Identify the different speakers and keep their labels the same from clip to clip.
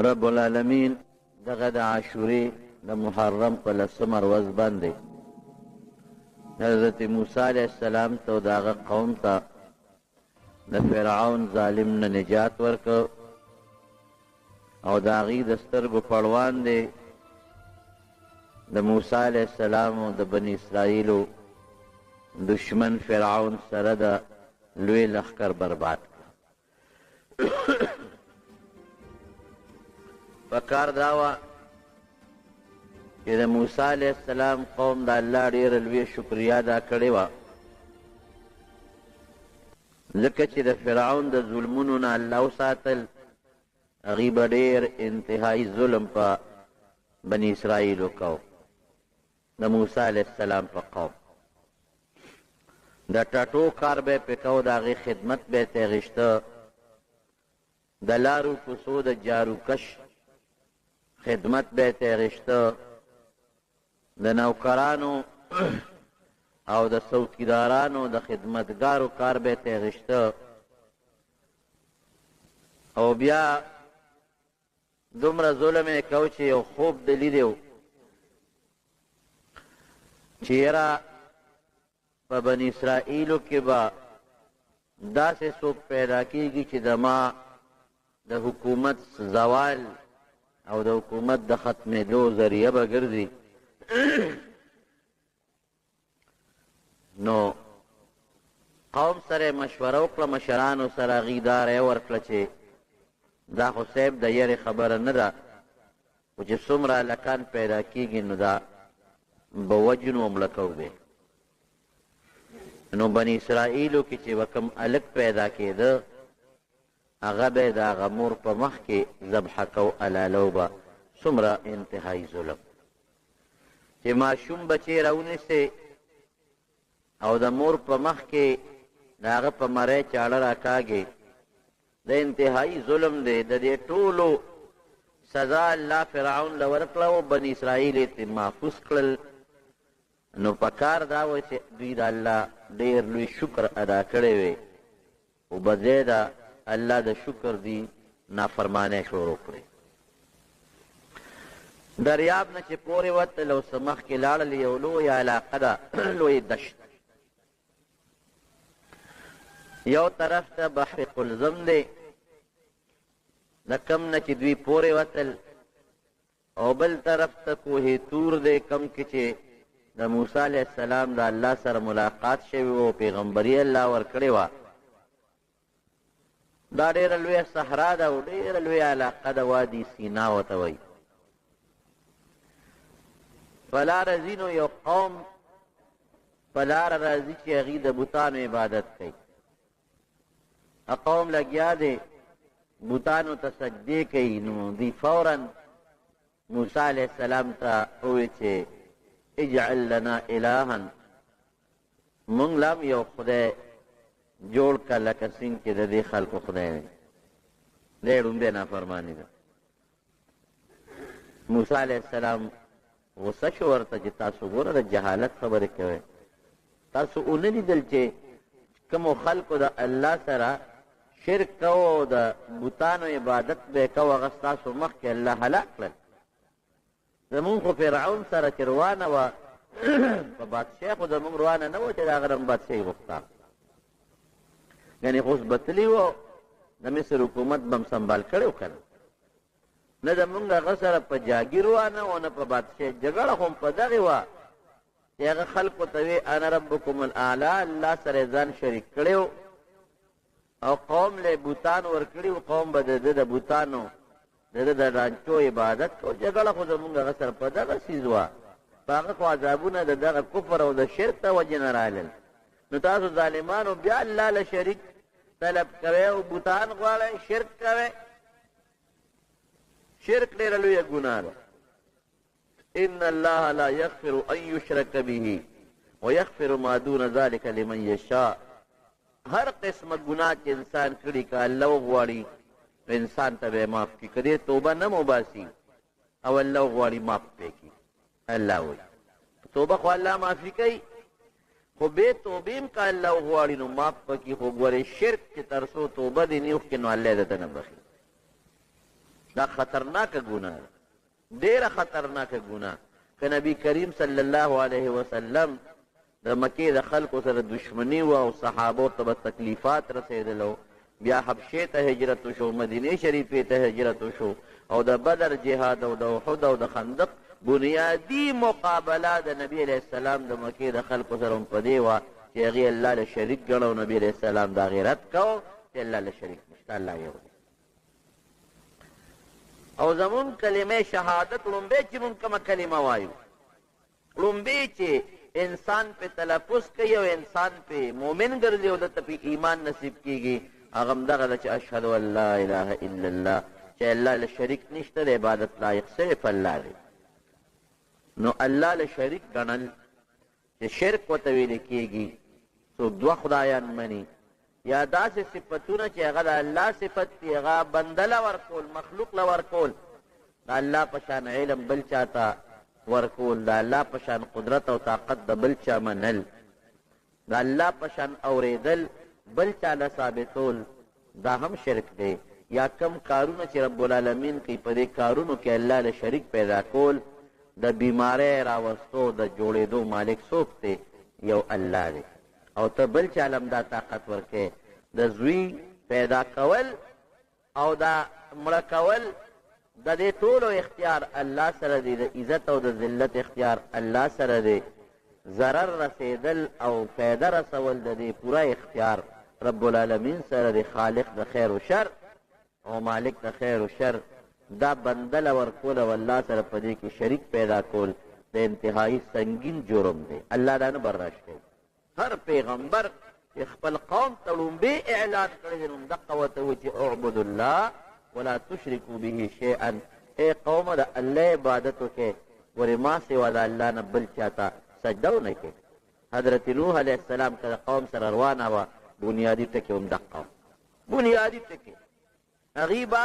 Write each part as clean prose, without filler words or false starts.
Speaker 1: رب العالمین دغه د عاشورې د محرم په لسمه ورځ باندې حضرت موسی علیه السلام ته او د هغه قوم ته د فرعون ظالم نه نجات ورکړ او د هغوی د سترګو پړوان دی د موسی علیه السلام او د بني اسرائیلو دشمن فرعون سره د لوی لښکر برباد کړ. پکار دا وه چې د موسی علیه السلام قوم د الله ډېره لویه شکریه ادا کړې وه، ځکه چې د فرعون د ظلمونو نه الله وساتل. هغوی به ډېر انتهایي ظلم په بني اسرائیلو کو، د موسی علیه السلام په قوم د ټټو کار به یې پرې کو، د هغې خدمت به یې ترې اخیسته، د لارو کوڅو د جاروکش خدمت به یې ترې اخیسته، د نوکرانو او د څوکیدارانو د خدمتګارو کار به یې ترې اخیسته، او بیا دومره ظلم یې کو چې یو خوب د لیدی و چې یاره په بني اسرائیلو کې به داسې څوک پیدا کیږي چې د ما د حکومت زوال او د حکومت د ختمېدو ذریعه به ګرځي. نو قوم سره مشوره وکړه، مشرانو سره هغوی دا رایه ورکړه چې دا خو صاحب د یرې خبره نه ده، خو چې څومره هلکان پیدا کېږي نو دا به وژنو او مړه کوو به. نو بني اسرائیلو کې چې به کوم هلک پیدا کېده هغه به یې د هغه مور په مخ کې ذبح کو، حلالو به. څومره انتهایي ظلم چې ماشوم بچی راونیسې او د مور په مخ کې د هغه په مرۍ چاړه راکاږې، د انتهایي ظلم دی. د دې ټولو سزا الله فرعون له ورکړه او بني اسرائیل یې ترې محفوظ کړل. نو پکار دا وه چې دوی د الله ډېر لوی شکر ادا کړی وی، خو بځای د الله د شکر دی نافرمانۍ شروع کړې. دریاب نه چې پورې وتل او څه مخکې لاړل، یو لویه علاقه ده، لوی دشت، یو طرف ته بحر قلزم دی د کوم نه چې دوی پورې وتل، او بل طرف ته کوه طور دی کوم کې چې د موسی علیه السلام د الله سره ملاقات شوی و او پیغمبري الله ورکړې وه. دا ډېره لویه صحرا ده او ډېره لویه علاقه ده، وادي سینا ورته وایي. په لاره ځي نو یو قوم په لاره راځي چې هغوی د بتانو عبادت کوي. قوم لګیا دی بتانو ته سجدې کوي، نو دوی فورا موسی علیه السلام ته وویل چې اجعل لنا الها، مونږ له هم یو خدای جوړ کړه لکه څنګه چې د دې خلکو خدای دی. دا یې ړومبی نافرماني ده. موسی علیه السلام غوسه شو ورته چې تاسو ګوره د جهالت خبرې کوئ، تاسو ونه لیدل چې کومو خلکو د الله سره شرک کوو او د بتانو عبادت به یې کوو، هغه ستاسو مخکې الله هلاک کړل. زمونږ خو فرعون سره چې روانه وه په بادشاهي خو زمونږ روانه نه وه چې د هغه نه بادشاهي غوښته، یعنې خو اوس به تللي وو د مصر حکومت به هم سنبال کړی و که نه. نه زمونږ هغه سره په جاګیر وه نه او نه په بادشاهي، جګړه خو هم په دغې وه چې هغه خلکو ته وی انا ربکم الاعلی، الله سره یې ځان شریک کړی او قوم له یې بتان ورکړي وو، قوم به د ده د بتانو د ده د ډانچو عبادت کو. جګړه خو زمونږ هغه سره په دغه څیز وه، په هغه خو عذابونه د دغه کفر او د شرک د وجې نه رالل. نو تاسو ظالمانو بیا الله له شریک طلب کوئ او بتان غواړئ، شرک کوئ. شرک ډېره لویه ګناه ده. ان الله لا یغفر ان یشرک به ویغفر ما دون ذلک لمن یشاء. هر قسمه ګناه چې انسان کړي که الله وغواړي نو انسان ته به یې معاف کړي، که دې توبه نه وباسي او الله وغواړي معاف به یې کړي. الله وایي توبه خو الله معافي کوي، خو بې توبې هم که الله وغواړي نو معاف به کړي، خو ګورې شرک چې تر څو توبه دې نه وکړي نو الله یې درته نه بخښي. دا خطرناکه ګناه ده، ډېره خطرناکه ګناه. که نبی کریم صلی الله علیه وسلم د مکې د خلکو سره دښمني وه او صحابو ته به تکلیفات رسېدل، بیا حبشې ته هجرت وشو، مدینې شریفې ته هجرت وشو، او د بدر جهاد او د احد او د خندق بنیادي مقابله د نبي علیه السلام د مکې د خلکو سره هم په دې وه چې هغې الله له شریک ګڼه، او نبي علیه السلام د هغې رد کوه چې الله له شریک نشته، الله یو دی. او زمونږ کلمه شهادت ړومبی چې مونږ کومه کلمه وایو، ړومبی چې انسان پې تلفظ کوي او انسان پې مؤمن ګرځي او ده ته پې ایمان نصیب کېږي، هغه هم دغه ده چې اشهد ان لا اله الا الله، چې الله له شریک نشته، د عبادت لایق صرف الله دی. نو الله له شریک ګڼل چې شرک ورته ویل کېږي، څوک دوه خدایان مني یا داسې صفتونه چې هغه د الله صفت دي، هغه بنده له ورکول، مخلوق له ورکول، د الله په شان علم بل چا ته ورکول، د الله په شان قدرت او طاقت د بل چا منل، د الله په شان اورېدل بل چا له ثابتول، دا هم شرک دی. یا کم کارونه چې رب العالمین کوي په دې کارونو کې الله له شریک پیدا کول، د بیمارۍ راوستو د جوړېدو مالک څوک دی؟ یو الله دی. او ته بل چا له هم دا طاقت ورکوې. د زوی پیدا کول او دا مړه کول د دې ټولو اختیار الله سره دی، د عزت او د ذلت اختیار الله سره دی، ضرر رسېدل او فایده رسول د دې پوره اختیار رب العالمین سره دی، خالق د خیر و شر او مالک د خیر و شر. دا بنده له ورکول او الله سره په دې کې شریک پیدا کول د انتهایی سنګین جرم دی، الله دا نه برداشت کوي. هر پیغمبر چې خپل قوم ته ړومبی اعلان کړی دی، نو همدقه ورته وایي چې اعبدوا الله ولا تشرکوا به شیئا، ای قومه د الله عبادت وکړئ، ګورې ما سوا د الله نه بل چا ته سجده ونه کړئ. حضرت نوح علیه السلام که د قوم سره روانه وه، بنیادي ټکی همدقه وه، بنیادي ټکی. هغوی به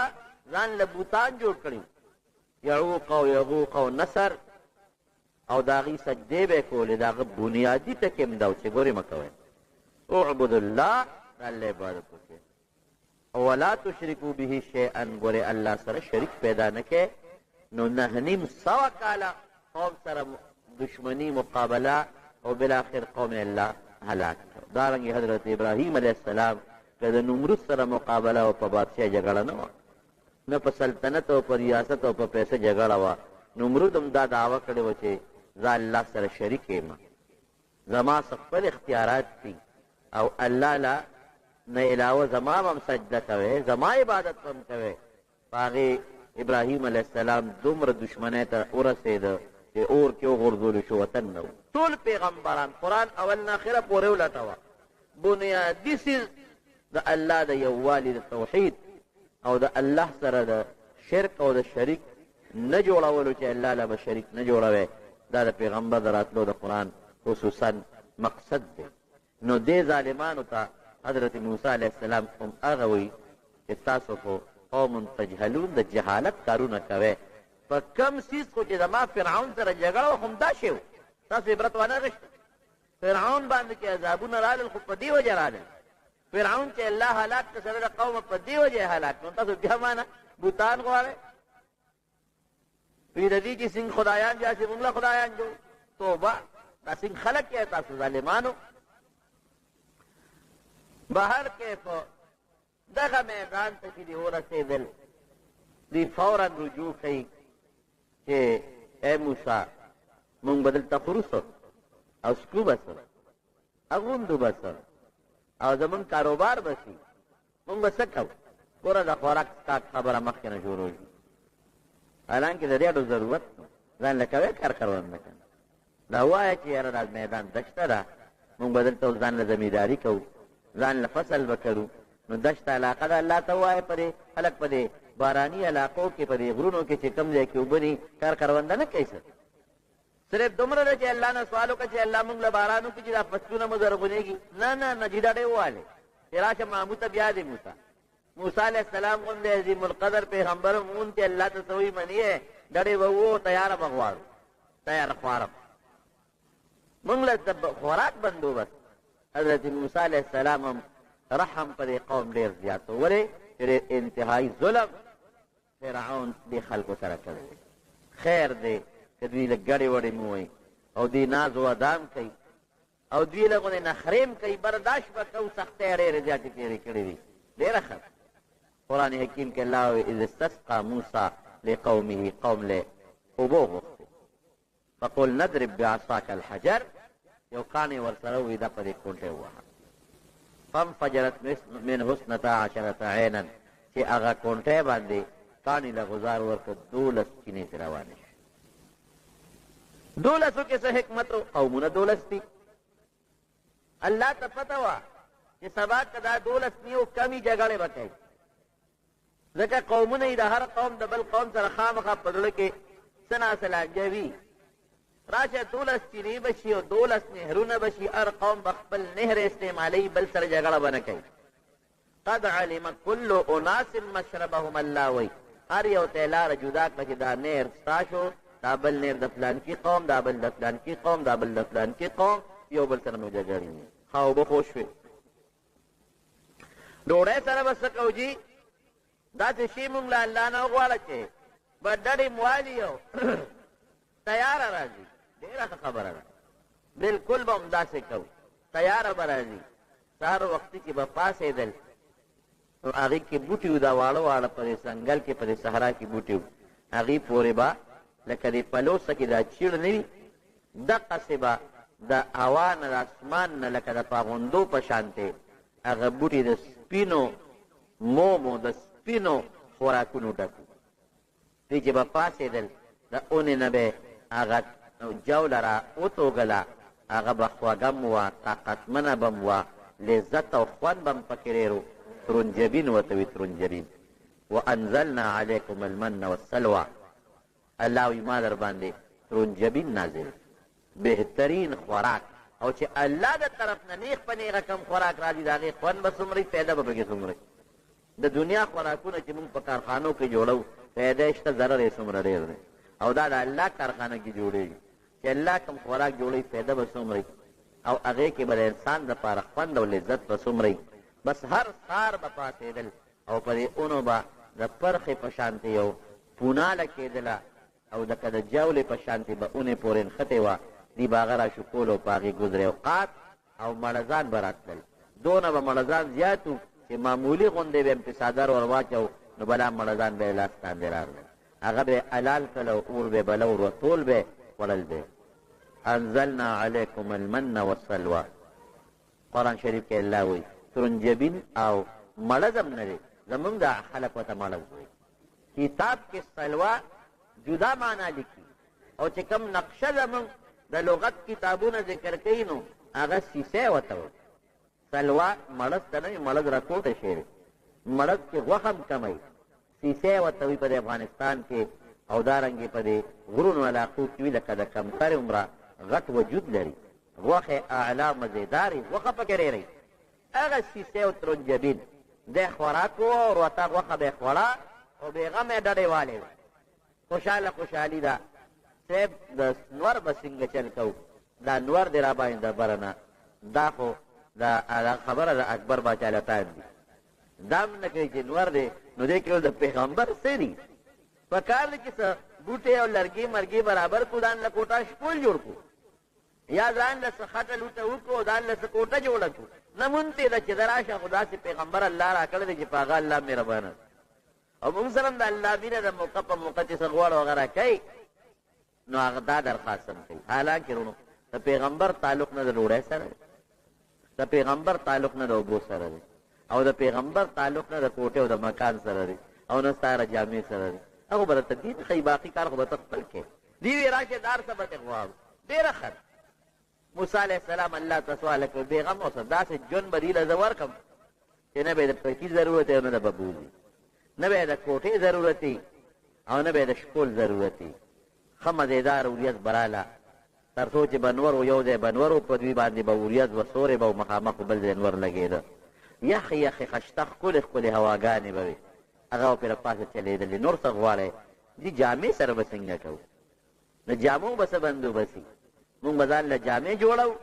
Speaker 1: ځان له بوتان جوړ کړي، یعوق او یغوق او نصر، او د هغوی سجدې به یې کولې. د هغه بنیادي ټکی هم دا و چې ګورې مه کوئ، اعبدوا الله، د الله عبادت وکړئ، او ولا تشرکو به شیئا، ګورې الله سره شریک پیدا نه کړئ. نو 950 کاله قوم سره دښمني مقابله او بالاخر قوم الله هلاک کړ. دارنګې حضرت ابراهیم علیه السلام که د نمرود سره مقابله او په بادشاه جګړه نه وه، نه په سلطنت او په ریاست او په پیسه جګړه وه، نمرود هم دا دعوه کړې وه چې زه الله سره شریک یم، زما څه خپل اختیارات دي او الله له نه علاوه زما به هم سجده کوی، زما عبادت به هم کوی. په هغې ابراهیم علیه السلام دومره دښمنۍ ته ورسېده چې اور کې وغورځول شو، وطن نه و. ټول پیغمبران قرآن اول نه اخره پورې ولټوه، بنیادي څیز د الله د یووالي د توحید او د الله سره د شرک او د شریک نه جوړولو، چې الله له به شریک نه جوړوی، دا د پیغمبر د راتلو د قرآن خصوصا مقصد دی. نو دې ظالمانو ته حضرت موسی علیه السلام هم هغه وایي چې تاسو خو قوم تجهلون، د جهالت کارونه کوئ، په کوم څیز خو چې زما فرعون سره جګړه وه خو همدا شی و، تاسو عبرت وانه غشته. فرعون باندې چې عذابونه رالل خو په دې وجه رالل، فرعون چې الله هلاک کړ سره د قومه په دې وجه یې هلاک کړ، تاسو بیا ما نه بوتان غواړئ؟ وی د دې چې څنګه خدایان دي هسې موږ له خدایان جوړ، توبه، دا څنګه خلک یې تاسو ظالمانو. بهر کیف دغه میدان ته چې دوی ورسېدل، دوی فورا رجوع کوي چې ای موسی، موږ به دلته خورو څه او څکو به څه، اغوندو به څه او زموږ کاروبار به څه، موږ به څه کوو؟ ګوره د خوراک څښاک خبره مخکې نه شروع شي، حالانکه د دې اډو ضرورت نو ځان له کوې کار کرونده که نه، دا وایه چې یاره دا میدان دشته ده، موږ به دلته اوس ځان له زمینداري کوو، ځان له فصل به کرو، نو دشته علاقه ده، الله ته ووایه په دې خلک په دې باراني علاقو کې په دې غرونو کې چې کوم ځای کې اوبه دي کار کرونده نه کوي څه، صرف دومره ده چې الله نه سوال وکړه چې الله موږ له باران وکړي چې دا فصلونه مو زرغونېږي. نه نه نه، چې دا ډېر ووالې چې راشه مامو ته بیا دی موسی، موسی علیه السلام غوندې عظیم القدر پیغمبر مونږ چې الله ته څه وایي مني یې، ډډې به وو تیاره به غواړو، تیاره خواره موږ له خوراک بندوبست. حضرت موسی علیه السلام هم رحم په دې قوم ډېر زیات و، ولې چې ډېر انتهایي ظلم فرعون دې خلکو سره کړی دی. خیر دی که دوی لږ ګډې وډې مو وایي او دوی ناز و ادام کوي او دوی له غوندې نخرې هم کوي، برداشت به کوو، سختۍ ډېرې زیاتې تېرې کړې دي. ډېره ښه ده. قرآن حکیم کې الله وایي اذ استسقی موسی لقومه، قوم له اوبه وغوښتې، فقلنا اضرب بعصاک الحجر، یو کاڼی ورسره ووي دا په دې کونټه ووهه. فانفجرت منه اثنتا عشرة عینا، چې هغه کونټه باندې کاڼي له غزار ورکړ، 12 چینې ترې روانې شوې. دولسو کې څه حکمت و؟ قومونه 12 دي. الله ته پته وه چې سبا که دا 12 نیو کمې جګړې به کوي، ځکه قومونه یې د هر قوم د بل قوم سره خامخا په زړه کې څه ناڅه لانجه وي. راشه 12 چینې به شي او 12 نهرونه به شي، هر قوم به خپل نهر استعمالوي، بل سره جګړه به نه کوي. قد علم كل اناس مشربهم، الله وایي هر یو ته یې لاره جدا کړه چې دا نهر ستا شو، دا بل نهر د فلانکي قوم، دا بل د فلانکي قوم، دا بل د فلانکي قوم، یو بل سره مو جګړې وي. ښه اوبه خو شوې، ډوډۍ سره به څه کوو جي؟ داسې شی مونږ له الله نه وغواړه چې به ډډې مو والي او تیاره راځي. ډېره ښه خبره ده، بلکل به همداسې کوو، تیاره به راځي. سهار وختي چې به پاڅېدل نو هغې کې بوټي وو، دا واړه واړه په دې ځنګل کې په دې صحرا کې بوټي وو، هغې پورې به لکه دې پلوسه کې دا چیړ نه وي، دقسې به د هوا نه د اسمان نه لکه د پاغوندو په شانتې هغه بوټي د سپینو مومو د سپینو خوراکونو ډک وو. دوی چې به پاڅېدل د اونې نه به هغه جوله را وتوږله، هغه به خوږه هم وه، طاقتمنه به هم وه، لذت او خوند به هم پکې ډېر و. ترنجبین ورته وي، ترنجبین. وانزلنا علیکم المن والسلوی، الله وایي ما در باندې ترنجبین نازل کړ، بهترین خوراک. او چې الله د طرف نه نیغ په نیغه کوم خوراک راځي د هغې خوند به څومره وي، فایده به پکې څومره وي. د دنیا خوراکونه چې موږ په کارخانو کې جوړوو فایده یې شته، ضرر یې څومره ډېر دی. او دا د الله کارخانه کې جوړېږي، چې الله کوم خوراک جوړوي فایده به څومره وي او هغې کې به د انسان دپاره خوند او لذت به څومره وي. بس هر سهار به پاڅېدل او په دې اونو به د پرخې په شانتې یو پوناله کېدله او لکه د جولې په شانتې به اونې پورې نښتې وه، دوی به هغه راشوکول او په هغې ګذرې اوقات او مړزان به راتلل. دونه به مړزان زیات وو چې معمولي غوندې به یې هم پرې څادر ور واچاوه نو بلا مړزان به یې لاس لاندې راغلل، هغه به یې حلال کړل او اور به یې بلو ورتول به یې خوړل به یې. انزلنا علیکم المن والسلوی، قرآن شریف کې الله وایي ترنجبین او مړز هم نه دی، زمونږ دا خلک ورته مړز وایي. کتاب کې سلوا جدا معنا لیکي او چې کوم نقشه زمونږ د لغت کتابونه ذکر کوي نو هغه سیسی ورته وایي. سلوا مړز ته نه وي، مړز راکوټی شی دی، مړز کې غوښه هم کمه وي، سیسی ورته وایي په دې افغانستان کې او دارنګې په دې غرونو علاقو کې وي، لکه د کمترې عمره غټ وجود لري، غوښه یې اعلی مزېدارې، غوښه پکې ډېره وي. هغه سیسی او ترنجبین دی خوراک و او ورته غوښه به یې خوړه او بېغمه یې ډډې والې وې، خوشحاله خوشحالي ده. صاحب د نور به څنګه چل کوو، دا نور دې راباندې د بره نه، دا خو د خبره د اکبر باچا لتان دي، دا هم نه کوي چې نور دی، نو دې کې د پیغمبر څه دي؟ په کار دی چې څه بوټی او لرګي مرګي برابر کړو، ځان له کوټه شپول جوړ کړو، یا ځان له څه خټه لوټه وکړو او ځان له څه کوټه جوړه کړو. نه مونږ ته ده چې زه راشه، خو داسې پیغمبر الله راکړی دی چې په هغه الله مهربانه دی او مونږ سره هم د الله مینه ده، موقع په موقع چې څه غواړو هغه راکوي، نو هغه دا درخواست هم کوي. حالانکه وروڼو د پیغمبر تعلق نه د ډوډۍ سره دی، د پیغمبر تعلق نه د اوبو سره دی، او د پیغمبر تعلق نه د کوټې او د مکان سره دی، او نه ستا د جامې سره دی. هغه به درته دین ښیي، باقي کار خو به ته خپل کوې. دی وی راشه دار څه به ترې غواړو. ډېره ښه ده. موسی علیه السلام الله ته سوال وکړ، بېغمه اوسه، داسې ژوند به دې له زه ورکړم چې نه به یې د پټي ضرورت وي او نه د ببوزي، نه به یې د کوټې ضرورت وي او نه به یې د شپول ضرورت وي. ښه مزېدار وریځ به راله، تر څو چې به نور و، یو ځای به نور و، په دوی باندې به وریځ وه، سوری به و، مخامخ بل ځای نور لګېده. یخې یخې خشته ښکلې ښکلې هواګانې به وې، هغه به پرې له پاسه چلېدلې. نور څه غواړی؟ دې جامې سره به څنګه کوو؟ د جامو به څه بندوبست وي؟ موږ به ځان له جامې جوړوو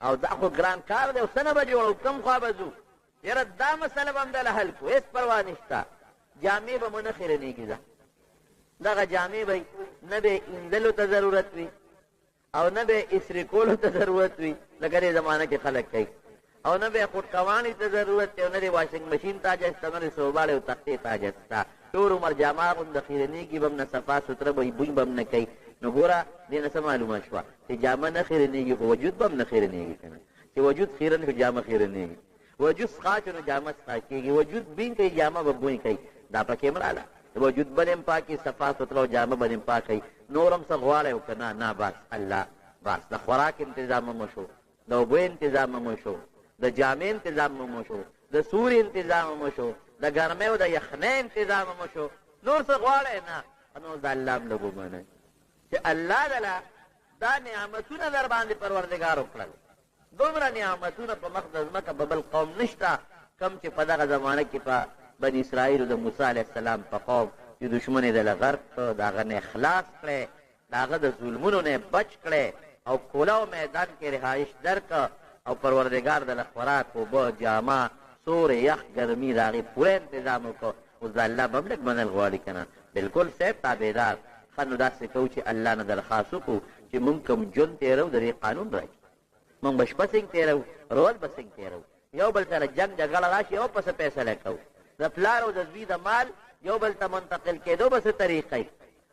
Speaker 1: او دا خو ګران کار دی، او څه نه به جوړوو، کوم خوا به ځو؟ یاره دا مسله به هم دله حل کړو، هېڅ پروا نشته. جامې به مو نه خیرنېږي، ده دغه جامې به نه به اینځلو ته ضرورت وي او نه به استري کولو ته ضرورت وي لکه دې زمانه کې خلک کوي، او نه به خودکوانې ته ضرورت دی، او نه د واشنګ مشین ته حاجت شته، نه د صوباړې او تختې ته حاجت شته. ټول عمر جامه اغونده، خیرنېږي به هم نه، صفا سوتره به وي، بوی به هم نه کوي. نو ګوره دې نه څه معلومه شوه چې جامه نه خیرنېږي خو وجود به هم نه خیرنېږي که نه؟ چې وجود خیرن شو جامه خیرنېږي، وجود څښا شو نو جامه څښا کېږي، وجود بوی کوي جامه به بوی کوي. دا پکې هم راله، وجود به هم پاک وي، صفا سوتره او جامه به هم پاکه وي. نور هم څه غواړی او که نه؟ نه، بس الله، بس د خوراک انتظام هم وشو، د اوبو انتظام هم وشو، د جامې انتظام هم وشو، د سوري انتظام هم وشو، د ګرمۍ او د یخنۍ انتظام هم وشو. نور څه غواړی؟ نه. نور د الله هم لږ ومنئ چې الله دله دا نعمتونه در باندې پروردګار وکړل. دومره نعمتونه په مخ د ځمکه په بل قوم نشته کوم چې په دغه زمانه کې په بني اسرائیلو د موسی علیه السلام په قوم چې دښمن یې دله غرق کړ، د هغه نه یې خلاص کړی، د هغه د ظلمونو نه یې بچ کړی او کولاو میدان کې رهایش درکړ او پروردګار دله خوراک، اوبه، جامه، سوری، یخ، ګرمي د هغې پوره انتظام وکړ. اوس د الله به هم لږ منل غواړي که نه؟ بلکل صاحب تابعدار. ښه نو داسې کوو چې الله نه درخواست وکړو چې موږ کوم ژوند تېروو د دې قانون راکړي. موږ به شپه څنګه تېروو، ورځ به څنګه تېروو، یو بل سره جنګ جګړه راشي او په څه فیصله کوو، د پلار او د زوی د مال یو بل ته منتقل کېدو به څه طریقه وي،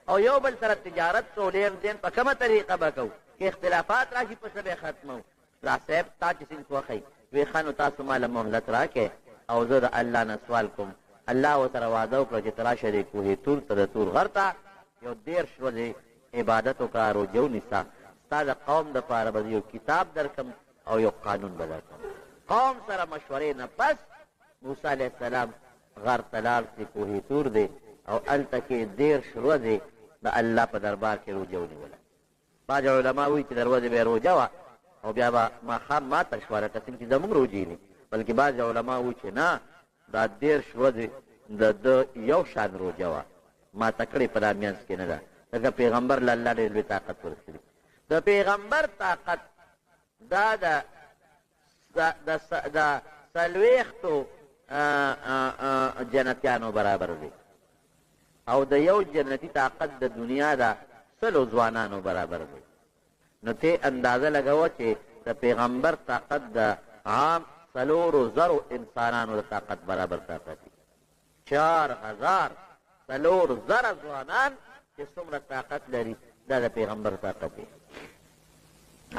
Speaker 1: او یو بل سره تجارت کوو، لین دین په کومه طریقه به کوو، که اختلافات راشي په څه به یې ختموو. را صاحب تا چې څنګه خوښه وي. وی ښه نو تاسو ما له مهلت راکړئ او زه د الله نه سوال کوم. الله ورسره وعده وکړه چې ته راشه دې کوهې تور ته، د تور غر ته، یو 30 ورځې عبادت وکړه، روژه ونیسه، ستا د قوم دپاره به زه یو کتاب درکړم او یو قانون به درکړم. قوم سره مشورې نه پس موسی علیه السلام غر ته لاړ چې کوهې تور دی او هلته کې 30 ورځې د الله په دربار کې روژه ونیوله. بعضې علما وایي چې د ورځې به یې روژه وه او بیا به ماښام ماته شوه، لکه څنګه چې زموږ روژې دي. بلکې بعضې علما وایي چې نه، دا 30 ورځې د ده یو شان روژه وه، ماته کړې په دا منځ کې نه ده، ځکه پیغمبر له الله ډېر لوی طاقت ورکړي. د پیغمبر طاقت دا د 40 جنتیانو برابر دی او د یو جنتي طاقت د دنیا د 100 ځوانانو برابر دی. نو ته اندازه لګوه چې د پیغمبر طاقت د عام 4000 انسانانو د طاقت برابر طاقت دی. 4000 4000 ځوانان چې څومره طاقت لري دا د پیغمبر طاقت دی.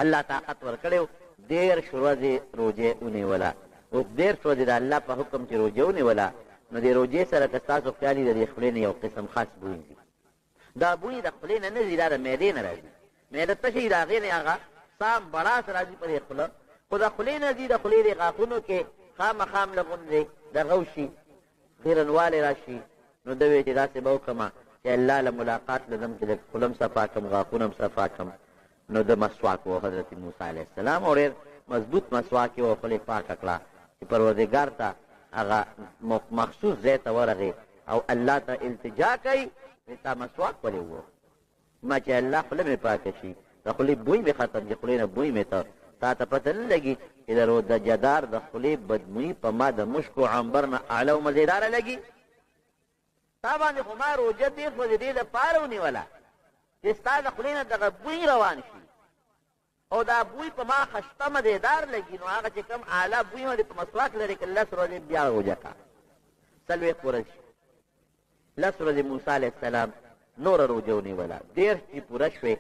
Speaker 1: الله طاقت ورکړی و، 30 ورځې روژه ونیوله. اوس 30 ورځې د الله په حکم چې روژه ونیوله، نو دې روژې سره که ستاسو خیال وي د دې خولې نه یو قسم خاص بوی ځي. دا بوی د خولې نه نه ځي، دا د معدې نه راځي. معده تشه وي، د هغې نه هغه سام بړاس راځي په دې خوله، خو د خولې نه ځي، د خولې دې غاښونو کې خامخا هم لږ غوندې دغه وشي، خیرنوالی راشي. نو ده ویې چې داسې به وکړم چې الله له ملاقات له ځم چې لږ خوله هم صفا کړم، غاښونه هم صفا کړم. نو ده مسواک ووهه حضرت موسی علیه السلام، او ډېر مضبوط مسواک یې ووهه، خوله یې پاکه کړه چې پروردګار ته هغه مخصوص ځای ته ورغی او الله ته التجا کوي، وایي تا مسواک ولې ووهه؟ ما چې الله خوله مې پاکه شي، د خولې بوی مې ختم شي، خولې نه بوی مې ته تا ته پته نه لګي چې د روژهدار د خولې بدبویي په ما د مشکو عنبر نه اعلی او مزېداره لګي؟ تا باندې خو ما روژه 30 ورځې دې دپاره ونیوله چې ستا د خولې نه دغه بوی روان شي او دا بوی په ما خشته مزېدار لګي، نو هغه چې کوم اعلی بوی مې په مسواک لرې کړ، 10 ورځې بیا روژه کړه، 40 پوره شي. 10 ورځې موسی علیه السلام نوره روژه ونیوله. 30 چې پوره شوې،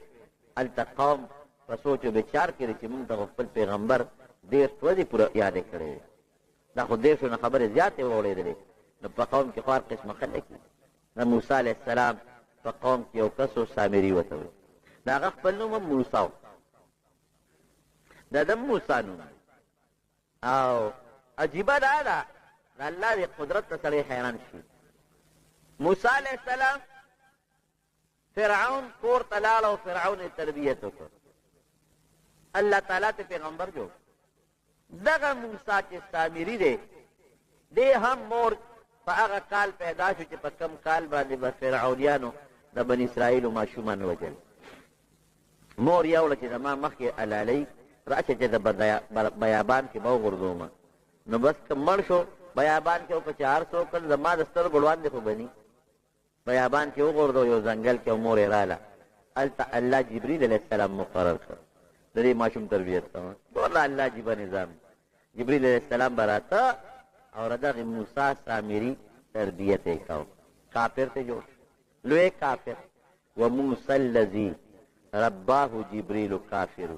Speaker 1: هلته قوم په سوچ او بچار کې دی چې موږ ته خو خپل پیغمبر 30 ورځې پوره یادې کړې وې، دا خو 30 نه خبرې زیاتې واورېدلې. نو په قوم کې خو هر قسمه خلک دي. د موسی علیه السلام په قوم کې یو کس و، سامري ورته وایي، د هغه خپل نوم هم موسی و، د ده هم موسی نوم دی. او عجیبه دا ده د الله دې قدرت ته سړی حیران شي. موسی علیه السلام فرعون کور ته لاړ او فرعون یې تربیت وکړ، الله تعالی ته پیغمبر جوړ. دغه موسی چې سامري دی، دی هم مور په هغه کال پیدا شو چې په کوم کال باندې به فرعونیانو د بني اسرائیلو ماشومان وژل. مور یې وړه چې زما مخکې حلالوي، راشه چې د بیابان کې به وغورځوم. نو بس که مړ شو بیابان کې وکړه چې هر څه وکړل، زما د سترګو وړاندې خو به ني. بیابان کې وغورځو یو ځنګل کې، او مور یې راله. هلته الله جبریل علیه السلام مقرر کړ د دې ماشوم تربیت کوه. ټول الله عجیبه نظام. جبریل علیه السلام به راته او د دغې موسی سامري تربیت یې کاوه. کافر ته جوړ شو، لوی کافر. وموسی الذي رباه جبریل کافر.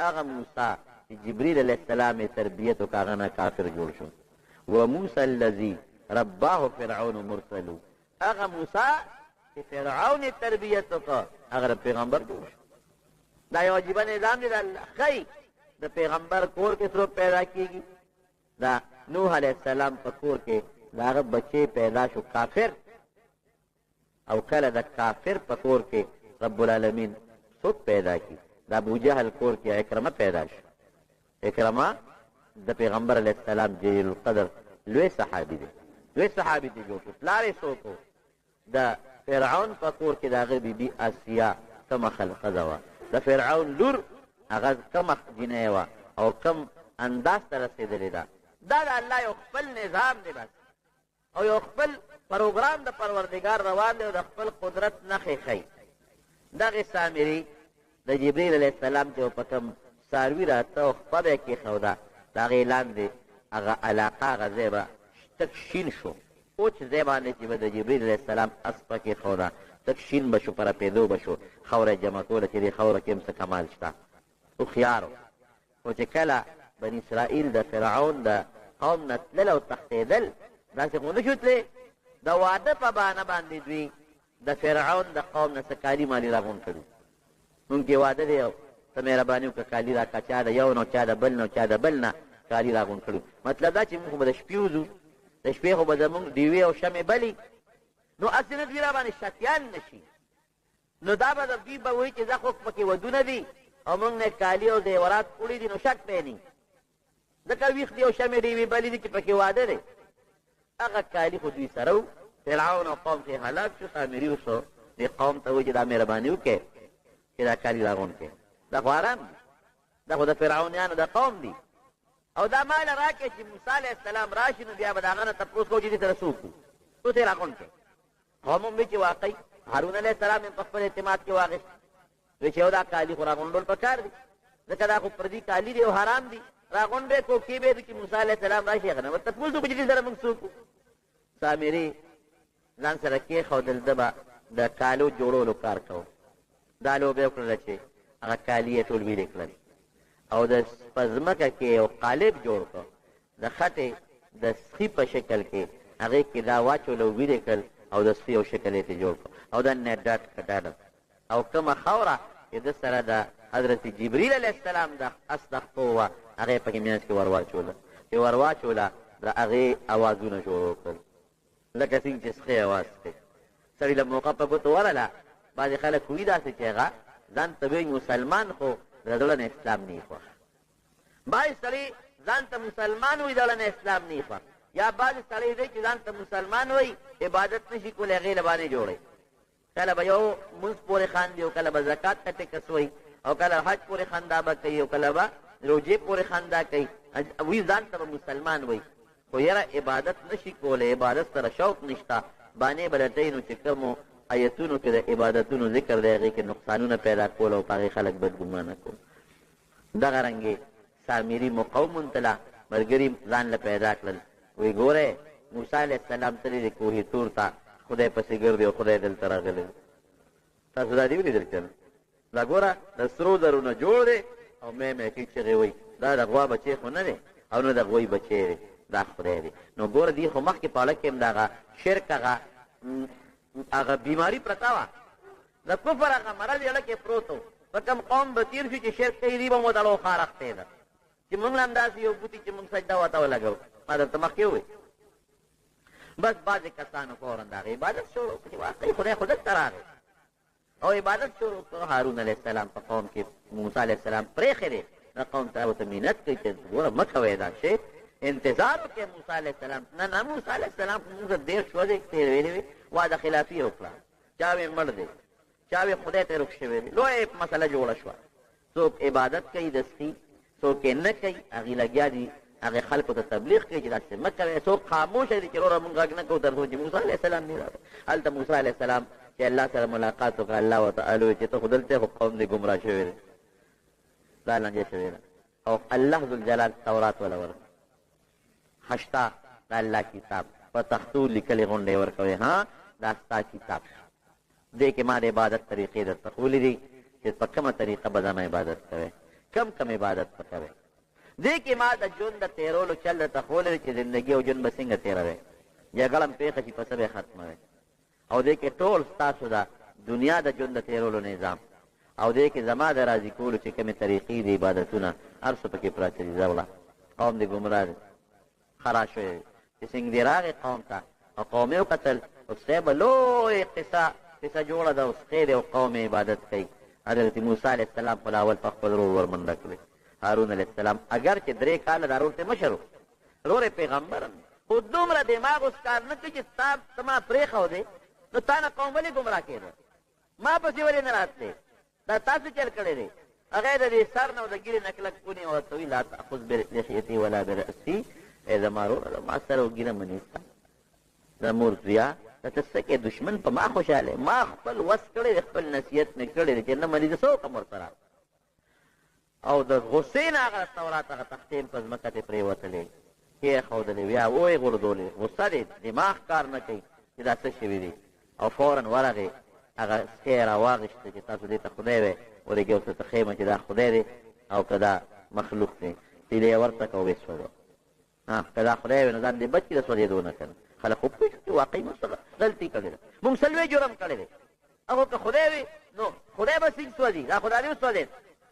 Speaker 1: هغه موسی چې جبریل علیه السلام یې تربیت وکړ، هغه نه کافر جوړ شو. وموسی الذي رباه فرعون مرسل. هغه موسی چې فرعون یې تربیت وکړ، هغه د پیغمبر جوړ شو. دا یو عجیبه نظام دی د الله. ښایي د پیغمبر کور کې څوک پیدا کېږي. دا نوح علیه السلام په کور کې د هغه بچی پیدا شو کافر، او کله د کافر په کور کې رب العالمین څوک پیدا کړي. د ابو جهل کور کې عکرمه پیدا شو. عکرمه د پیغمبر علیه السلام جلیل القدر لوی صحابي دی، لوی صحابي دی جوړ شو. پلار یې څوک و؟ د فرعون په کور کې د هغه بیبي آسیا کومه ښځه وه، د فرعون لور هغه کومه جینۍ وه او کوم انداز ته رسېدلې ده. دا د الله یو خپل نظام دی بس، او یو خپل پروګرام د پروردګار روان دی او د خپل قدرت نښې ښیي. دغې سامري د جبریل علیه السلام چې په کوم څاروي راته او خپه به یې کېښوده، د هغې لاندې هغه علاقه هغه ځای به تک شین شو. وچ ځای باندې چې به د جبریل علیه السلام اس پښه کېښوده، تک شین به شو، په رپېدو به شو. خاوره یې جمع کوله چې دې خاوره کې هم څه کمال شته. هوښیار و. خو چې کله بني اسرائیل د فرعون د قوم نه تلل او تښتېدل، داسې خو نه شو تللی. د واده په بهانه باندې دوی د فرعون د قوم نه څه کالي مالي راغونډ کړي. مونږ کې واده دی او ته مهرباني وکړه کالي راکړه، چا د یو نه، چا د بل نه، چا د بل نه کالي راغونډ کړي. مطلب دا چې مونږ خو به د شپې وځو، د شپې خو به زمونږ ډیوې او شمې بلي، نو هسې نه دوی را باندې شکیان نه شي. نو دا به دوی به وایي چې ځه خو پکې ودونه دي او مونږ نه کالي او زیورات وړي دي، نو شک به یې نه، ځکه ویښ دي او شمې ډیوې بلې دي چې پکې واده دی. هغه کالي خو دوی سره وو. فرعون او قوم کې هلاک شو. سامري وشو دې قوم ته وایي چې دا مهرباني وکړئ چې دا کالي راغونډ کړئ، دا خو حرام دي، دا خو د فرعونیانو د قوم دي، او دا مال راکړئ چې موسی علیه السلام راشي نو بیا به د هغه نه تپوس کوو چې دې سره څوک وو، اوس یې راغونډ کړئ. قوم هم وي چې واقعي هارون علیه السلام یې په خپل اعتماد کې واخیست، وی چې یو دا کالي خو راغونډول پکار دي، ځکه دا خو پردي کالي دي او حرام دي، راغونډ به یې کړو، کې به یې چې موسی علیه السلام راشي هغه نه به تپوس وکړو چې دې سره موږ څوک وو. سامري ځان سره کېښودل، ده به د کالو جوړولو کار کوو. دا لوبه یې وکړله چې هغه کالي یې ټول ویلې کړل او د په ځمکه کې یو قالب جوړ کړ، د خټې د سخي په شکل کې هغې کې دا واچول او ویلې کړل او د سخي یو شکل یې ترې جوړ کړ او دا نه ډډ کړ ډډ. او کومه خاوره چې ده سره د حضرت جبریل علیه السلام د اس د خپو وه، هغه یې پکې منځ کې ورواچوله. چې ورواچوله د هغې اوازونه شروع کړل، لکه څنګه چې سخی اواز کوي. سړي له موقع په ګوتو ورله. بعضې خلک وي داسې چې هغه ځان ته وایي مسلمان، خو د زړه نه اسلام نه وي خوښ. بعضې سړي ځان ته مسلمان وایي، د زړه نه اسلام نه وي خوښ. یا بعضې سړی دی چې ځان ته مسلمان وایي، عبادت نه شي کولی، هغې له باندې جوړوي. کله به یو مونځ پورې خاندي او کله به زکات ته ټیکس وایي او کله حج پورې خندا به کوي او کله به روژې پورې خندا کوي. وي ځان ته به مسلمان وایي، خو یاره عبادت نه شي کولی، عبادت سره شوق نشته. بانې به لټوي، نو چې کومو ایتونو کې د عبادتونو ذکر دی هغې کې نقصانونه پیدا کول او په هغې خلک بدګمانه کول. دغه رنګې سامري موقع وموندله، ملګري ځان له پیدا کړل، وایي ګورئ موسی علیه السلام تللی دی کوهې طور ته، خدای پسې ګرځي او خدای دلته راغلی دی. تاسو دا دي ولیدل که نه؟ دا ګوره د سرو زرو نه جوړ دی او مې مې کوي چغې وایي، دا د غوا بچی خو نه دی او نه د غوی بچی دی، دا خدای دی. نو ګوره دې خو مخکې په اړه کې هم دغه شرک هغه هغه بیماري پرته وه، د کفر هغه مرض یې اړه کې پروت و. په کوم قوم به تېر شو چې شرک کوي، دوی به مو دړو ښار اخته چې موږ له همداسې یو بوټي چې موږ سجده ورته ولګوو. ما درته مخکې وویل بس بعضې کسانو فوراً د هغې عبادت شروع کړ چې واقعي خدای خو دلته راغی او عبادت شروع کړ. هارون علیه السلام په قوم کې موسی علیه السلام پرېښی دی، د قوم ته ورته منت کوي چې ګوره مه کوئ دا شی، انتظار وکړئ موسی علیه السلام. نه نه، موسی علیه السلام خو موږ 30 ورځې تېرې وې، وعده خلافي یې وکړه، چا وې مړ دی، چا وې خدای ته ورک شوی دی. لویه مسله جوړه شوه. څوک عبادت کوي د سخي، څوک یې نه کوي، هغوی لګیا دي هغې خلکو ته تبلیغ کوي چې داسې مه کوئ. څوک خاموشه دي چې وروره مونږ غږ نه کوو تر څو چې موسی علیه السلام نه راغی. هلته موسی علیه السلام چې الله سره ملاقات وکړ، الله ورته وویل چې ته خو دلته خو قوم دې ګمراه شوی دی، دا لانجه شوې ده. او الله ذوالجلال تورات وله ورکړ، هشتا د الله کتاب په تختو لیکلې غونډې یې ورکوي، ها دا ستا کتاب شو، دې کې ما د عبادت طریقې درته ښوولې دي چې په کومه طریقه به زما عبادت کوې، کم کم عبادت به کوې. دې کې ما د ژوند د تېرولو چل درته ښوولی دی چې زندګي او ژوند به څنګه تېروې، جګړه هم پېښه شي په څه به یې ختموې. او دې کې ټول ستاسو د دنیا د ژوند د تېرولو نظام او دې کې زما د راضي کولو چې کومې طریقې دي، عبادتونه، هر څه پکې پراته دي. ځه وړه، قوم دې ګمراه دی، خرا شوی دی. چې څنګه دې راغی قوم ته او قوم یې وکتل، اوس صاحب لویه قصه قصه جوړه ده، اوس ښې دی او قوم یې عبادت کوي. حضرت موسی علیه السلام خو لا اول په خپل ورور ورمنډه کړې، هارون علیه السلام، اګر چې 3 کاله دا ورور ته مشر و، ورور یې پیغمبر هم دی، خو دومره دماغ اوس کار نه کوي چې ستا ته ما پرېښودې نو تا نه قوم ولې ګمراه کېده، ما پسې ولې نه راتلې، دا تاسو چل کړی دی. هغه یې د دې سر نه او د ږیرې نه کلک ونیوه، ورته وایي لا تأخذ بلحیتي ولا برأسي، ای زما وروره د ما سر او ږیره مه نیسه، د مور زویه ته ته څه کوې، دښمن په ما خوشحاله یې، ما خپل وس کړی دی، خپل نصیحت مې کړی دی، چې نه مني زه څه وکړم ورسره. او د غصې نه هغه تورات هغه تختې هم په ځمکه ترې پرېوتلې، کېښودلې، بیا ویې غورځولې. غصه دی، دماغ کار نه کوي چې دا څه شوي دي. او فورا ورغی، هغه سکی یې راواخیسته چې تاسو دې ته خدای وایئ، ورېږې اوس درته ښیم چې دا خدای دی او که دا مخلوق دی. تیلې یې ورته کړه، ویې سوځوه. ها که دا خدای وي نو ځان دې بچ کړي د سوځېدو نه، که نه خلک خو پوه شو چې واقعي موږ څه غلطي کړې ده، موږ څه لوی جرم کړی دی. هغه که خدای وي نو خدای به څنګه سوځي، دا خدای دې وسوځېد.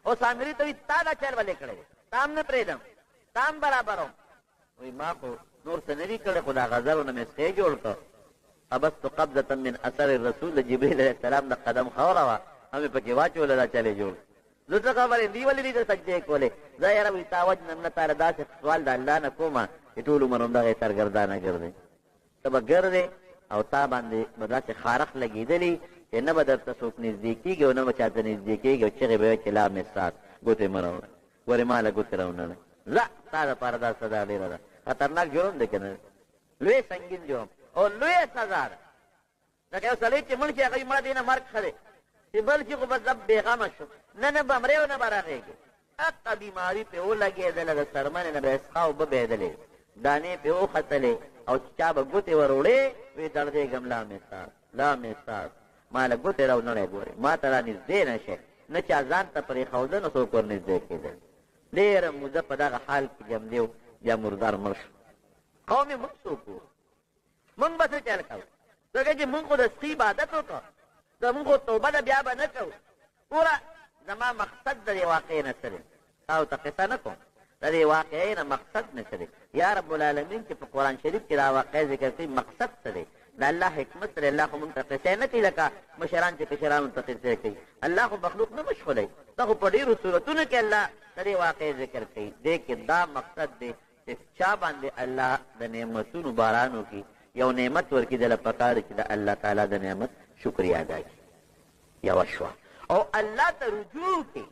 Speaker 1: او سامري ته وایي تا دا چل ولې کړی دی، تا هم نه پرېږدم، تا هم برابروم. وایي ما خو نور څه نه دي کړي، خو دا غزلو نه مې سکی جوړ کړ. قبضت قبضة من اثر الرسول، د جبرئیل علیه السلام د قدم خاوره وه، هم یې پکې واچوله، دا چل یې جوړ کړ. زه څه خبر یم دوی ولې دې ته سجدې کولې؟ زه یاره وایي تا وژنم نه، تا له داسې سوال د الله نه کوم چې ټول عمر همدغه سرګردانه ګرځې، ته به ګرځې او تا باندې به داسې خارښت لګېدلي چې نه به درته څوک نږدې کېږي او نه به چاته نږدې کېږي، او چغې به وایې چې لا مې سات، ګوتې مه راوړه، ګورې ما له ګوتې راونړې، ځه ستا دپاره دا سزا ډېره ده، خطرناک جرم دی که نه؟ لوی سنګین جرم او لویه سزا ده. لکه یو سړی چې مړ شي هغه وایي مړه دې نه مرګ ښه دی، چې بل شي خو بس زه بېغمه شوم، نه نه به مرې او نه به رغېږې. اقه بیماري پرې ولګېدله، د څرمنې نه به یې څښا اوبه بهېدلې، دانې پرې وختلې او چې چا به ګوتې ور وړې وی دړدېږم، لا مې ساز، لا مې ساز، ما له ګوتې راونړی، ګورې ما ته رانږدې نه شی، نه چا ځان ته پرېښوده نه څوک ورنږدې کېدل. ډېره موده په دغه حال کې جمدی و، بیا مردار مړ شو. قوم یې موږ څوک وو، موږ به څه چل کوو؟ ځکه چې موږ خو د سپي عبادت وکړو، زموږ خو توبه ده، بیا به نه کوو. ګوره زما مقصد د دې واقعې نه څه دی، تاسو ته قصه نه کوم، د دې واقعې نه مقصد مې څه دی؟ یا رب العالمین چې په قرآن شریف کې دا واقعه ذکر کوي مقصد څه دی؟ د الله حکمت څه دی؟ الله خو موږ ته قصې نه کوي لکه مشران چې کشرانو ته قصې کوي، الله خو مخلوق نه مشغولوي. دا خو په ډېرو سورتونو کې الله د دې واقعې ذکر کوي. دې کې دا مقصد دی چې چا باندې الله د نعمتونو باران وکړي، یو نعمت ورکړي، ده له پکار دي چې د الله تعالی د نعمت شکریه ادا کړي. یوه شوه او الله ته رجوع وکړي،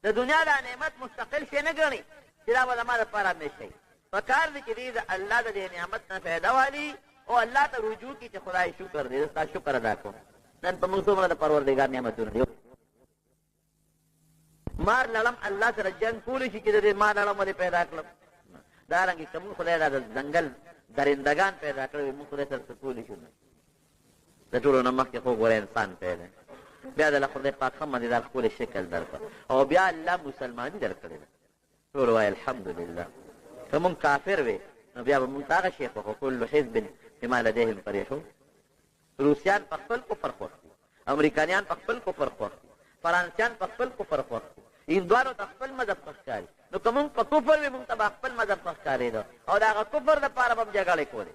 Speaker 1: د دنیا دا نعمت مستقل شی نه ګڼي چې دا به زما دپاره همېشه وي. پکار دي چې دی د الله د دې نعمت نه فایده والي او الله ته رجوع کړي چې خدای شکر دی، زه ستا شکر ادا کوم. نن په موږ څومره د پروردګار نعمتونه دي. مار لړم الله سره جنګ کولی شي چې د دې مار لړم ولې پیدا کړم؟ دارنګې که موږ خدای دا د ځنګل درندګان پیدا کړی وي، موږ خدای سره څه کولی شو؟ نه. د ټولو نه مخکې خو ګوره انسان پیدا، بیا د خدای پاک ښه مزېدار ښکلی شکل درکړ او بیا الله مسلماني درکړې ده. ټول وایي الحمدلله. که موږ کافر وی نو بیا به موږ ته هغه شی خوښ، کل حزب بما لدیهم فرحون. روسیان په خپل کفر خوښ دي، امریکانیان په خپل کفر خوښ دي، فرانسیان په خپل کفر خوښ دي، هندوانو ته خپل مذهب ښه ښکاري. نو که موږ په کفر وي موږ ته به خپل مذهب ښه ښکارېده او د هغه کفر دپاره به هم جګړې کولې.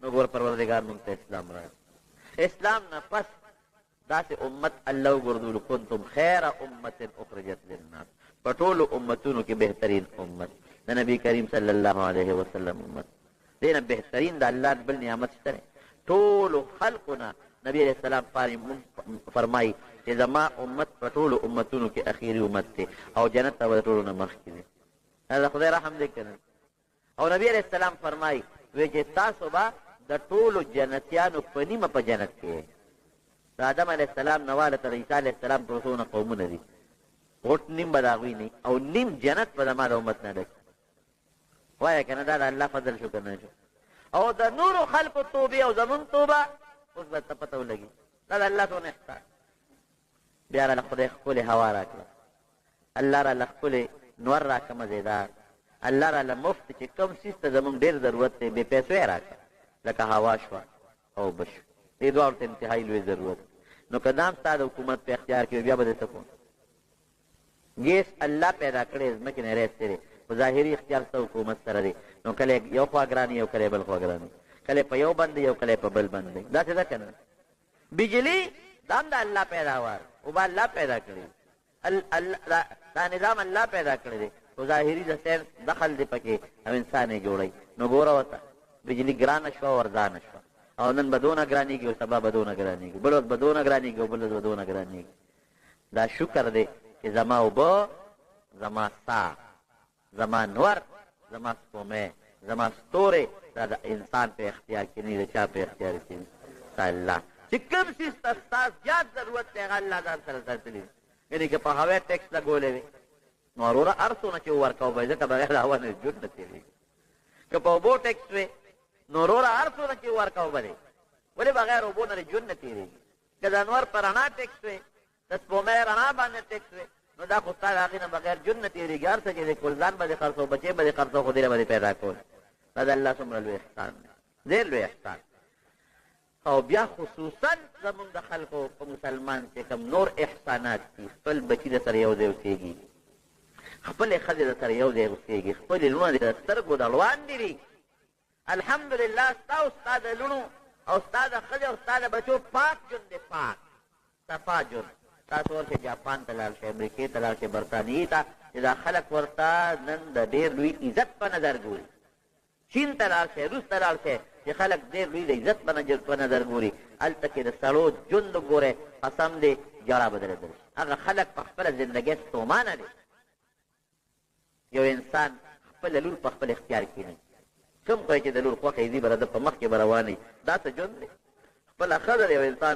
Speaker 1: نو ګور پروردګار موږ ته اسلام راکړ. اسلام نه پس داسې امت الله وګرځولو، کنتم خیر امة اخرجت للناس، په ټولو امتونو کې بهترین امت د نبی کریم صلی الله علیه وسلم امت. دې نه بهترین د الله بل نعمت شته دی؟ ټولو خلقو نه نبی علیه السلام فرمایي چې زما امت په ټولو امتونو کې اخیري امت دی او جنت ته به د ټولو نه مخکې دی. دا د خدای رحم دی که نه؟ او نبی علیه السلام فرمایي وی چې تاسو به د ټولو جنتیانو په نیمه په جنت کې یئ. د آدم علیه السلام نه واله تر عیسی علیه السلام پورې څونه قومونه دي، غټ نیم به د هغوی نه او نیم جنت به زما د امت نه ډک. وایه که نه دا د الله فضل شو که نه شو؟ او د نورو خلکو توبې او زمونږ توبه اوس به ته پته ولګي دا د الله څونه احسان. بیا راله خدای ښکلې هوا راکړه، الله راله ښکلې نور راکړه مزېدار، الله راله مفت چې کوم څیز ته زمونږ ډېر ضرورت دی بې پیسو یې راکړه، لکه هوا شوه او اوبه شوې، دې دواړو ته انتهایي لوی ضرورت. نو که دا هم ستا د حکومت په اختیار کې وي بیا به دې څه کوم؟ ګیس الله پیدا کړی، ځمکې نه یې راایستلی دی، خو ظاهري اختیار ستا حکومت سره دی، نو کله یې یو خوا ګران وي او کله یې بل خوا ګران وي، کله یې په یو بند دی او کله یې په بل بند دی، داسې ده که نه؟ بجلي دا هم د الله پیداوار، اوبه الله پیدا کړي، دا نظام الله پیدا کړی دی، خو ظاهري د ساینس دخل دی پکې او انسان یې جوړوي. نو ګوره ورته بجلي ګرانه شوه او ارزانه شوه، او نن به دونه ګرانېږي او سبا به دونه ګرانېږي، بله ورځ به دونه ګرانېږي او بله ورځ به دونه ګرانېږي. دا شکر دی چې زما اوبه، زما ساه، زما نور، زما سپومې، زما ستورې دا د انسان په اختیار کې نه دي، د چا په اختیار کې دي؟ د الله. چې کوم څیز ته ستا زیات ضرورت دی هغه الله ځان سره ساتلی دی. یعنې که په هوا ټیکس لګولی وي نو وروره هر څونه چې ورکوه به ځکه بغیر د هوا نه ژوند نه تېرېږي. که په اوبو ټیکس وي نو وروره هر څونه چې ورکوه به دی، ولې بغیر اوبو نه ژوند نه تېرېږي. که د انور په رڼا ټیکس وي، د سپوږمۍ رڼا باندې ټیکس وي، نو دا خو ستا د هغې نه بغیر ژوند نه تېرېږي. هر څه چې دې کول، ځان به دې خرڅو، بچی به دې خرڅو، خو دې له به دې پیدا کول. دا د الله څومره لوی احسان دی، ډېر لوی احسان. او بیا خصوصا زمونږ د خلکو په مسلمان چې کوم نور احسانات دي، خپل بچي د سره یو ځای اوسېږي، خپلې ښځې د سره یو ځای اوسېږي، خپلې لوڼه دې د سترګو د وړاندې دي. الحمدلله ستا او ستا د لوڼو او ستا د ښځې او ستا د بچو پاک ژوند دی، پاک صفا ژوند. تاسو ورشئ جاپان ته لاړ شئ، امریکې ته لاړ شئ، برطانیې ته، چې دا خلک ورته نن د ډېر لوی عزت په نظر ګوري. چین ته لاړ شئ، روس ته لاړ شئ، چې خلک ډېر لوی د عزت په نظر ګوري. هلته کې د سړو ژوند وګورئ، قسم دی ژړا به درته درشي. هغه خلک په خپله زندګۍ ستومانه دي. یو انسان خپله لور په خپل اختیار کې نه، کوم ځای چې د لور خوښه یې ځي به د ده په مخ کې به روانه وي. دا څه ژوند دی؟ خپله ښځه د یو انسان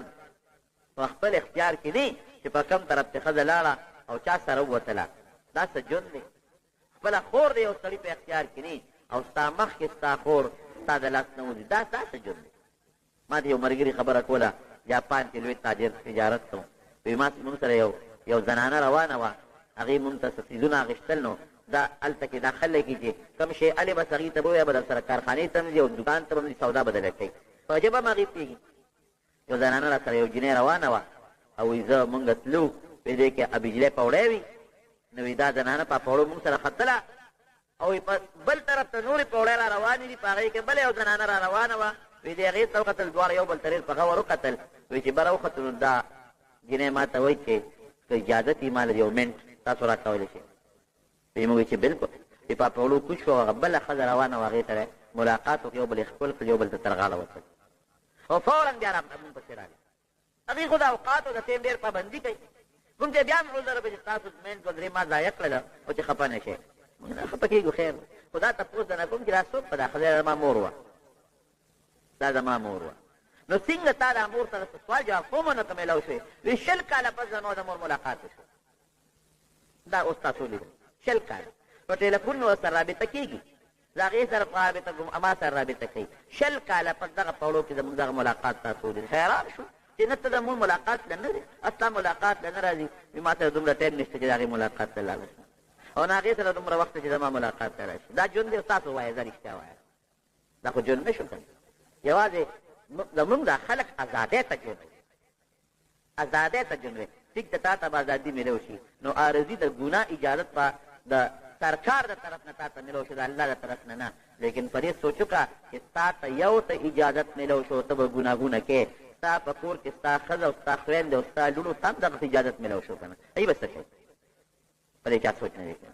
Speaker 1: په خپل اختیار کې نه چې په کوم طرف ته ښځه لاړه او چا سره ووتله، دا څه ژوند دی؟ خپله خور د یو سړي په اختیار کې نه او ستا مخ کې ستا خور ستا د لاس نه وځي، دا څه ژوند دی؟ ما د یو ملګري خبره کوله، جاپان کې لوی تاجر تجارت کوم، وی ما مونږ سره یو یو زنانه روانه وه، هغې مونږ ته څه څیزونه اخیستل، نو دا هلته کې دا خلک دي چې کوم شی الې بس هغې ته به ووایه به درسره کارخانې ته هم ځي او دوکان ته به هم ځي، سودا به درله کوي، په ژبه هم هغې پوهېږي. یو زنانه راسره یو جینۍ روانه وه او وایي زه مونږ تلو، په دې کې بجلی پوړی وي، نو وایي دا زنانه په پوړو مونږ سره ختله او په بل طرف ته نورې پوړۍ را روانې دي، په هغې کې بله یو زنانه را روانه وه، وایي دې هغې ته وکتل، دواړه یو بل ته ډېر په غور وکتل، وایي چې بره وختو نو دا جینۍ ما ته وایي چې که اجازت وي ما له یو منټ تاسو راکولی شئ؟ وایي موږ چې بلکل. وایي په پوړو کوز شو، هغه بله ښځه روانه وه، هغې سره ملاقات وکړ، یو بل یې ښکل کړل، یو بل ته تر غاړه وتل او فورا بیا را مونږ پسې راغله. هغوی خو د اوقاتو د ټیم ډېر پابندي کوي. مونږ ته بیا هم عذر وکړ چې ستاسو منټ دوه درې ما ضایع کړل او چې خفه نه شئ. مونږ نه خفه کېږو، خیر دی. خو دا تپوس درنه کوم چې دا څوک په دا ښځه زما مور وه، دا زما مور وه، نو څنګه تا دا مور سره سوال جواب کوم نه ته میلاو شوې؟ وی 20 کاله پس زما د مور ملاقات وشو. دا اوس تاسو لیدل 20 کاله په ټلیفون مې ورسره رابطه کېږي، زه هغې سره په رابطه کوم، ما سره رابطه کوي. 20 کاله پس دغه پوړو کې زموږ دغه ملاقات تاسو ولید. حیران شو چې نه ته د مور ملاقات له نه ځې، ستا ملاقات له نه راځي. وي ما سره دومره ټایم نشته چې د هغې ملاقات ته لاړه شم، او نه هغې سره دومره وخت چې زما ملاقات ته راشي. دا ژوند دی، تاسو وایه، زه رښتیا وایم، دا خو ژوند نه شو که نه. یوازې زموږ دا خلک ازادۍ ته ژوند وي، ازادۍ ته ژوند وي. ټیک ده، تا ته به ازادي میلاو شي، نو عارضي د ګناه اجازت به د سرکار د طرف نه تا ته میلاو شي، د الله د طرف نه نه. لیکن په دې سوچ وکړه چې تا ته یو ته اجازت میلاو شو، ته به ګناهونه کې، ستا په کور کې ستا ښځه او ستا خویندې او ستا لوڼو ته هم دغسې اجازت میلاو شو که نه، هغوی به څه کوي؟ په دې چا سوچ نه دی کړی.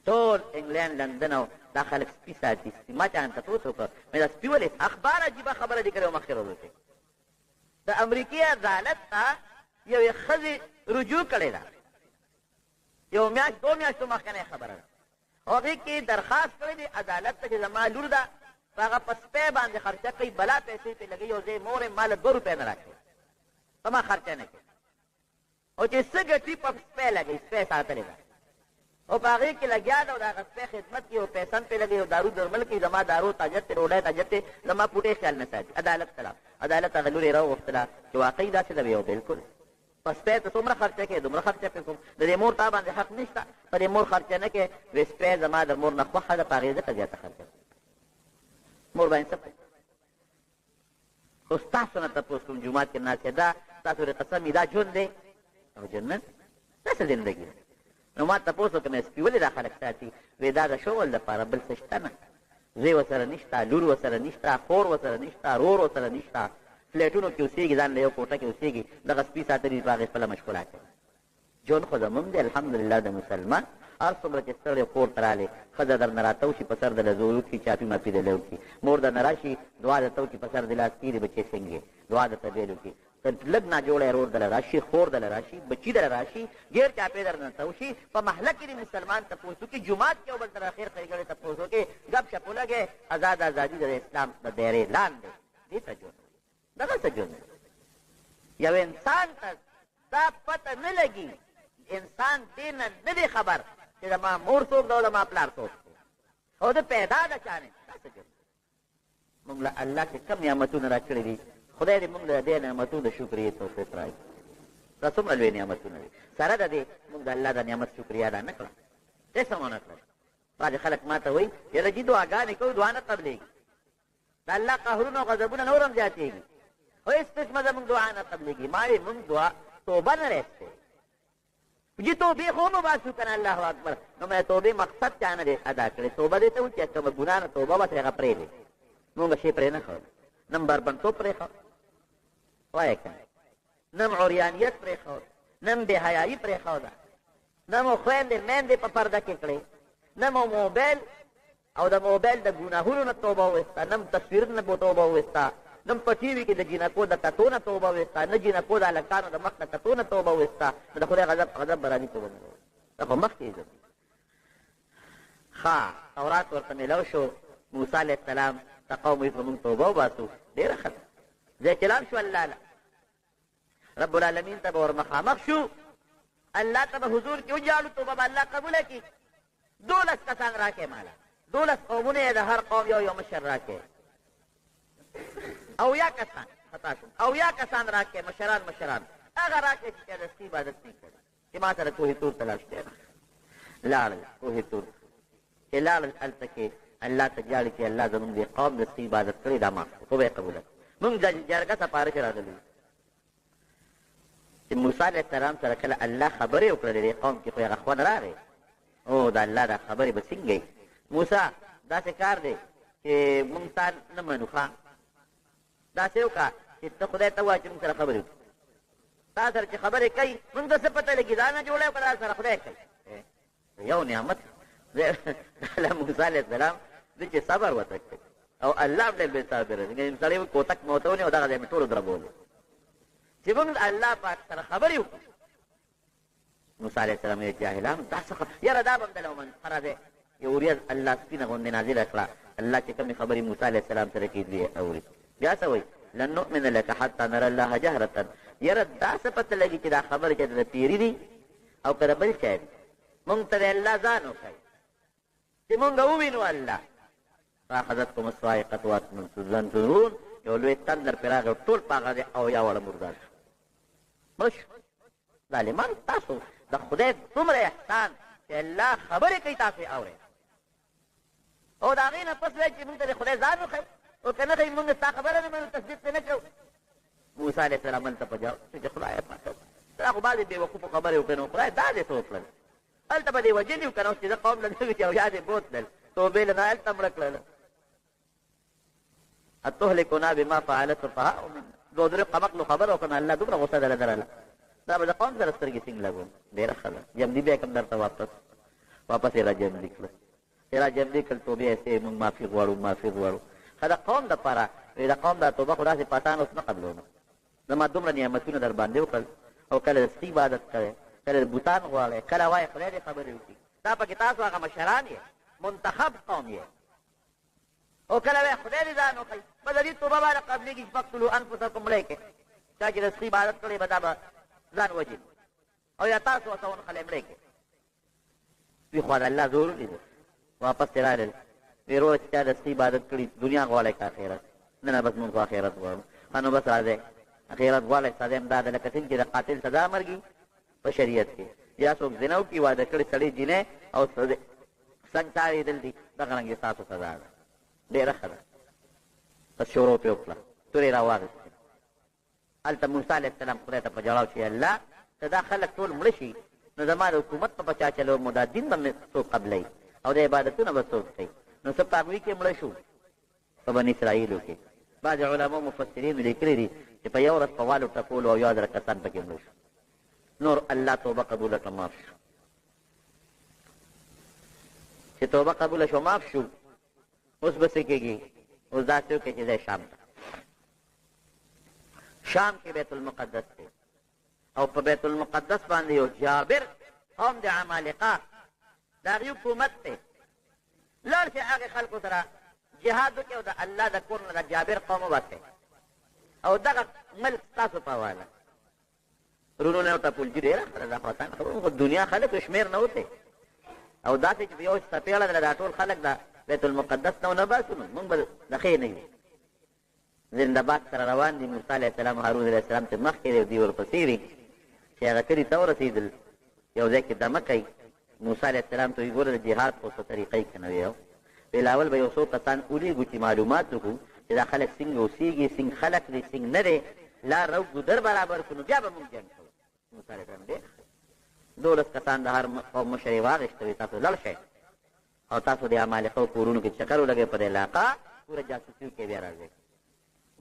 Speaker 1: ټول انګلینډ، لندن او دا خلک سپي ساتي، سپي. ما چا نه تپوس وکړ، مې دا سپي ولې؟ اخبار عجیبه خبره لیکلې وه مخکې ورځو کې، د امریکې عدالت ته یوې ښځې رجوع کړې ده، یو میاشت دوه میاشتو مخکنۍ خبره ده. او هغې کې درخواست کړی دی عدالت ته چې زما لور ده، په هغه په سپی باندې خرچه کوي، بلا پیسې پرې لګوي، او زه یې مور یم، ما له 2 روپۍ نه راکوي، په ما خرچه نه کوي، او چې څه ګټي په سپی لګوي، سپی ساتلی ده او په هغې کې لګیا ده، او د هغه سپی خدمت کوي، او پیسې هم پرې لګوي، او دارو درمل کوي، زما دارو ته حاجت دی، ډوډۍ ته حاجت دی، زما پوټې خیال نه ساتي. عدالت ته لاړ، عدالت هغه لور یې راوغوښتله چې واقعي داسې ده؟ وی بالکل. په سپی ته څومره خرچه کوې؟ دومره خرچه پرې کوم. د دې مور تا باندې حق نشته، په دې مور خرچه نه کوې؟ وی سپی زما د مور نه خوښه ده، په هغې ځکه زیاته خرچه کوم. مور باندې څه؟ خو ستاسو نه تپوس کوم، جومات کې ناست دا ستاسو د قسم، دا ژوند دی او جنت دا څه زندګي ده؟ نو ما تپوس وکړ، سپي ولې دا خلک ساتي؟ وی دا د شغل دپاره، بل څه شته نه، زوی ورسره نشته، لور ورسره نشته، خور ورسره نشته، ورور ورسره نشته، فلیټونو کې اوسېږي، ځان له یو کوټه کې اوسېږي، دغه سپي ساتلي، په هغې خپله مشغولا کوي. ژوند خو زموږ دی الحمدلله د مسلمان، هر څومره چې ستړی کور ته راغلې، ښځه درنه راتاو شي، په سر د له زور وکړي، چاپي ماپي د له وکړي، مور درنه راشي، دعا درته وکړي، په سر د لاس تېري بچې څنګه یې، دعا درته بیل وکړي. که لږ ناجوړی ورور دله راشي، خور دله راشي، بچي دله راشي، ګیر چاپې درنه تاو شي، په محله کې دې مسلمان تپوس وکړي، جومات کې یو بل سره خیر ښېګڼې تپوس وکړي، ګپ شپ ولګوې، ازاده ازادي د اسلام د دایرې لاندې، دې ته ژوند وایي. دغه څه ژوند دی. یو انسان ته دا پته نه لګي، انسان دې نه نه دی خبر چې زما مور څوک ده او زما پلار څوک دی او زه پیدا د چا نه، دا څه ژوند؟ موږ له الله چې کوم نعمتونه راکړي دي، خدای دې موږ له دې نعمتونو د شکریې توفیق راکړي. دا څومره لوی نعمتونه دي، سره د دې موږ د الله د نعمت شکریه ادا نه کړه، قسم ونه کړه. بعضې خلک ما ته وایي، یاره جي دعاګانې کوو، دعا نه قبلېږي، د الله قهرونه او غضبونه نور هم زیاتېږي، خو هېڅ قسمه زموږ دعا نه قبلېږي. ما وایي موږ دعا توبه نه راایستې، جي توبې خو هم وباسو که نه؟ الله اکبر. نو مې توبې مقصد چا نه دی ادا کړی. توبه دې ته وایي چې کومه ګناه نه توبه وباسې، هغه پرېږدې. موږ شی پرې نه ښود، نه هم بربنډتوب پرېښود، وایه که نه هم عریانیت پرېښود، نه هم بې حیایي پرېښوده، نه مو خویندې میندې په پرده کې کړې، نه مو موبایل او د موبایل د ګناهونو نه توبه وویسته، نه هم تصویرونو نه توبه وویسته، نه هم په ټي وي کې د جینکو د کتو نه توبه وویسته، نه جینکو د هلکانو د مخ د کتو نه توبه وویسته. نو د خدای غضب غضب به راځي، توبه نه دا خو مخکې زموږ. ښه، تورات ورته میلاو شو، موسی علیه السلام ته قوم وایي موږ توبه وباسو. ډېره ښه ده، ځای چې لاړ شو الله له رب العالمین ته به ور مخامخ شو، الله ته به حضور کې وژاړو، توبه به الله قبوله کړي. 12 کسان راکړئ ماله، 12 قومونه یې، د هر قوم یو یو مشر راکړئ، او یا کسان، خطا شوم، او یا کسان راکړئ، مشران مشران هغه راکړئ چې چا د سپي عبادت نه کړی، چې ما سره کوه طور ته لاړ شي. لاړل کوه طور، چې لاړل هلته کې الله ته ژاړي چې الله زموږ دې قوم د سپي عبادت کړی، دا معاف کړه، توبه یې قبوله کړه. موږ جرګه سفارش راغلي. چې موسی علیه السلام سره کله الله خبرې وکړلې، دې قوم کې خو هغه خوند راغی، او د الله دا خبرې به څنګه وي؟ موسی داسې کار دی چې موږ تا نه منو، ښه داسې وکړه چې ته خدای ته ووایه چې موږ سره خبرې وکړي. تا سره چې خبرې کوي موږ ته څه پته لګي؟ دا نه جوړه که دا سره خدای کوي؟ یو نعمت له موسی علیه السلام د چې صبر ورته کوي، او الله هم ډېر لوی صابر دی. سړی کوتک مې ورته ونیو، دغه ځای مې ټولو دربولو چې موږ الله پاک سره خبرې وکړو. موسی علیه السلام یې جاهلانو دا څه یاره، دا به هم دله ومنو، ښه راځئ. یو وریځ الله سپینه غوندې نازله کړه، الله چې کومې خبرې موسی علیه السلام سره کوي دوی یې اوري. بیا څه وایي؟ لن نؤمن لک حتی نرى الله جهرة. یاره دا څه پته لګي چې دا خبرې چې د پیري دي او که د بل چا دي؟ موږ ته د الله ځان وښایي چې موږ ووینو الله. فاخذتکم الصاعقة وانتم تنظرون. یو لوی تندر پرې راغی، ټول په هغه ځای او یا واړه مردار شو، مړه شو. ظالمان، تاسو د خدای دومره احسان چې الله خبرې کوي تاسو یې اورئ، او د هغې نه پس وایي چې موږ ته د خدای ځان وښایي، او که نه ښایي موږ ستا خبره نه منو، تصدیق پرې نه کوو. موسی علیه السلام هلته په جواب چې خدایه پاکه دا خو بعضې بېوقوفو خبرې وکړې، نو خدای دا دې څه وکړل؟ هلته به دې وژلي وو که نه؟ اوس چې زه قوم له نه چې او یا دې بوتلل، توبې له نه هلته مړه کړل. اتهلکنا بما فعل السفهاء منا. دوه درې قمقلو خبره وکړه، الله دومره غوسه دله درله، دا به د قوم سره سترګې څنګه لګوم؟ ډېره ښه ده، جمدي بیا کوم درته واپس واپس یې راجمدي کړه. چې راجمدي کړل، توبې ایسې موږ معافي غواړو، معافي غواړو. ښه، د قوم دپاره د قوم دا توبه خو داسې په اسانه اوس نه قبلوم. زما دومره نعمتونه در باندې وکړل، او کله د سپي عبادت کوې، کله د بوتان غواړې، کله وایې خدای دې خبرې وکړي، دا پکې تاسو هغه مشران یې. منتخب قوم یې. او کله وایي خدای دې ځان وښیي، بس د دې توبه باندې قبلېږي چې فاقتلوا انفسکم، مړی کړئ. چا چې د سپي عبادت کړی به دا به ځان وژني، او یا تاسو ورته ونښلی مړی کړئ. دوی خو د الله زور ولیده، واپس ترې راغلل، وی وروره چې چا د سپي عبادت کړي دنیا غواړی که آخرت؟ نه نه بس مونږ خو آخرت غواړو. ښه نو بس راځئ، آخرت غواړئ سزا هم دا ده لکه څنګه چې د قاتل سزا مرګي په شریعت کې، یا څوک زنا وکړي واده کړې سړی جینۍ او سنګسارېدل دي، دغه رنګ ستاسو سزا ده. ډېره ښه ده. بس شروع پرې وکړه، تورې راواخیستې. هلته موسی علیه السلام خدای ته په ژړا و چې الله که دا خلک ټول مړه شي نو زما د حکومت به په چا چلوم او دا دین به مې څوک قبلوي او دا عبادتونه به څوک کوي؟ نو څه په هغوی کې مړه شو په بني اسرائیلو کې. بعضې علماو مفسرینو لیکلي دي چې په یو ورځ په والو ټکولو او یو زره کسان پکې مړه شو. نور الله توبه قبوله کړه، معاف شو. چې توبه قبوله شو معاف شو، اوس به څه کېږي؟ اوس داسې وکړئ چې ځئ شام ته. شام کې بیت المقدس دی او په بیت المقدس باندې یو جابر قوم د عمالقه د هغوی حکومت دی. لاړ شئ هغې خلکو سره جهاد وکړئ او د الله د کور نه د جابر قوم وباسئ او دغه ملک ستاسو په حواله. رونو نه ورته پولجي ډېره ښه ده، دا خو اسانه خبره، خو دنیا خلک شمېر نه وتی او داسې چې په یو څپېړه ده دا ټول خلک د بیت المقدس نه ونه باسو نو موږ به د ښې نه یو. زنده باد سره روان دي، موسی علیه السلام هارون علیه السلام چې مخکې دی او دوی ورپسې دي. چې هغه کلي ته ورسېدل یو ځای کې دمه کوي، موسی علیه السلام ته وایي ګوره د جهاد خو څه طریقه یې که نه وي، ویل اول به یو څو کسان ولیږو چې معلومات وکړو چې دا خلک څنګه اوسېږي، څنګه خلک دي، څنګه نه دی، لار راو ګودر برابر کړو نو بیا به موږ جنګ کوو. موسی علیه السلام ډېر ښه، 12 کسان د هر قوم مشر یې واخیسته، وایي تاسو لاړ شئ او تاسو د عمالقو کورونو کې چکر ولګوئ، په دې علاقه پوره جاسوسي وکړئ بیا راځئ.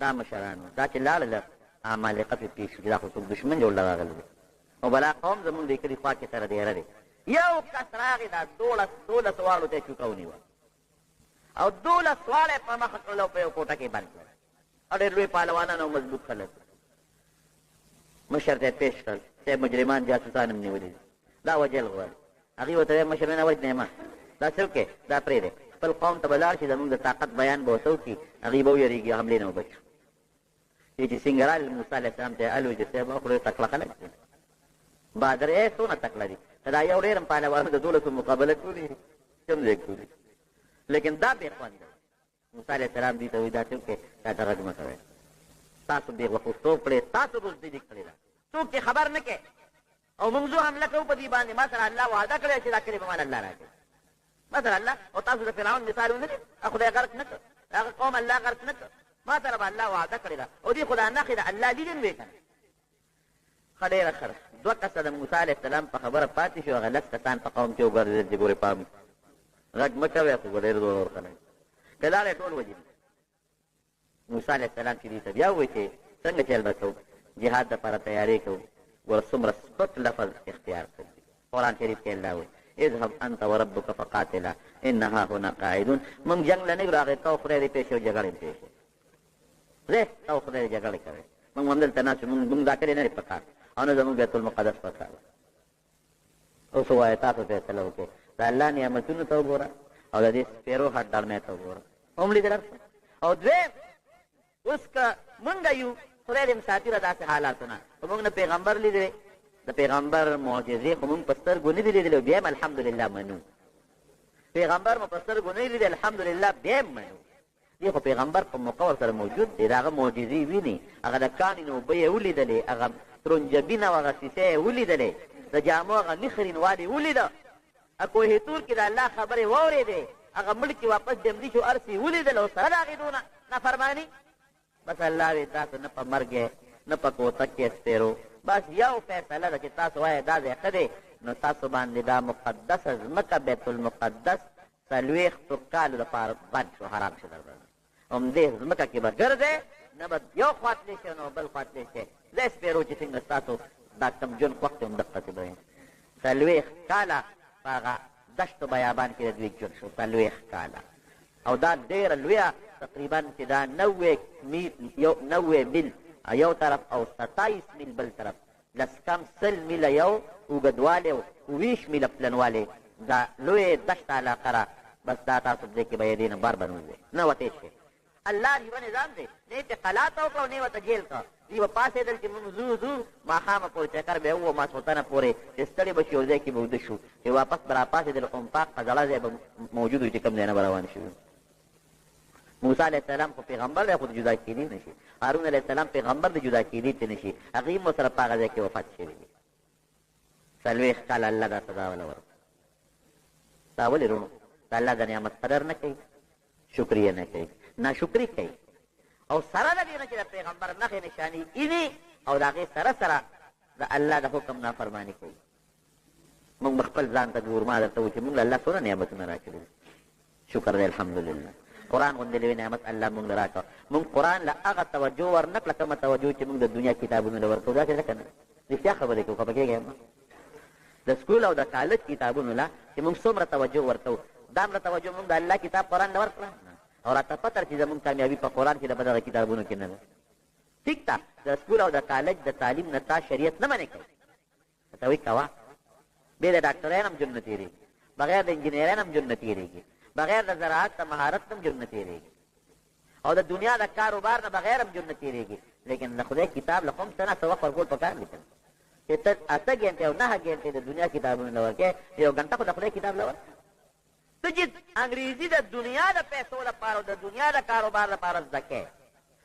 Speaker 1: دا مشران وو، دا چې لاړل عمالقه پرې پېښ شو چې دا خو څوک دښمن جوړ راغلی دی او بلا قوم زموږ د کلي خوا کې سره دېره دی. یو کس راغی دا 12 واړو ته یې چوکه ونیوه او 12 واړه یې په مخه کړل او په یو کوټه کې بند کړل. او ډېر لوی پهلوانان او مضبوط خلک مشر ته یې پېښ کړل، صاحب مجرمان جاسوسان هم نیولي دي، دا وژل غواړي. هغوی ورته ویل مشر نه وژنې ما، دا څه وکړې، دا پرېږدی، خپل قوم ته به لاړ شي، زموږ د طاقت بیان به ورته وکړي، هغوی به ویرېږي او حملې نه به بچ شو. دوی چې څنګه راغلل موسی علیه السلام ته یې ال ویل چې صاحب خو ډېر تکړه خلک دي، بادر یې څونه تکړه دي، که دا یو ډېر هم پهلوانو د 12 مقابله کولي کوم ځای کولي، لیکن دا بې خونده. موسی علیه السلام دوی ته وایي داسې وکړئ، چا ته غږ مه کوئ، تاسو بې غوښتوب کړی، تاسو بزدلي کړې ده، څوک چې خبر نه کوي او موږ ځو حمله کوو په دوی باندې، ما سره الله وعده کړې چې دا کلی به مال الله راکړي، ما سره الله. او تاسو د فرعون مثال ونه لید، خدای غرق نه کړ، هغه قوم الله غرق نه کړ، ما سره به الله وعده کړې ده او دې خدا نښې د الله لیدل وې که نه. ښه ډېره ښه ده. 2 کسه د موسی علیه السلام په خبره پاتې شو، هغه 10 کسان په قوم کې وګرځېدل چې ګورې پام غږ مه کوئ، خو ډېر زورور خلک که لاړی ټول وژني. موسی علیه السلام چې دوی ته بیا ووایي چې څنګه چل به کوو، جهاد دپاره تیاری کوو، ګوره څومره سپک لفظ اختیار کړی. قرآن شریف کې الله وایي اذهب انت وربک فقاتلا انا هاهنا قاعدون. موږ جنګ له نه یو راغلي، ته او خدای دې پېښ او جګړې پېښ ځئ، ته او خدای دې جګړې کوئ، موږ همدلته ناست یو، موږ دا کلی نه دی په کار او نه زموږ بیت المقدس په کار. اوس ووایه تاسو فیصله وکړئ، د الله نعمتونو ته وګوره او د دې سپېرو هټ دړمې ته وګوره، هم لیدل هر څه. او دویم اوس که مونږ یو خدای دې هم ساتي له داسې حالاتو نه، خو مونږ نه پیغمبر لیدلی، د پیغمبر معجزې خو مونږ په سترګو نه دي لیدلې، بیا هم الحمدلله منو. پیغمبر مو په سترګو نه لیدلی، الحمدلله بیا هم منو. دی خو پیغمبر په موقع ورسره موجود دی، د هغه معجزې ویني، هغه د کاڼي نه اوبه یې ولیدلې، هغه ترنجبین او هغه سیسه یې ولیدلې، د جامو هغه نخرینوالی ولیده، کوه طور کې د الله خبرې واورېدې، هغه مړ چې واپس جمدي شو هر څه یې ولیدل او سره د هغې دونه نافرماني. بس الله وایي تاسو نه په مرګ یې نه په کوتک کې سپېرو، بس یو فیصله ده چې تاسو وایئ دا ځای ښه دی، نو تاسو باندې دا مقدسه ځمکه بیت المقدس 40 کالو دپاره بند شو، حرام شو در باندې. همدې ځمکه کې به ګرځئ، نه به یو خوا تللی شئ نه بل خوا تللی شئ، ځای سپېرو چې څنګه ستاسو دا کم ژوند خوښ دی همدقسې به وي. 40 کاله په هغه دشت و بیابان کې د دوی ژوند شو، 40 کاله. او دا ډېره لویه تقریبا چې دا 90 میل یو طرف او 27 میل بل طرف، لس کم 100 میله یو اوږدوالی او 20 میله پلنوالی دا لوی دشت علاقه را بس دا تاسو په دې کې به یې دې نه بار بنوځئ، نه وتی شئ. الله عجیبه نظام دی، نه یې پرې قلاته وکړه او نه یې ورته جېل کړه. دوی به پاڅېدل چې موږ ځو ځو، ماښامه پورې چکر به یې ووهو، ماسخوتنه پورې چې ستړي به شو یو ځای کې به ویده شو، چې واپس به راپاڅېدل اومپاک زړه ځای به موجود و چې کوم ځای نه به روان شوي. موسی علیه السلام خو پیغمبر دی خو جدا کېدی نه شي، هارون علیه السلام پیغمبر دی جدا کېدی ته نه شي، هغوی هم ورسره په هغه ځای کې وفات شوي دي. 40 کاله الله دا سزا وله ورکړه. دا ولې وروڼو د الله د نعمت قدر نه کوي، شکریه نه کوي، ناشکري کوي، او سره له دې نه چې د پیغمبر نښې نښانې ویني او د هغې سره سره د الله د حکم نافرماني کوي. موږ به خپل ځان ته ګورو، ما درته وویل چې موږ له الله څومره نعمتونه راکړي دي، شکر دی الحمدلله. قرآن غوندې لوی نعمت الله موږ له راکړ، موږ قرآن له هغه توجه ورنه کړه کومه توجه چې موږ د دنیا کتابونو له ورکوو. داسې ده که نه؟ رښتیا خبرې کوو، خفه کېږئ مه. د سکول او د کالج کتابونو له چې موږ څومره توجه ورکوو، دامره توجه موږ د الله کتاب قرآن له ورکړه؟ او راته پته چې زموږ کامیابي په قرآن کې ده، په دغه کتابونو کې نه ده. ټیک ده، د سکول او د کالج د تعلیم نه تا شریعت نه منې کوي، ته وایي کوه، بې د ډاکټرۍ نه هم ژوند نه تېرېږي، بغیر د انجینرۍ نه هم ژوند نه تېرېږي، بغیر د زراعت د مهارت نه هم ژوند نه تېرېږي، او د دنیا د کاروبار نه بغیر هم ژوند نه تېرېږي. لیکن د خدای کتاب له خو هم څه نا څه وخت ورکول پکار دي که نه؟ چې ته 8 ګنټې او 9 ګنټې د دنیا کتابونو له ورکې، یو ګنټه خو د خدای کتاب له ورکړه. ته چې انګریزي د دنیا د پیسو لپاره او د دنیا د کاروبار لپاره زده کړې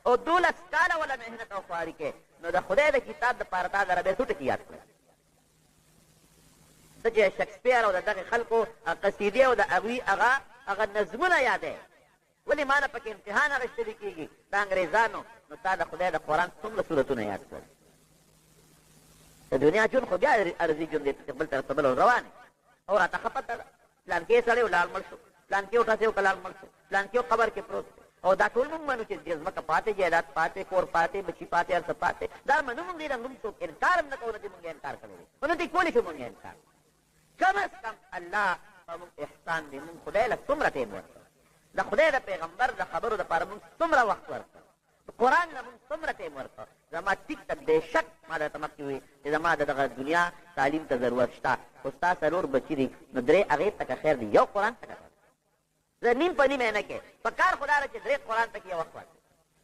Speaker 1: او 12 کاله وله محنت او خواري کوې، نو د خدای د کتاب دپاره تا د ربې څو ټکي یاد کړل؟ ته چې شکسپیر او د دغې خلکو قصیدې او د هغوی هغه نظمونه یادوې، ولې ما نه پکې امتحان اخیستل کېږي د انګریزانو، نو تا د خدای د قرآن څومره سورتونه یاد کړل؟ د دنیا ژوند خو بیا ارضي ژوند دی چې بل طرف ته بل روان یې، او راته ښه پته ده پلانکی سړی و لاړ مړ شو، پلانکی و ټسې وکړه لاړ مړ شو، پلانکی و قبر کې پروت دی. او دا ټول موږ منو چې ځمکه پاتې، جایداد پاتې، کور پاتې، بچي پاتې، هر څه پاتې، دا منو موږ. دې نه موږ څوک انکار هم نه کوو، نه چې موږ انکار کړی دی، خو نه دې کولی شو موږ انکار. کم از کم الله په موږ احسان دی، موږ خدای له څومره ټایم ورکړ، د خدای د پیغمبر د خبرو دپاره موږ څومره وخت ورکړ، د قرآن له موږ څومره ټایم ورکړ. زما ټیک ته بېشک ما درته مخکې وویل چې زما د دغه دنیا تعلیم ته ضرورت شته، خو ستا 4 بچي دي، نو 3 هغې ته که خیر دی، یو قرآن ته که خیر، زه نیم په نیمه یې نه کې، په کار خو دا ده چې 3 قرآن ته کې یو وخت ورکړې،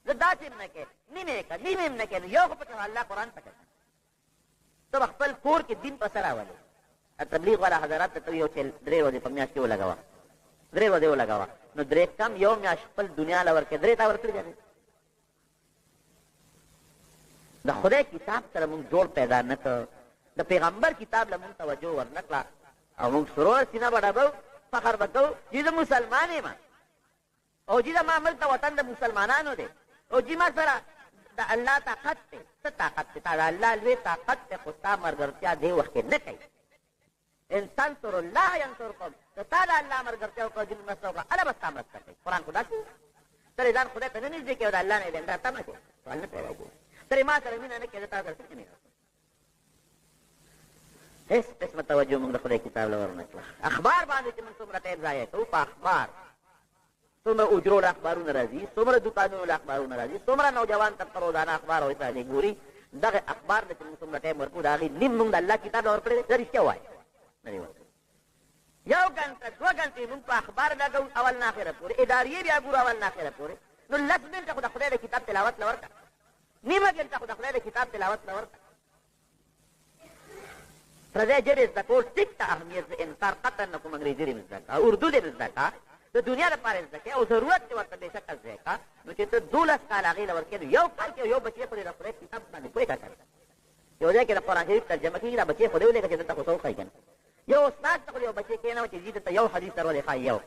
Speaker 1: زه داسې هم نه کې، نیمه یې که نیمه هم نه کې، نو یو خو پکې الله قرآن ته که. ته به خپل کور کې دین په څه راولې؟ تبلیغ والا حضرات ته یو چې 3 ورځې په میاشت کې ولګوه، 3 ورځې ولګوه، نو 3 کم یو میاشت خپل دنیا له ورکړې، 3 تا ورکړي دی. د خدای کتاب سره موږ جوړ پیدا نه کړ، د پیغمبر کتاب له موږ توجه ورنه کړه، او موږ سرور سینه به ډبو، فخر به کوو چې زه مسلمان یم، او چې زما ملک د وطن د مسلمانانو دی، او چې ما سره د الله طاقت دی. څه طاقت دی؟ تا د الله لوی طاقت دی، خو ستا ملګرتیا دې وخت کې نه کوي. ان تنصر الله ینصرکم، که تا د الله ملګرتیا وکړه، دین مرسته وکړه، الله به ستا مرسته کوي. قرآن خو داسې ته ځان خدای ته نه نږدې کوې او د الله نه یې دا تمه کوې، سوال نه پیدا کېږي. ته ما سره مینه نه کوې، زه تا سره څنګه مینه وکړم؟ هېڅ قسمه توجه موږ د خدای کتاب له ورنه کړه. اخبار باندې چې موږ څومره ټایم ضایع کوو، په اخبار څومره اجرو له اخبارونه راځي، څومره دوکانونو له اخبارونه راځي، څومره نوجوان طبقه روزانه اخبار او رسالې ګوري، دغه اخبار له چې موږ څومره ټایم ورکوو، د هغې نیم موږ د الله کتاب له ورکړی دی. زه رښتیا وایم، نه دی ورکړی. 1 ګنټه 2 ګنټې موږ په اخبار لګوو اول نه اخره پورې، ادارې بیا ګورو اول نه اخره پورې، نو 10 منټه خو د خدای د کتاب تلاوت له ورکړه، نیمه ګنټه خو د خدای د کتاب تلاوت له ورکړه. پردی ژبې زده کول ټیک ته اهمیت، زه انکار قطعا نه کوم، انګرېزي دې زده کړه، اردو دې زده کړه، د دنیا لپاره یې زده کړې او ضرورت دې ورته بېشکه زده کړه، نو چې ته 12 کاله هغې له ورکړې، نو یو کال کې یو بچی خو دې د خدای کتاب باندې پوه کړه. یو ځای کې د قرآن شریف ترجمه کېږي، دا بچی خو دې ولېږه چې دلته خو څه وښایي که نه. یو استاد ته خو دې یو بچی کښېنوه چې ځي دلته یو حدیث در ولې ښایي یو،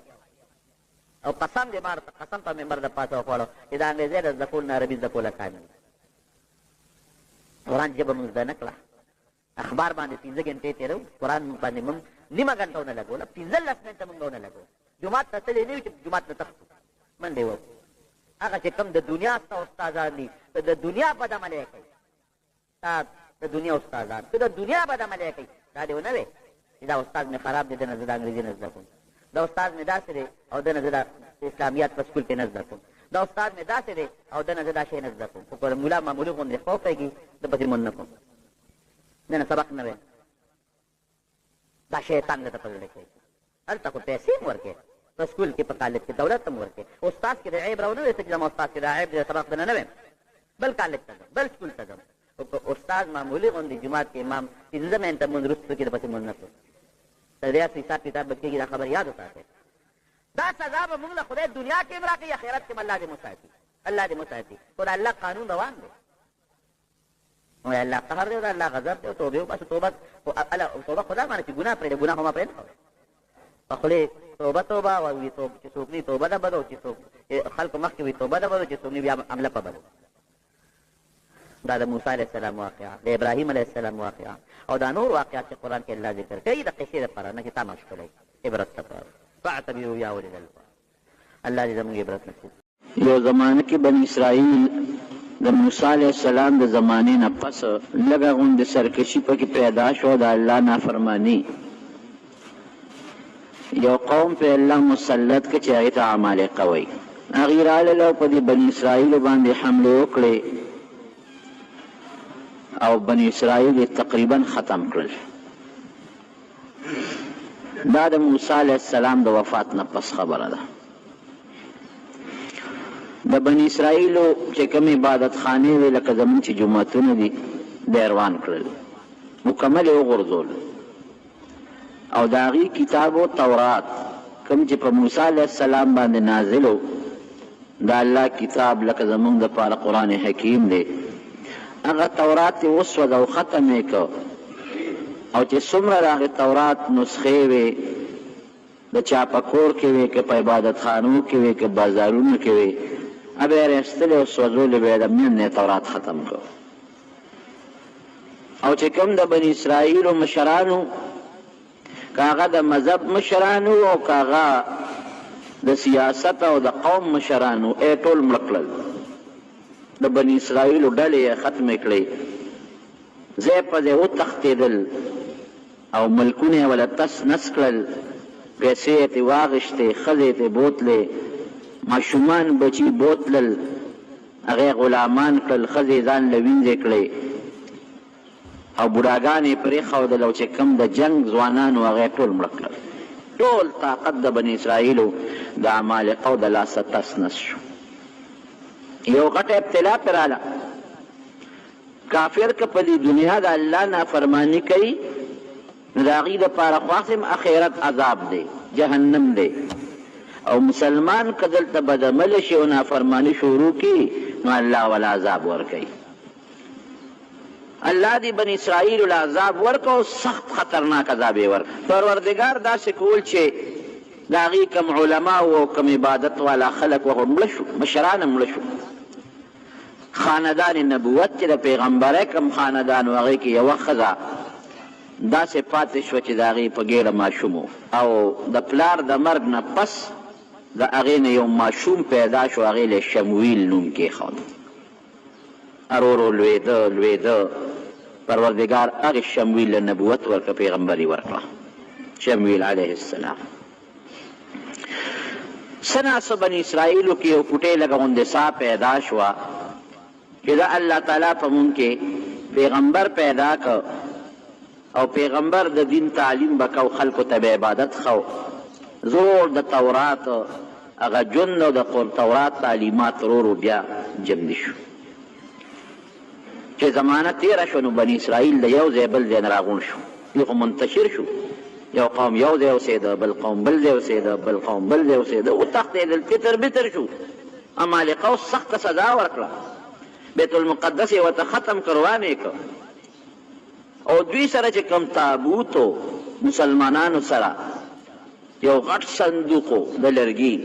Speaker 1: او قسم دې ما ورته قسم په منبر د پاسه وخوړو چې د انګرېزۍ د زده کولو نه عربي زده کول اسانه دي. قرآن ژبه مونږ زده نه کړه، اخبار باندې 5 ګنټې تېروو، قرآن باندې مونږ نیمه ګنټه ونه لګوله، 15 منټه مونږ ونه لګوله، جومات ته تللی نه یو چې جومات نه تښتو، منډې وهو. هغه چې کوم د دنیا ستا استادان دي، ته د دنیا بد عملی کوي، تا د دنیا استادان ته د دنیا بد عملی کوي، دا دې ونه وې چې دا استاد مې خراب دی، ده نه زه د انګرېزي نه زده کوم، دا استاد مې داسې دی او ده نه زه د اسلامیات په سکول کې نه زده کوم، دا استاد مې داسې دی او ده نه زه دا شی نه زده کوم، خو که ملا معمولي غوندې ښه وپوهېږي زه پسې مونږ نه کوم، ده نه سبق نه وایم. دا شیطان درته په زړه کې، هلته خو پیسې هم ورکوې، په سکول کې، په کالج کې دولت هم ورکوي. استاد کې د عیب راونه ویسته چې زما استاد کې دا عیب دی، سبق به نه وایم، بل کالج ته ځم، بل سکول ته ځم. خو که استاد معمولي غوندې جومات کې امام پنځه منټه مونځ وروسته کړي، پسې مونځ نه کوي. د دې هر څه حساب کتاب به کېږي، دا خبره یاد وساتئ. دا سزا به موږ له خدای دنیا کې هم راکوي، اخرت کې هم الله دې مو ساتي، الله دې مو ساتي. خو د الله قانون روان دی. نو الله قهر دی او د الله غضب دی، او توبې وباسو. توبه خو توبه خو دا معنی چې ګناه پرېږده، ګناه خو ما پرې نه کوي. په خولې توبه توبه وي، چې څوک نه توبه ده بدو، چې څوک خلکو مخکې وي توبه ده بدو، چې څوک نه بیا عمله په بدو. دا د موسی علیه السلام واقعه، د ابراهیم علیه السلام واقعه، او دا نور واقعات چې قرآن کې الله ذکر کوي د قصې لپاره نه چې تا مشغولوي، عبرت لپاره. فاعتبروا یا اولي الالباب. الله دې زموږ عبرت نصیب.
Speaker 2: یو زمانه کې بني اسرائیل د موسی علیه السلام د زمانې نه پس لږه غوندې سرکشي پکې پیدا شوه، د الله نافرماني. یو قوم پرې الله مسلط کړ چې هغې ته عمالقه وایي. هغوی رالل او په دې بني اسرائیلو باندې حملې وکړې او بني اسرائیل یې تقریبا ختم کړل. دا د موسی علیه السلام د وفات نه پس خبره ده. د بني اسرائیلو چې کوم عبادت خانې وې، لکه زمونږ چې جوماتونه دي، دا یې روان کړل، مکمل یې وغورځول. او د هغوی کتاب و تورات، کوم چې په موسی علیه السلام باندې نازل و، د الله کتاب لکه زمونږ دپاره قرآن حکیم دی، هغه تورات یې وسوځاوه، ختم یې کړ. او چې څومره د هغې تورات نسخې وې، د چا په کور کې وې، که په عبادتخانو کې وې، که بازارونو کې وې، هغه به یې راایستلې او سوځولې به یې، د مین نه یې تورات ختم کړ. او چې کوم د بني اسرائیلو مشران وو، که هغه د مذهب مشران وو او که هغه د سیاست او د قوم مشران وو، یې ټول مړه کړل. د بني اسرائیلو ډلې یې ختمې کړې، ځای په ځای وتښتېدل او ملکونه یې وله تس نس کړل، پیسې یې ترې واخیستې، ښځې یې ترې بوتلې، ماشومان بچي بوتلل، هغه یې غلامان کړل، ښځې یې ځان له وینځې کړې او بوډاګان یې پرېښودل، او چې کوم د جنګ ځوانان وو هغه یې ټول مړه کړل. ټول طاقت د بني اسرائیلو د عمالقو د لاسه تس نس شو. یو غټه ابتلا پرې راله. کافر که په دې دنیا د الله نافرماني کوي، نو د هغوی دپاره خو هسې هم اخرت عذاب دی، جهنم دی. او مسلمان که دلته بدعمله شي او نافرماني شروع کړي، نو الله ولا عذاب ورکوي. الله دې بني اسرائیلو له عذاب ورکړ او سخت خطرناک عذاب یې ورکړ. پروردګار داسې کول چې د هغوی کوم علما وو او کوم عبادت والا خلک وو، هغه مړه شو، مشران هم مړه شو. خاندان نبوت چې د پیغمبرۍ کوم خاندان و، هغې کې یوه ښځه داسې پاتې شوه چې د هغې په ګېډه ماشوم و، او د پلار د مرګ نه پس د هغې نه یو ماشوم پیدا شو، هغې له شمویل نوم کېښود. ورو ورو لوېده لوېده، پروردګار هغې شمویل له نبوت ورکړه، پیغمبري ورکړه شمویل علیه السلام. څه ناڅه بني اسرائیلو کې یو کوټې لږه غوندې ساه پیدا شوه چې د الله تعالی په مونږ کې پیغمبر پیدا کړ، او پیغمبر د دین تعلیم به کو، خلکو ته به عبادت ښو. زوړ د تورات هغه ژوند او د تورات تعلیمات ورو ورو بیا جمدي شو. چې زمانه تېره شوه، نو بني اسرائیل د یو ځای بل ځای نه راغونډ شو، دوی خو منتشر شو. یو قوم یو ځای اوسېده، بل قوم بل ځای اوسېده، بل قوم بل ځای اوسېده، وتښتېدل، تتر بتر شو. عمالقو سخته سزا ورکړه، بیت المقدس یې ورته ختم کړ، روان یې کړ. او دوی سره چې کوم تابوت و، مسلمانانو سره یو غټ صندوق و د لرګي،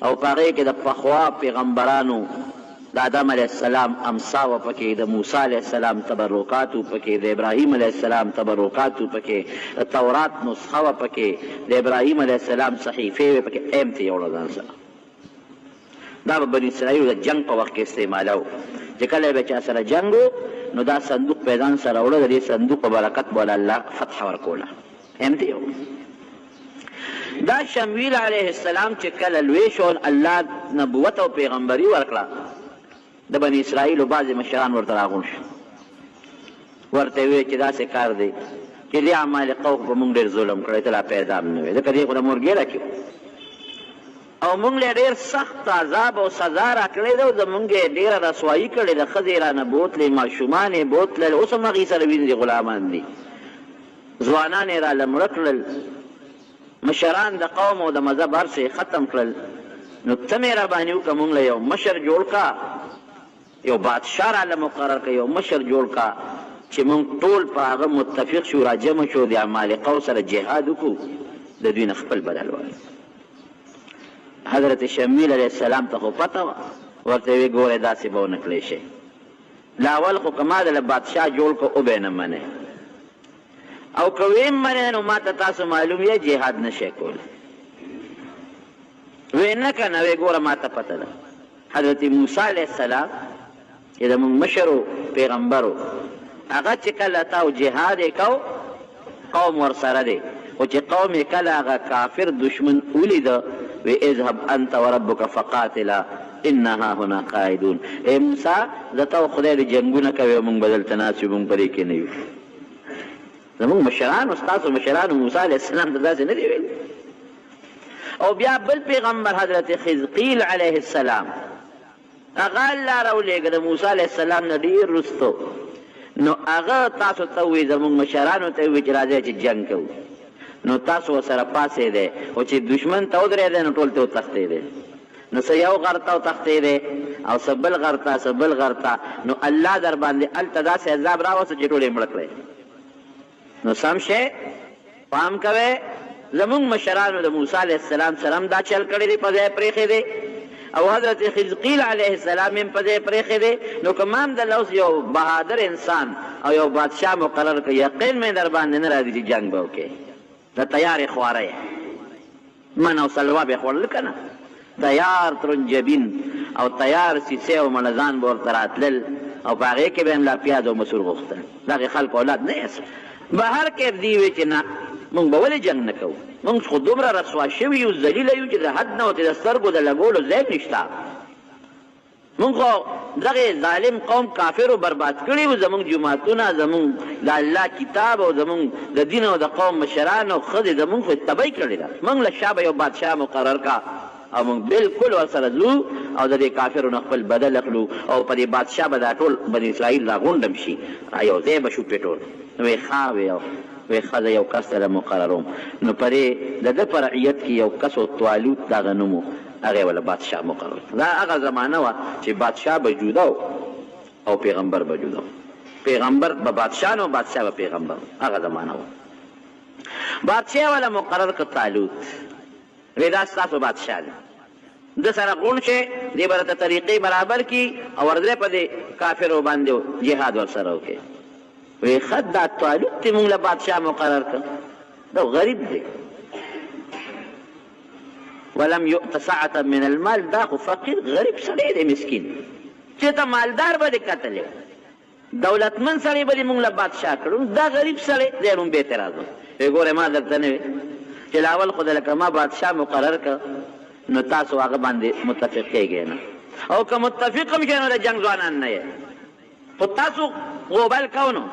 Speaker 2: او په هغې کې د پخوا پیغمبرانو د آدم علیه السلام امسا وه پکې، د موسی علیه السلام تبرکات وو پکې، د ابراهیم علیه السلام تبرکات وو پکې، د تورات نسخه وه پکې، د ابراهیم علیه السلام صحیفې وې پکې، ایم ترې یوړه ځان سره. دا به بني اسرائیلو د جنګ په وخت کې استعمالوو، چې کله به چا سره جنګ و، نو دا صندوق به یې ځان سره وړه، د دې صندوق په برکت به له الله فتح ورکوله. ایم ترې یوړه. دا شمویل علیه السلام چې کله لوی شو، الله نبوت او پیغمبري ورکړه، د بني اسرائیلو بعضې مشران ورته راغونډ شو، ورته یې وویل چې داسې کار دی چې دې عمالقو خو په موږ ډېر ظلم کړی، ته لا پیدا هم نه وې، ځکه دې خو د مور ګېډه کې و.
Speaker 1: او مونږ له ډېر سخت عذاب او سزا راکړې ده او زمونږ یې ډېره رسوایي کړې ده، ښځې یې رانه بوتلې، ماشومان یې بوتلل، اوس هم هغوی سره وینځي غلامان دي، ځوانان یې راله مړه کړل، مشران د قوم او د مذهب هر څه یې ختم کړل. نو ته مهرباني وکړه مونږ له یو مشر جوړ کړه، یو بادشاه راله مقرر کړه، یو مشر جوړ کړه چې مونږ ټول په هغه متفق شو، راجمع شو، د عمالقو سره جهاد وکړو، د دوی نه خپل بدل واخلو. حضرت شمیل علیه السلام ته خو پته وه، ورته یې ویل ګورئ داسې به ونه کړی شئ، له اول خو که ما دله بادشاه جوړ کړو وبه یې نه منئ، او که ویې منئ نو ما ته تاسو معلوم یې جهاد نه شئ کولی. ویې نه که نه، ویې ګوره ما ته پته ده. حضرت موسی علیه السلام چې زموږ مشر و پیغمبر و، هغه چې کله تا جهاد یې کو قوم ورسره دی، خو چې قوم یې کله هغه کافر دشمن ولیده وی اذهب انت وربک فقاتلا انا هاهنا قاعدون، ای موسی زه ته او خدای دې جنګونه کوئ او موږ به دلته ناست یو، موږ په دې کې نه یو. زموږ مشرانو ستاسو مشرانو موسی علیه السلام ته داسې نه دي ویلي. او بیا بل پیغمبر حضرت حزقیل علیه السلام هغه الله راولېږه د موسی علیه السلام نه ډېر وروسته، نو هغه تاسو ته ووایي، زموږ مشرانو ته ووایي چې راځئ چې جنګ کوو، نو تاسو ورسره پاڅېدئ، خو چې دښمن ته ودرېدئ نو ټول ترې وتښتېدئ، نو څه یو غر ته وتښتېدئ او څه بل غر ته، څه بل غر ته، نو الله در باندې هلته داسې عذاب راوسته چې ټول یې مړه کړئ. نو سم شئ، پام کوئ، زموږ مشرانو د موسی علیه السلام سره هم دا چل کړی دی، په ځای پرېښی دی، او حضرت حزقیل علیه السلام هم په ځای پرېښی دی. نو که ما هم د لوس یو بهادر انسان او یو بادشاه مقرر کړ، یقین مې در باندې نه راځي چې جنګ به وکړې. د تیارې خواره یې من او سلوا به یې خوړل که نه، تیار ترنجبین او تیار سیسې او مړزان به ورته راتلل او په هغې کې به یې هم لا پیاز او مسور غوښتل. دغې خلکو اولاد نه یاست. بهر کیف دی وی چې نه مونږ به ولې جنګ نه کوو، مونږ خو دومره رسوا شوي یو، ذلیله یو چې د حد نه وتې د سترګو د لګولو ځای نشته. مونږ خو دغې ظالم قوم کافرو برباد کړي وو، زمونږ جوماتونه، زمونږ د الله کتاب او زمونږ د دین او د قوم مشران او ښځې زمونږ خو یې تباهي کړې ده. مونږ له شا به یو بادشاه مقرر کا او مونږ بالکل ورسره ځو او د دې کافرو نه خپل بدل اخلو او په دې بادشاه به دا ټول بني اسرائیل راغونډ هم شي، را یو ځای به شو پرې ټول. وی ښه وی او وی ښه زه یو کس دله مقرروم. نو په دې د ده په رعیت کې یو کس و، طالوت د هغه نوم و، هغه یې وله بادشاه مقرر کړ. دا هغه زمانه وه چې بادشاه به جدا و او پیغمبر به جدا و، پیغمبر به بادشاه نه و، بادشاه به پیغمبر و، هغه زمانه وه. بادشاه یې وله مقرر کړ طالوت، وی دا ستاسو بادشاه دی، ده سره غونډ شئ، دی به درته طریقې برابر کړي او ورځئ په دې کافرو باندې جهاد ورسره وکړئ. وی ښه دا طالوت دې مونږ له بادشاه مقرر کړ، دا غریب دی، ولم یؤت سعة من المال، دا خو فقیر غریب سړی دی مسکین، چې ته مالدار به دې کتلی و، دولتمند سړی به دې مونږ له بادشاه کړو، دا غریب سړی دی. ړومبی اعتراض وکړ، وی ګوره ما درته نه وی چې له اول خو د لکه ما بادشاه مقرر کړ نو تاسو هغه باندې متفق کېږئ نه، او که متفق هم شئ نو د جنګ ځوانان نه یئ، خو تاسو غوبل کو نو.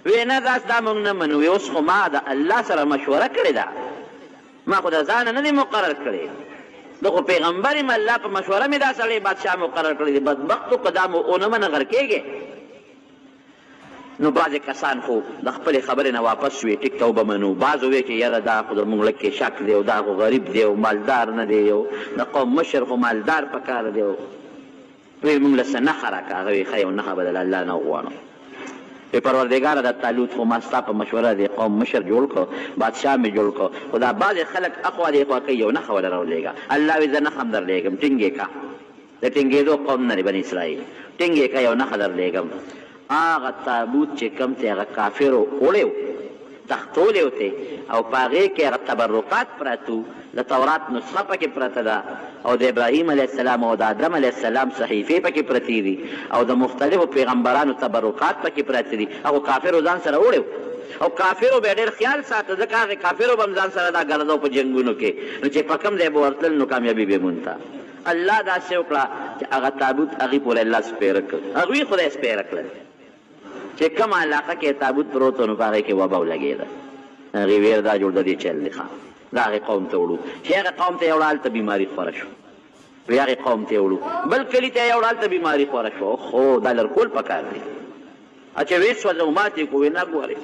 Speaker 1: وی نه داس دا مونږ نه منو. وی اوس خو ما د الله سره مشوره کړې ده، ما خو د ځانه نه دی مقرر کړی، زه خو پیغمبر یم، الله په مشوره مې دا سړی بادشاه مقرر کړی دی، بدبختو که دا مو ونه منه غرقېږی. نو بعضې کسان خو د خپلې خبرې نه واپس شوې، ټیک ته وبه منو. بعضو وی چې یاره دا خو زموږ زړه کې شک دی او دا خو غریب دی او مالدار نه دی او د قوم مشر خو مالدار پکار دی او وی موږ له څه نښه راکړه. هغه وی ښه یو نښه به د الله نه وغواړم. وی پروردګاره دا طالوت خو ما ستا په مشوره د قوم مشر جوړ کړ، بادشاه مې جوړ کړ، خو دا بعضې خلک اخوا دېخوا کوي، یو نښه وله راولېږه. الله وی زه نښه هم درلېږم، ټینګ یې که، د ټینګېدو قوم نه دی بني اسرائیل، ټینګ یې که یو نښه درلېږم. هغه تابوت چې کوم دی هغه کافرو وړی و، تښتولی و ترې، او په هغې کې هغه تبرکات پراته وو، د تورات نسخه پکې پرته ده او د ابراهیم علیه السلام او د آدم علیه السلام صحیفې پکې پرتې دي او د مختلفو پیغمبرانو تبرکات پکې پراته دي. هغو کافرو ځان سره وړی و او کافرو به ډېر خیال ساته، ځکه هغې کافرو به هم ځان سره دا ګرځاو په جنګونو کې، نو چې په کوم ځای به ورتلل نو کامیابي به یې مونته. الله داسې وکړه چې هغه تابوت هغوی پورې الله سپېره کړ، هغوی خدای سپېره کړل چې کومه علاقه کې تابوت پروت و نو په هغې کې وبا ولګېده. هغې ویل دا جوړ د دې چل دی، ښه
Speaker 2: دا هغې قوم ته وړو. چې هغې قوم ته یې وړه هلته بیماري خوره شوه، وی هغې قوم ته یې وړو، بل کلي ته یې وړه هلته بیماري خوره شوه. خو دا لرکول پکار دی. چې ویې سوځوو مات یې کړو، ویې نه ګورې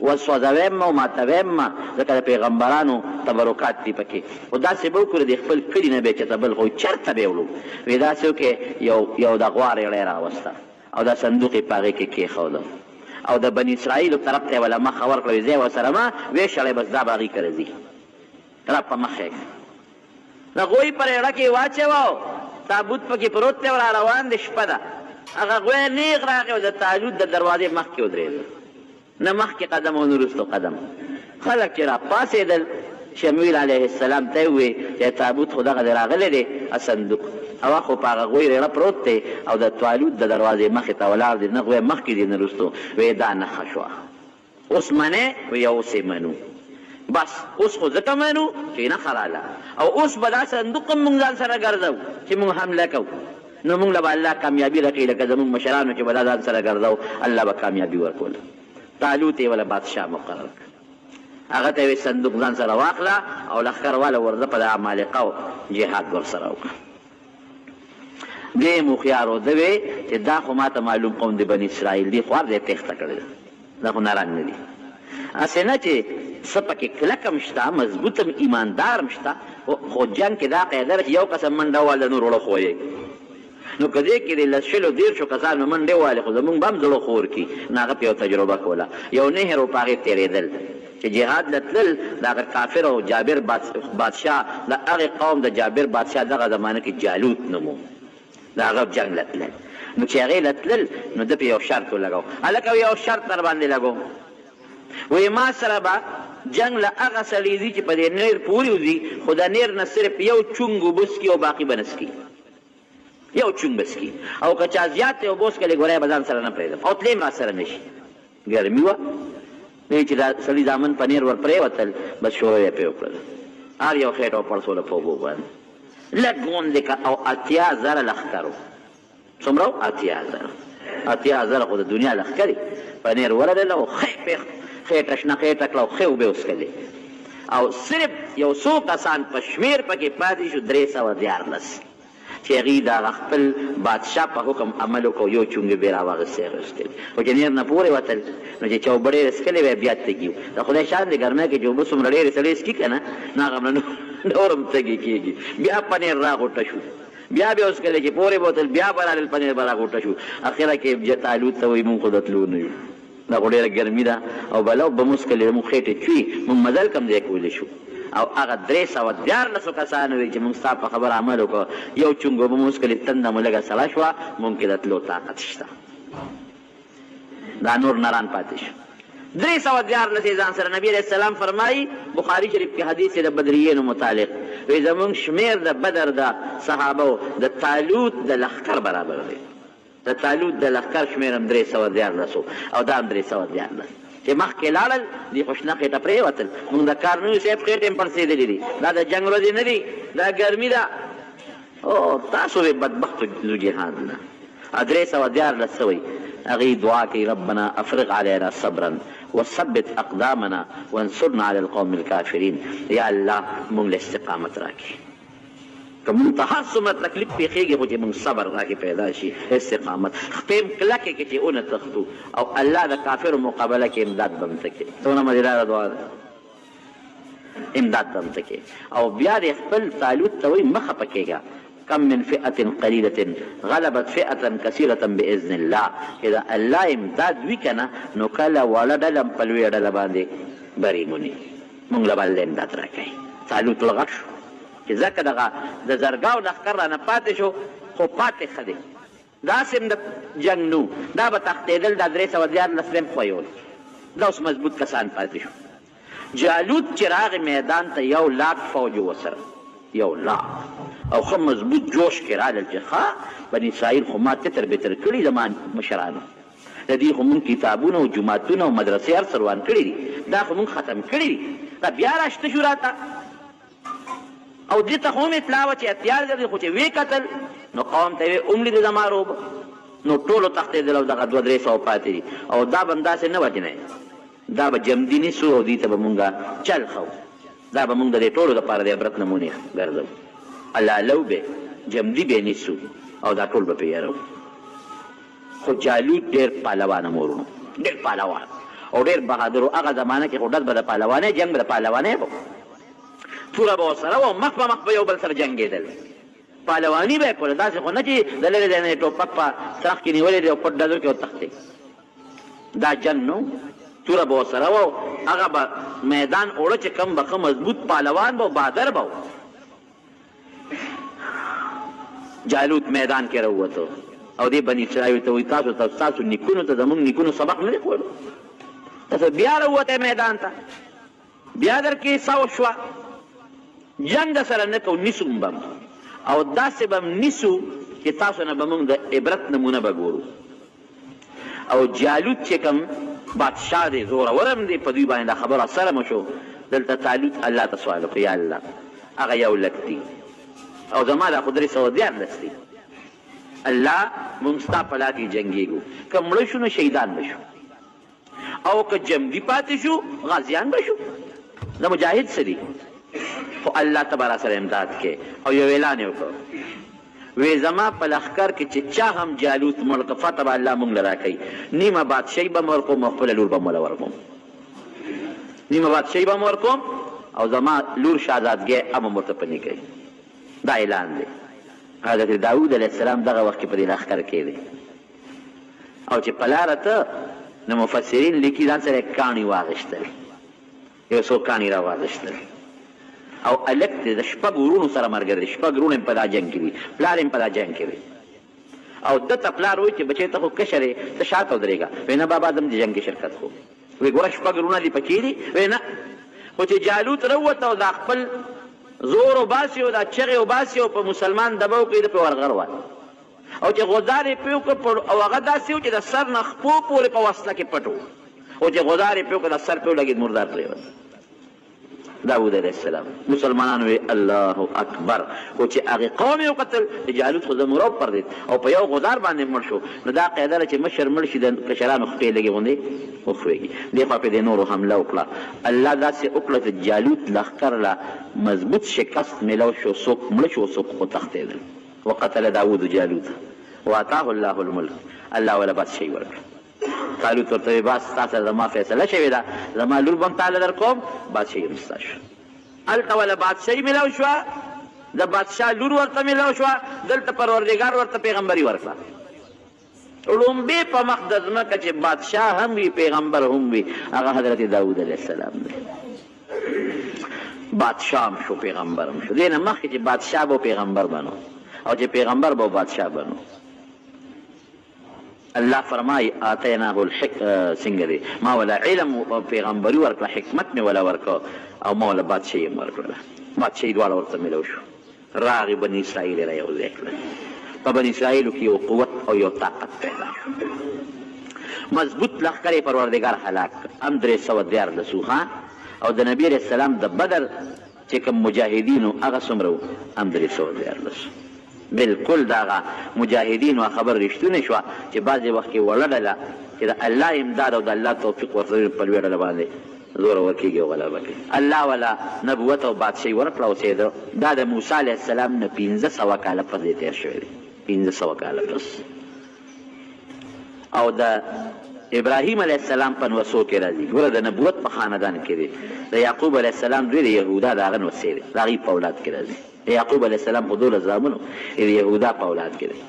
Speaker 2: وسوځوی یې مه او ماتوی یې مه، ځکه د پیغمبرانو تبرکات دي پکې. خو داسې به وکړو د خپل کلي نه به یې چېرته بل خو چېرته به یې وړو. وی داسې وکړې یو د غوا رېړی راوسته او دا صندوق یې په هغې کې کېښوده او د بني اسرائیلو طرف ته یې وله مخه ورکړه، وی ځای ورسره مه ویې شړی، بس دا به هغوی کره ځي. را په مخه یې کړه، د غوی په رېړه کې یې واچوه او تابوت پکې پروت دی او را روان دی، شپه ده. هغه غوی نېغ راغی او د طالوت د دروازې مخکې ودرېده، نه مخکې قدم او نه وروسته قدم. خلک چې راپاڅېدل، شمویل علیه السلام ته یې وویل چې تابوت خو دغه دی راغلی دی، صندوق او هغه خو په هغه غوی رېړه پروت دی او د طالوت د دروازې مخې ته ولاړ دی، نه غوی مخکې دی نه وروسته. ویې دا نښه شوه، اوس منې؟ وی اوس یې منو، بس اوس خو ځکه منو چې نښه راله، او اوس به دا صندوق هم موږ ځان سره ګرځوو چې موږ حمله کوو، نو موږ له به الله کامیابي راکوي، لکه زموږ مشرانو چې به دا ځان سره ګرځوو الله به کامیابي ورکوله. طالوت یې وله بادشاه مقرر کړ، هغه ته یې صندوق ځان سره واخله او لښکر واله ورځه په د عمالقه او جهاد ورسره وکړه. دې هم هوښیار و، ده وې چې دا خو ماته معلوم قوم دی بني اسرائیل دی، خو هر ځای تېښته کړې ده، دا خو نران نه دي، هسې نه چې څه پکې کلک هم شته، مضبوط هم، ایماندار هم شته، خو جنګ کې دا قاعده ده چې یو کس هم منډه ووهله د نور زړه ښویوي. نو که دې کې د لس شلو دېرشو کسانو منډې ووهلې خو زمونږ به هم زړه خور کړي. نو هغه پرې یو تجربه کوله، یو نهر و په هغې تېرېدل چې جهاد له تلل، د هغه کافر او جابر بادشاه د هغې قوم د جابر بادشاه دغه زمانه کې جالوت نوم و، د هغه جنګ له تلل. نو چې هغې له تلل نو ده پرې یو شرط ولګاو، هلکه یو شرط در باندې لګوم، وایي ما سره به جنګ له هغه سړي ځي چې په دې نیر پورې وځي، خو د نیر نه صرف یو چونګ اوبه څکي او باقي به نه څکي، یو چونګ به څکي، او که چا زیاتې اوبه وڅکلې ګوره به ځان سره نه پرېږدم او تلې هم راسره نه شي. ګرمي وه، دی چې دا سړي زامن په نیر ور پرېوتل، بس شروع یې پرې وکړله، هر یو خېټه وپړسوله په اوبو باندې، لږ غوندې که او 80,000 لښکر و. څومره و؟ 80,000. 80,000 خو د دنیا لښکرې په نیر ورغلل او ښه یې پرې خېټه شنه خېټه کړه او ښې اوبه یې وڅښلې، او صرف یو څو کسان په شمېر پکې پاتې شو، 313، چې هغوی د هغه خپل بادشاه په حکم عمل وکړ، یو چونګ یې بیا راواخیستې هغې وڅښلې. خو چې نیر نه پورې وتل نو چې چا اوبه ډېرې څښلې وې بیا تږي وو. د خدای شان دی، ګرمۍ کې چې اوبه څومره ډېرې سړی څښي که نه نو هغه نور هم تږي کېږي. بیا په نیر راغوټه شو، بیا بیا وڅښلې، چې پورې بوتل بیا به رالل په نیر به راغوټه شو. اخره کې طالوت ته وایي مونږ خو د تلو نه یو، دا خو ډېره ګرمي ده او بله اوبه مو څښلې، موږ خېټې چوي، موږ مزل کوم ځای کولی شو. او هغه 313 کسانو وی چې موږ ستا په خبره عمل وکړو، یو چونګ اوبه مو وڅښلې، تنده مو لږه سړه شوه، موږ کې د تلو طاقت شته. دا نور نران پاتې شو. 313 یې ځان سره. نبی علیه السلام فرمایي، بخاري شریف کې حدیث دی د بدریینو متعلق، وی زموږ شمېر د بدر د صحابو د طالوت د لښکر برابر دی. د طالوت د لښکر شمېر هم 313 و او دا هم 313. چې مخکې لاړل دوی خو شنه خېټه پرېوتل، موږ د کار نه یو صاحب، خېټې هم پړسېدلې دي، دا د جنګ ورځې نه دي، دا ګرمي ده، او تاسو به بدبختو ځو جهاد نه. 313 څه وایي؟ هغوی دعا کوي، ربنا افرغ علینا صبرا وثبت اقدامنا وانصرنا علی القوم الکافرین. یا الله موږ له استقامت راکړي، که موږ ته هر څومره تکلیف پېښېږي خو چې موږ صبر راکې پیدا شي، استقامت، خپې هم کلکې کړي چې ونه تښتو، او الله د کافرو مقابله کې امداد به هم ته کوې. څومره مزېداره دعا ده، امداد به هم ته کوې. او بیا دې خپل طالوت ته وایي مه خفه کېږه، کم من فئة قلیلة غلبت فئة کثیرة باذن الله، چې د الله امداد وي که نه نو کله وړه ډله هم په لویه ډله باندې بری موني، موږ له به الله امداد راکوي. طالوت زړه غټ شو چې ځکه دغه د زرګاو لښکر رانه پاتې شو، خو پاتې ښه دی، داسې هم د جنګ نو دا به تښتېدل، دا 313 به هم ښویول، دا اوس مضبوط کسان پاتې شو. جالوت چې راغی میدان ته 1 لاک فوج ورسره، 1 لاک، او ښه مضبوط جوش کې رالل چې ښه بني اسرائیل خو ما تتر بتر کړي زما مشرانو، د دې خو مونږ کتابونه او جوماتونه او مدرسې هر څه روان کړي دي، دا خو مونږ ختم کړي دي، دا بیا راشته شو راته. او دې ته خو هم اطلاع وه چې 80,000 دي، خو چې ویې کتل نو قوم ته یې وملي د زما روب، نو ټولو تښتېدل او دغه 200-300 پاتې دي. او دا به هم داسې نه وژنی، دا به جمدي نیسو او دوی ته به مونږ چل ښوو. دا به موږ د دې ټولو دپاره د عبرت نمونې ګرځوو. حلالو به، جمدي به نیسو او دا ټول به پرې یروو. خو جالوت ډېر پهلوان هم ورونو، ډېر پهلوان او ډېر بهادر و. هغه زمانه کې خو ډز به د پهلوانۍ، جنګ به د پهلوانۍ به و، توره به ورسره وه، مخ په مخ به یو بل سره جنګېدل، پهلواني به یې کوله. داسې خو نه چې د لرې ځای نه یې ټوپک په څرخ کې نیولی دی او پټ ډز وکړي او تښتي، دا جنګ نه و. توره به ورسره وه او هغه به میدان اوړه چې کوم به ښه مضبوط پهلوان به و، بهادر به و. جالوت میدان کې راووتو او دې بني اسرائیل ته وایي تاسو ته ستاسو نیکونو ته زموږ نیکونو سبق نه دی ښوولی، تاسو بیا راووتی میدان ته، بیا درکې سو شوه، جنګ در سره نه کوو، نیسو به او داسې به هم نیسو چې تاسو نه به موږ د عبرت نمونه به ګورو. او جالوت چې کوم بادشاه دی، زورور هم دی، په دوی باندې دا خبره اثر هم وشو. دلته طالوت الله ته سوال وکړ، یا الله هغه یو لک دي او زما دا خو 313 دي، الله موږ ستا په لار کې جنګېږو، که مړه شو نو شهیدان به شو او که جمدي پاتې شو غازیان به شو، د مجاهد څه دي، خو الله ته به راسره امداد کې. او یو اعلان یې وکړ، وی زما په لښکر کې چې چا هم جالوت مړ کړ، فتح به الله موږ له راکوي، نیمه بادشاهي به مې ورکوم او خپله لور به مې له ورکوم، نیمه بادشاهي به مې ورکوم او زما لور شهزادګۍ هم ورته په نکوي. دا اعلان دی. حضرت داود علیه السلام دغه وخت کې په دې لښکر کې دی او چې په لاره ته نو مفسرین لیکي ځان سره یې کاڼي واغېستل، یو څو کاڼي را واغېستل او هلک دی د شپږ وروڼو سره ملګری دی، شپږ وروڼه یې په دا جنګ کې دي، پلار یې په دا جنګ کې دی. او ده ته پلار وایي چې بچی ته خو کشر یې، ته شاته ودرېږه. وایي نه بابا زه هم دې جنګ کې شرکت کوم. وایي ګوره شپږ وروڼه دې پکې دي. وایي نه. خو چې جالوت راووت او دا خپل زور وباسي او دا چغې وباسي او په مسلمان دبه وکړي، ده پرې ورغر وه او چې غزار یې پرې وکړ او هغه داسې و چې د سر نه خپو پورې په وسله کې پټ و، او چې غزار یې پرې وکړ د سر پرې ولګېد، مردار پرېوت. داود علیه السلام مسلمانانو وی الله اکبر. خو چې هغې قوم یې وکتل چې جالوت خو زموږ رب پردید او په یو غزار باندې مړ شو، نو دا قاعده ده چې مشر مړ شي د کشرانو خپې لږې غوندې وښویږي. دې خوا پرې د نورو حمله وکړه، الله داسې وکړه چې جالوت لښکر له مضبوط شکست میلاو شو، څوک مړه شو څوک وتښتېدل. وقتل داود جالوت واتاه الله الملک، الله وله بادشاهي ورکړه. طالوت ورته وویل بس ستا سره زما فیصله شوې ده، زما لور به هم تاله درکوم، بادشاهي هم ستا شوه. هلته وله بادشاهي میلاو شوه، د بادشاه لور ورته میلاو شوه، دلته پروردګار ورته پیغمبري ورکړه. ړومبی په مخ د ځمکه چې بادشاه هم وي پیغمبر هم وي هغه حضرت داود علیه السلام دی. بادشاه هم شو پیغمبر هم شو. دې نه مخکې چې بادشاه به پیغمبر به نو، او چې پیغمبر به بادشاه به نو. الله فرمایي آتیناه الحک څنګه دی، ما ولا علم او پیغمبري ورکړه، حکمت مې ولا ورکړ او ما ولا بادشاهي هم ورکړله. بادشاهي دواړه ورته میلاو شو. راغی بني اسرائیل یې را یو ځای کړل. په بني اسرائیلو کې یو قوت او یو طاقت پیدا شو. مضبوط لښکر یې پروردګار هلاک کړ، هم 313 وو. او د نبي علیه السلام د بدر چې کوم مجاهدین وو هغه څومره وو؟ هم 313. بالکل دغه مجاهدینو خبر رښتونې شوه چې بعضې وخت کې وړه ډله چې د الله امداد او د الله توفیق ورسره په لویه ډله باندې زورور کېږي او غلبه کوي. الله ولا نبوت او بادشاهي ورکړه او څېده. دا د موسی علیه السلام نه 500 کاله پس دی تېر شوی دی، 500 کاله پس. او د ابراهیم علیه السلام په نوسو کې راځي. ګوره د نبوت په خاندان کې دی. د یعقوب علیه السلام دوی د یهودا د هغه نوسې دی، د هغوی په اولاد کې راځي. د یعقوب علیه السلام خو دولس زامن وو، د یهودا په اولاد کې دی.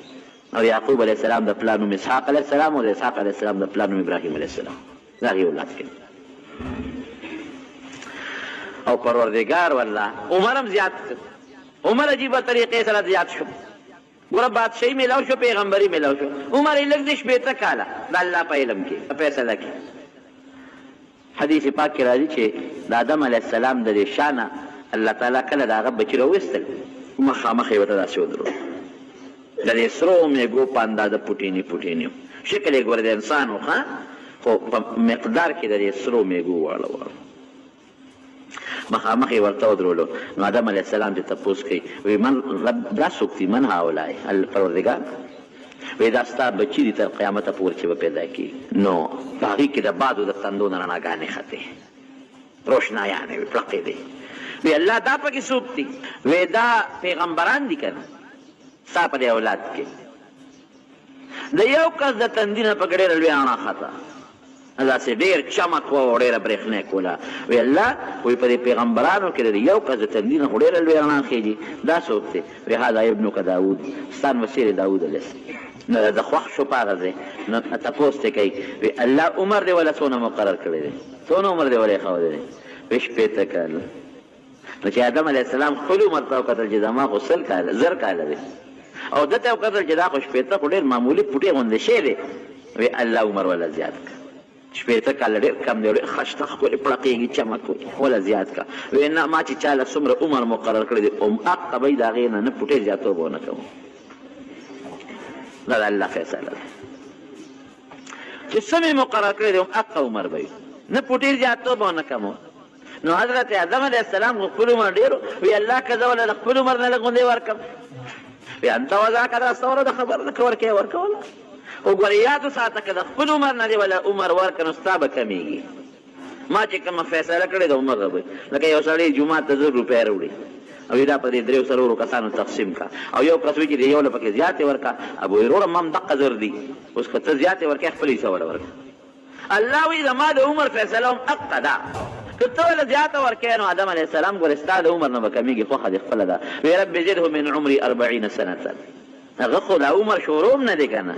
Speaker 2: او یعقوب علیه السلام د پلار نوم اسحاق علیه السلام او د اسحاق علیه السلام د پلار نوم ابراهیم علیه السلام، د هغې اولاد کې دی. او پروردګار والله عمر هم زیات کړ، عمر عجیبه طریقې سره زیات شو. ګوره بادشاهي میلاو شو، پیغمبري میلاو شو، عمر یې لږ دی 60 کاله د الله په علم کې په فیصله کې. حدیث پاک کې راځي چې د آدم علیه السلام د دې شانه الله تعالی کله د هغه بچي راویستل، مخامخ یې ورته داسې ودرول، د دې سرو میږو په اندازه پوټیني پوټیني و، شکل یې ګوره د انسان و، خو په مقدار کې د دې سرو میږو واړه واړه. مخامخ یې ورته ودرولو. نو آدم علیه السلام چې تپوس کوي وایي من رب، دا څوک دي؟ من هؤلاء؟ پروردګار وایي دا ستا بچي دي تر قیامته پورې چې به پیدا کېږي. نو په هغې کې د بادو د تندو نه رڼاګانې ختې، روشنایانې وې، پړقېدې. وی الله دا پکې څوک دي؟ وی دا پیغمبران دي که نه ستا په دې اولاد کې. د یو کس د تندي نه پکې ډېره لویه رڼا خته، داسې ډېر چمک وه او ډېره برېښنا یې کوله. وی الله وی په دې پیغمبرانو کې د یو کس د تندي نه خو ډېره لویه رڼا خېږي، دا څوک دی؟ وی هذا ابنک داود، ستا نمسی دی داود علیه السلام. نو د خوښ شو په هغه ځای، نو تپوس ترې کوي وی الله عمر دې وله څونه مقرر کړی دی، څونه عمر دې وله ایښودی دی؟ وی 60 کاله. نو چې آدم علیه السلام خپل عمر ته وکتل چې زما خو 100 کاله 1000 کاله دی، او ده ته وکتل چې دا خو 60 خو ډېر معمولي پوټې غوندې شی دی، وی الله عمر وله زیات کړه. 60 کاله ډېر کم دی، ډېر خشته ښکلې پړقېږي چمک وي، وله زیات کړه. وی نه، ما چې چا له څومره عمر مقرر کړی دی هماغه به یې د هغې نه نه پوټې زیاتوب به ونه کوم. دا د الله فیصله ده چې څه مې مقرر کړی دی هماغه عمر به وي، نه پوټې زیاتوب به ونه کوم. نو حضرت آدم علیه السلام خو خپل عمر ډېر و، وی الله که زه وله د خپل عمر نه لږ غوندې ورکړم، وی انت وذاک دا څومره د خبره ده که ورکوې ورکوله، خو ګورې یاد وساته که د خپل عمر نه دې وله عمر ورکړه نو ستا به کمېږي. ما چې کومه فیصله کړې ده همغه به، لکه یو سړی جومات ته 1000 روپۍ راوړي او دا په دې 3-4 کسانو تقسیم کړه، او یو کس وایي چې دې یو له پکې زیاتې ورکړه، ابو وایي وروره ما هم دقه 1000 دي، اوس که ته زیاتې ورکړې خپله حصه وله ورکړه. الله وایي زما د عمر فیصله هم حقه ده، که ته وله زیاته ورکړې نو آدم علیه السلام ګورې ستا د عمر نه به کمېږي، خوښه دې خپله ده. وایي رب زده من عمري 40 سنة. هغه خو دا عمر شروع هم نه دی که نه،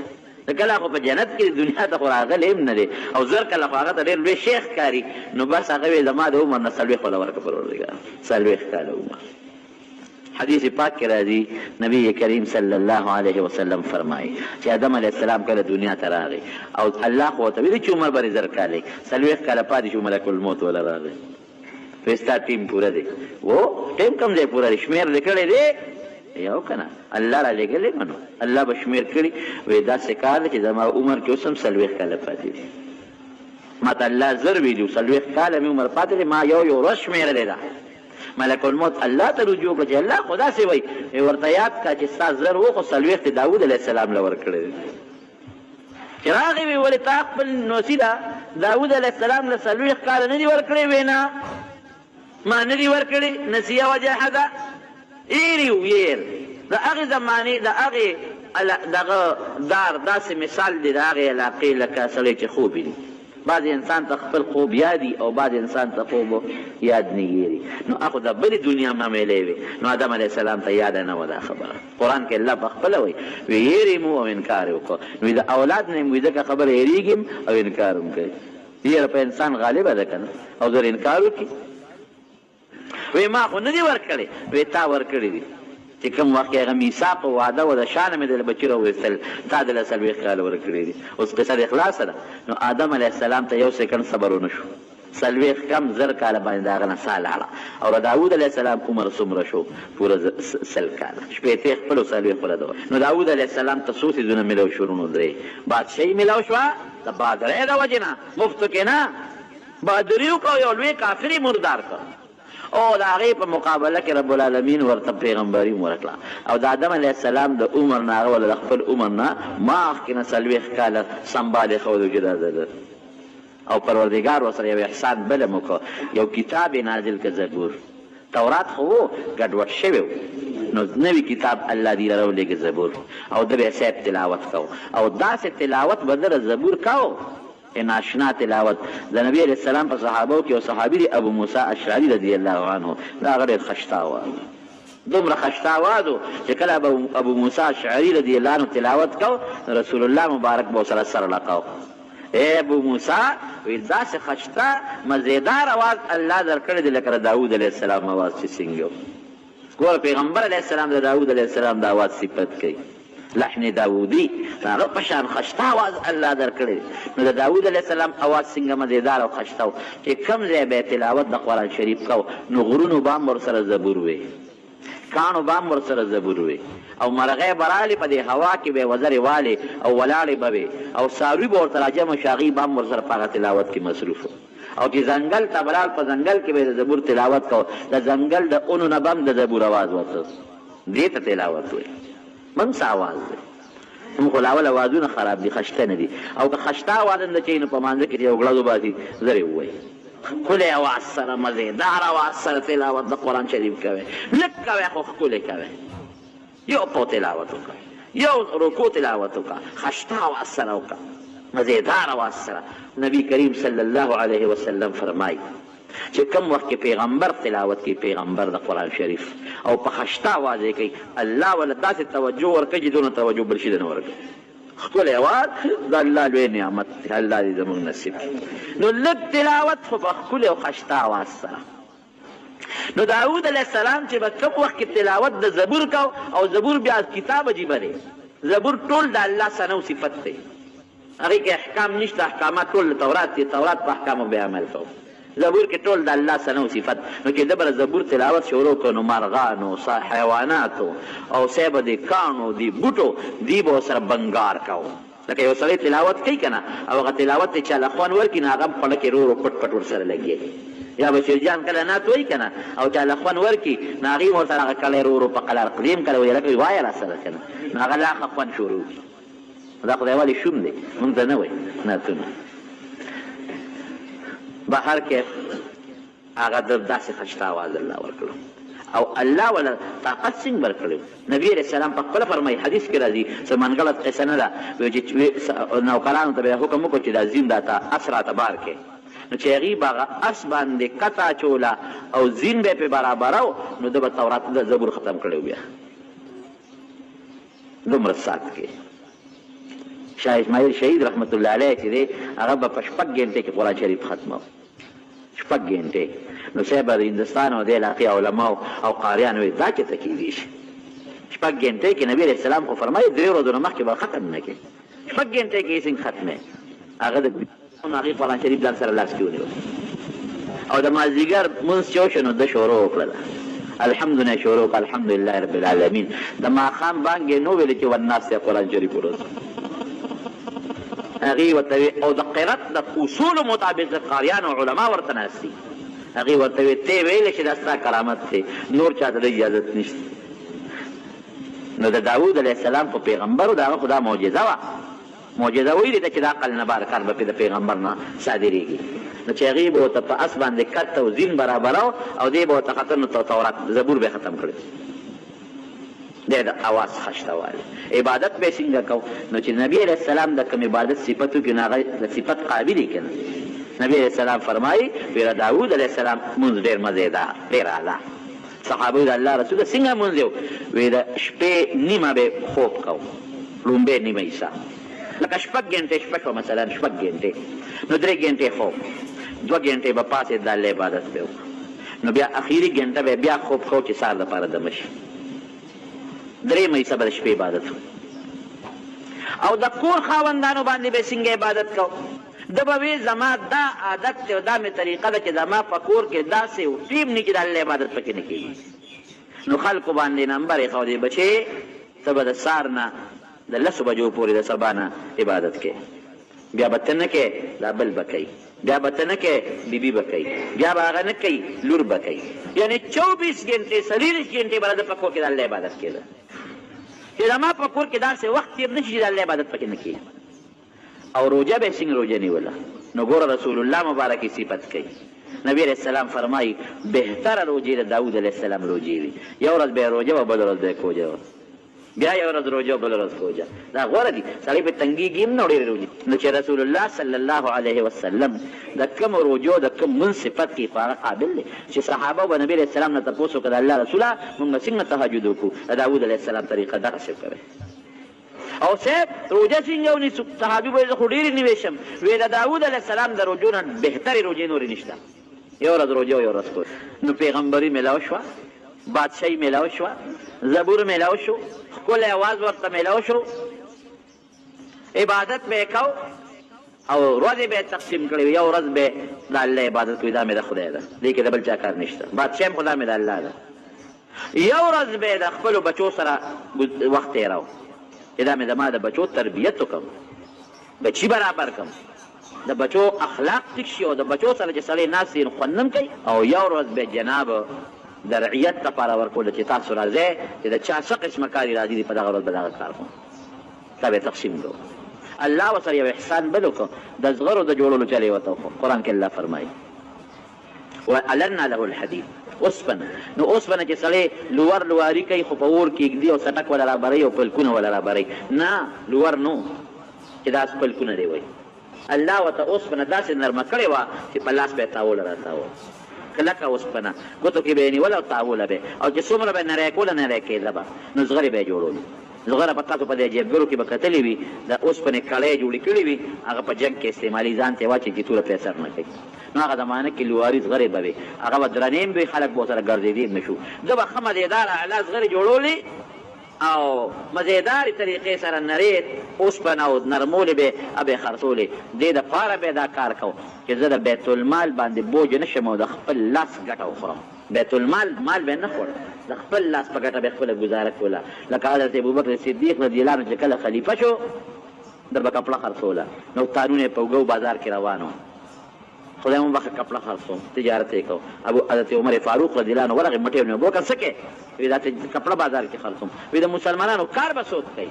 Speaker 2: کله خو په جنت کې دنیا ته خو راغلی هم نه دی، او 1000 کله خو هغه ته ډېر لوی شیخ ښکاري. نو بس هغه وایي زما د عمر نه 40 وله ورکړه پروردګار، 40 کاله عمر. حدیث پاک کې راځي نبی کریم صلی الله علیه وسلم فرمایي چې آدم علیه السلام کله دنیا ته راغی او الله خو ورته ویلي چې عمر به دې 1000 کاله، 40 کاله پاتې شو، ملک الموت وله راغی، وایي ستا ټیم پوره دی. و ټیم کوم ځای پوره دی؟ شمېر دې کړی دی یو که نه، الله را لېږلی منو الله به شمېر کړي. وایي داسې کار دی چې زما عمر کې اوس هم 40 کاله پاتې دي، ما ته الله 1000 ویلي، 40 کاله مې عمر پاتې دی، ما یو یو ورځ شمېرلې ده. ملک الموت الله ته رجوع کړه چې الله خو داسې وایي، ورته یاد کړه چې ستا 1000 و خو 40 دې داود علیه السلام له ورکړی دی. چې راغی وی ولې تا خپل نوسي ده داود علیه السلام له 40 کاله نه دي ورکړی؟ وی نه، ما نه دي ورکړي، نسیه وجحده ایري ویر. د هغې زمانې د هغې دغه دار داسې مثال دی د هغې علاقې لکه سړی چې خوب ویني. بعضې انسان ته خپل خوب یادي او بعضې انسان ته خوب یاد نه یېري. نو هغه د بلې دنیا معاملې وي، نو آدم علیه السلام ته یاده نه وه دا خبره. قرآن کې الله په خپله وایي وی یېرې مو او انکار یې وکړ. نو د اولاد نه یې وایي ځکه خبره یېرېږي او انکار هم کوي. یېره په انسان غالبه ده که نه، او زر انکار وکړي. وی ما خو نه دي ورکړې، وی تا ورکړې دي. چې کوم وخت کې هغه میثاق او وعده وه د شانه مې دله بچي راوویستل، تا دله 40 کاله ورکړي دي. اوس قصه دې خلاصه ده. نو آدم علیه السلام ته یو سیکنډ صبر ونه شو، 40 کم 1000 کاله باندې د هغه نه ساه لاړه. او د داود علیه السلام عمر څومره شو؟ پوره 100 کاله، 60 خپل او 40 خپله ده. نو داود علیه السلام ته څو څیزونه میلاو شو وروڼو؟ 3 بادشاهي میلاو شوه د بادرۍ د وجې نه، مفتو کې نه بادري وکړه، یو لوی کافر یې مردار کړ، او د هغې په مقابله کې رب العالمین ورته پیغمبري هم ورکړه. او د آدم علیه السلام د عمر نه هغه وله د خپل عمر نه مخکې نه 40 کاله سمبال ایښودو چې دا ده. او پروردګار ورسره یو احسان بل هم وکړ، یو کتاب یې نازل کړ، زبور. تورات خو و ګډوډ شوی و، نو نوی کتاب الله دې راولېږه زبور، او ده به صاحب تلاوت کوو، او داسې تلاوت به ده زبور کوو ناشنا تلاوت. د نبی علیه السلام په صحابو کې یو صحابي دی ابو موسی اشعري رضی الله عنه، دا هغه ډېر خشته آواز، دومره خشته آواز و چې کله ابو موسی اشعري رضی الله عنه تلاوت کو، رسول الله مبارک به ورسره سر لقاو. ای ابو موسی، وی داسې خشته مزیدار آواز الله درکړی دی لکه د داود علیه السلام آواز چې څنګه و. ګوره پیغمبر علیه السلام د داود علیه السلام د آواز صفت کوي، لحن داودي، هغه په شان خشته آواز الله درکړی دی. نو د داود علیه السلام آواز څنګه مزیدار او خشته و چې کوم ځای به تلاوت د قرآن شریف کو، نو غرونو به هم ورسره زبور وي، کاڼو به هم ورسره زبور وي، او مرغۍ به رالې په دې هوا کې به یې وزرې والې او ولاړې به وې، او څاروي به ورته راجمع شو، هغوی به هم ورسره په هغه تلاوت کې مصروف وو. او چې ځنګل ته به لاړ، په ځنګل کې به یې د زبور تلاوت کو، د ځنګل د ونو نه به هم د زبور اواز وته. دې ته تلاوت وایي. موږ څه اواز دی؟ موږ خو لا اول اوازونه خراب دي، خشته نه دي. او که خشته اواز هم د چي نو په مانځه کې چې یو ګړز وباسي زر یې ووایي. ښکلی اواز سره، مزېدار اواز سره تلاوت د قرآن شریف کوي. لږ کوي خو ښکلی کوي. یو پو تلاوت وکړه، یو رکوع تلاوت وکړه، خشته اواز سره وکړه، مزېدار اواز سره. نبی کریم صلی الله علیه وسلم فرمایي چې کوم وخت کې پیغمبر تلاوت کوي، پیغمبر د قرآن شریف او په خشته اواز یې کوي، الله وله داسې توجه ورکوي چې دونه توجه بل شي نه ورکوي. ښکلی اواز د الله لوی نعمت دی، الله دې زموږ نصیب کړي. نو لږ تلاوت خو په ښکلي او خشته اواز سره. نو داود علیه السلام چې به کوم وخت کې تلاوت د زبور کو، او زبور بیا کتاب عجیبه دی، زبور ټول د الله ثنا او صفت دی، هغې کې احکام نشته، احکامات ټول د تورات دي، تورات په احکامو بیا عمل کوو. زبور کې ټول د الله ثنا او صفت. نو چې ده به زبور تلاوت شروع کړو، نو مرغانو، حیواناتو او صاحب د کاڼو، د بوټو، دوی به ورسره بنګار کوو. لکه یو سړی تلاوت کوي که نه، او هغه تلاوت ته چا له خوند ورکړي، نو هغه هم خوله کې رو رو پټ پټ ورسره لګېږي. یا بشیر جان کله نعت وایي که نه، او چا له خوند ورکړي، نو هغې هم ورسره هغه کلی رو رو په قلار قدیم کله وایي، لکه وایه را سره که نه، نو هغه لا ښه خوند شروع کړي. دا خدای ولې شوم دی، مونږ ته نه وایي نعتونه. بهر کې هغه د داسې خشته اواز الله ورکړو، او الله ولا طاقت څنګه ورکړو. نبی علیه السلام په خپله فرمایي، حدیث کې راځي، څه منګړت قصه نه ده، وایي چې نوکرانو ته به یې حکم وکړو چې دا زین راته اس راته بار کړي. نو چې هغوی به هغه اس باندې کته اچوله او زین به یې پرې برابرو، نو ده به تورات د زبور ختم کړی و. بیا دومره ساعت کې شاه اسماعیل شهید رحمت الله علیه چې دی، هغه به په 6 ګنټې کې قرآن شریف ختمو، 6 ګنټې. نو صاحب د هندوستان او د علاقې علماو او قاریانو وایي دا چېرته کېدی شي 6 ګنټې کې؟ نبی علیه السلام خو فرمایي 3 ورځو نه مخکې به ختم نه کړي، 6 ګنټې کې یې څنګه ختمې؟ هغه د هغې قرآن شریف ځان سره لاس کې ونیو، او د مازدیګر لمونځ چې وشو، نو ده شروع وکړله، الحمدلله شروع وکړه، الحمدلله رب العالمین. د ماښام بانګ یې نه ویل چې ورناست دی قرآن شریف ورسو. هغې ورته وی، او د قرات د اصولو مطابق د قاریانو علما ورته ناست دي، هغې ورته وی ته ویلی چې دا ستا کرامت دی، نور چا ته د اجازت نشته. نو د داود علیه السلام خو پیغمبر و، د هغه خو دا معجزه وه، معجزه ویلې ده چې د عقل نه بهر کار به پرې د پیغمبر نه صادرېږي. نو چې هغې به ورته په اس باندې کت او زین برابرو، او دی به ورته ختم، نو تورات زبور به یې ختم کړی. دی د اواز خشته والی عبادت به یې څنګه کو؟ نو چې نبی علیه السلام د کوم عبادت صفت وکړي، نو هغه د صفت قابل یې که نه. نبی علیه السلام فرمایي ویره داود علیه السلام مونځ ډېر مزېدار، ډېر اعلی. صحابه د الله رسوله څنګه مونځ یې وی؟ د شپې نیمه به خوب کو، لومبی نیمه حصه، لکه 6 ګنټې شپه شوه مثلا، 6 ګنټې، نو 3 ګنټې خوب، 2 ګنټې به پاڅېد د الله عبادت به وکړو، نو بیا اخیري ګنټه به بیا خوب کو چې سهار دپاره دمه شي، درېیمه حصه به د شپې عبادت وکړو. او د کور خاوندانو باندې به څنګه عبادت کو؟ ده به وی زما دا عادت دی او دا مې طریقه ده چې زما په کور کې داسې یو ټیم نه چې د الله عبادت پکې نه کېږي. نو خلکو باندې نمبر ایښودی، بچې ته به د سهار نه د 10 بجو پورې د سبا نه عبادت کوې، بیا به ته نه کوې، دا بل به کوي، بیا به ته نه کوې، بیبي به کوي، بیا به هغه نه کوي، لور به کوي. یعنې 24 ګنټې 24 ګنټې به د په کور کې د الله عبادت کېده، چې زما په کور کې داسې وخت تېر نه شي چې د الله عبادت پکې نه کېږي. او روژه به یې څنګه روژه نیوله؟ نو ګوره رسول الله مبارک یې صفت کوي. نبی علیه السلام فرمایي بهتره روژې د داود علیه السلام روژې وي، یو ورځ به یې روژه وه، بله ورځ به یې کوژه وه، بیا یو ورځ روژه بله ورځ کوژه. دا غوره دي، سړی پرې تنګېږي هم نه، ډېرې روژې. نو چې رسول الله صلی الله علیه وسلم د کومو روژو د کوم لمونځ صفت کوي، خو هغه قابل دی چې صحابه به نبی علیه السلام نه تپوس وکړه، د الله رسوله مونږ څنګه تهجد وکړو؟ د داود علیه السلام طریقه دغسې وکړئ. او صاحب روژه څنګه ونیسو؟ صحابي وایي زه خو ډېرې نیوی شم. وایي د داود علیه السلام د روژو نه بهترې روژې نورې نشته، یو ورځ روژه او یو ورځ کوژه. نو پیغمبري میلاو شوه، بادشاهي میلاو شوه، زبور میلاو شو، ښکلی اواز ورته میلاو شو، عبادت به یې کو او ورځې به یې تقسیم کړې وې. یو ورځ به د الله عبادت کوي، دا مې د خدای ده، دې کې د بل چا کار نشته، بادشاه هم خو دا مې د الله ده. یو ورځ به یې د خپلو بچو سره وخت تېراوه چې دا مې زما د بچو تربیت وکړم، بچي برابر کړم، د بچو اخلاق ټیک شي او د بچو سره چې سړی ناست وي نو خوند هم کوي. او یو ورځ به جناب د رعیت لپاره ورکوله چې تاسو راځئ چې د چا څه قسمه کار ارادي دي، په دغه ورځ به دغه کار کوم، دا به تقسیم کوو. الله ورسره یو احسان بل وکړو، د زغرو د جوړولو چل یې ورته وکړو. قرآن کې الله فرمایي وألنا له الحدید، اوسپنه. نو اوسپنه چې سړی لور لواري کوي خو په اور کې ږدي او څټک وله رابروي او پلکونه وله رابروي، نه لور نو چې دا پلکونه دی وایي. الله ورته اوسپنه داسې نرمه کړې وه چې په لاس به یې تاوله راتاوه، کلکه اوسپنه ګوتو کې به یې نیوله او تاوله به، او چې څومره به یې نری کوله نری کېده به، نو زغرې به یې جوړولې. زغره په تاسو په دې عجیبګرو کې به کتلې وي، د اوسپنې کړۍ جوړې کړې وي، هغه په جنګ کې استعمالي، ځان ته یې واچوي چې توره پرې اثر نه کوي. نو هغه زمانه کې لواري زغرې به وې، هغه به درنې هم وې، خلک به ورسره ګرځېدی هم نه شو. ده به ښه مزېداره اعلی زغرې جوړولې او مزېدارې طریقې سره نرې اوسپنه او نرمولې به یې به یې خرڅولې. دې دپاره به یې دا کار کوو چې زه د بیت المال باندې بوج نه شم او د خپل لاس ګټه وخورم. بیت المال مال به یې نه خوړ، د خپل لاس په ګټه به یې خپله ګزاره کوله. لکه حضرت ابوبکر صدیق رضی الله عنه چې کله خلیفه شو، ده به کپړه خرڅوله، نو تارونه یې په اوږه بازار کې روان و، خدای مو بخښه کپړه خرڅوم، تجارت یې کوو. ابو حضرت عمر فاروق رضی الله عنه ورغی، مټې یې ونیوه، ابوبکر څه کوې؟ وی دا کپړه بازار کې خرڅوم. وی د مسلمانانو کار به څوک کوي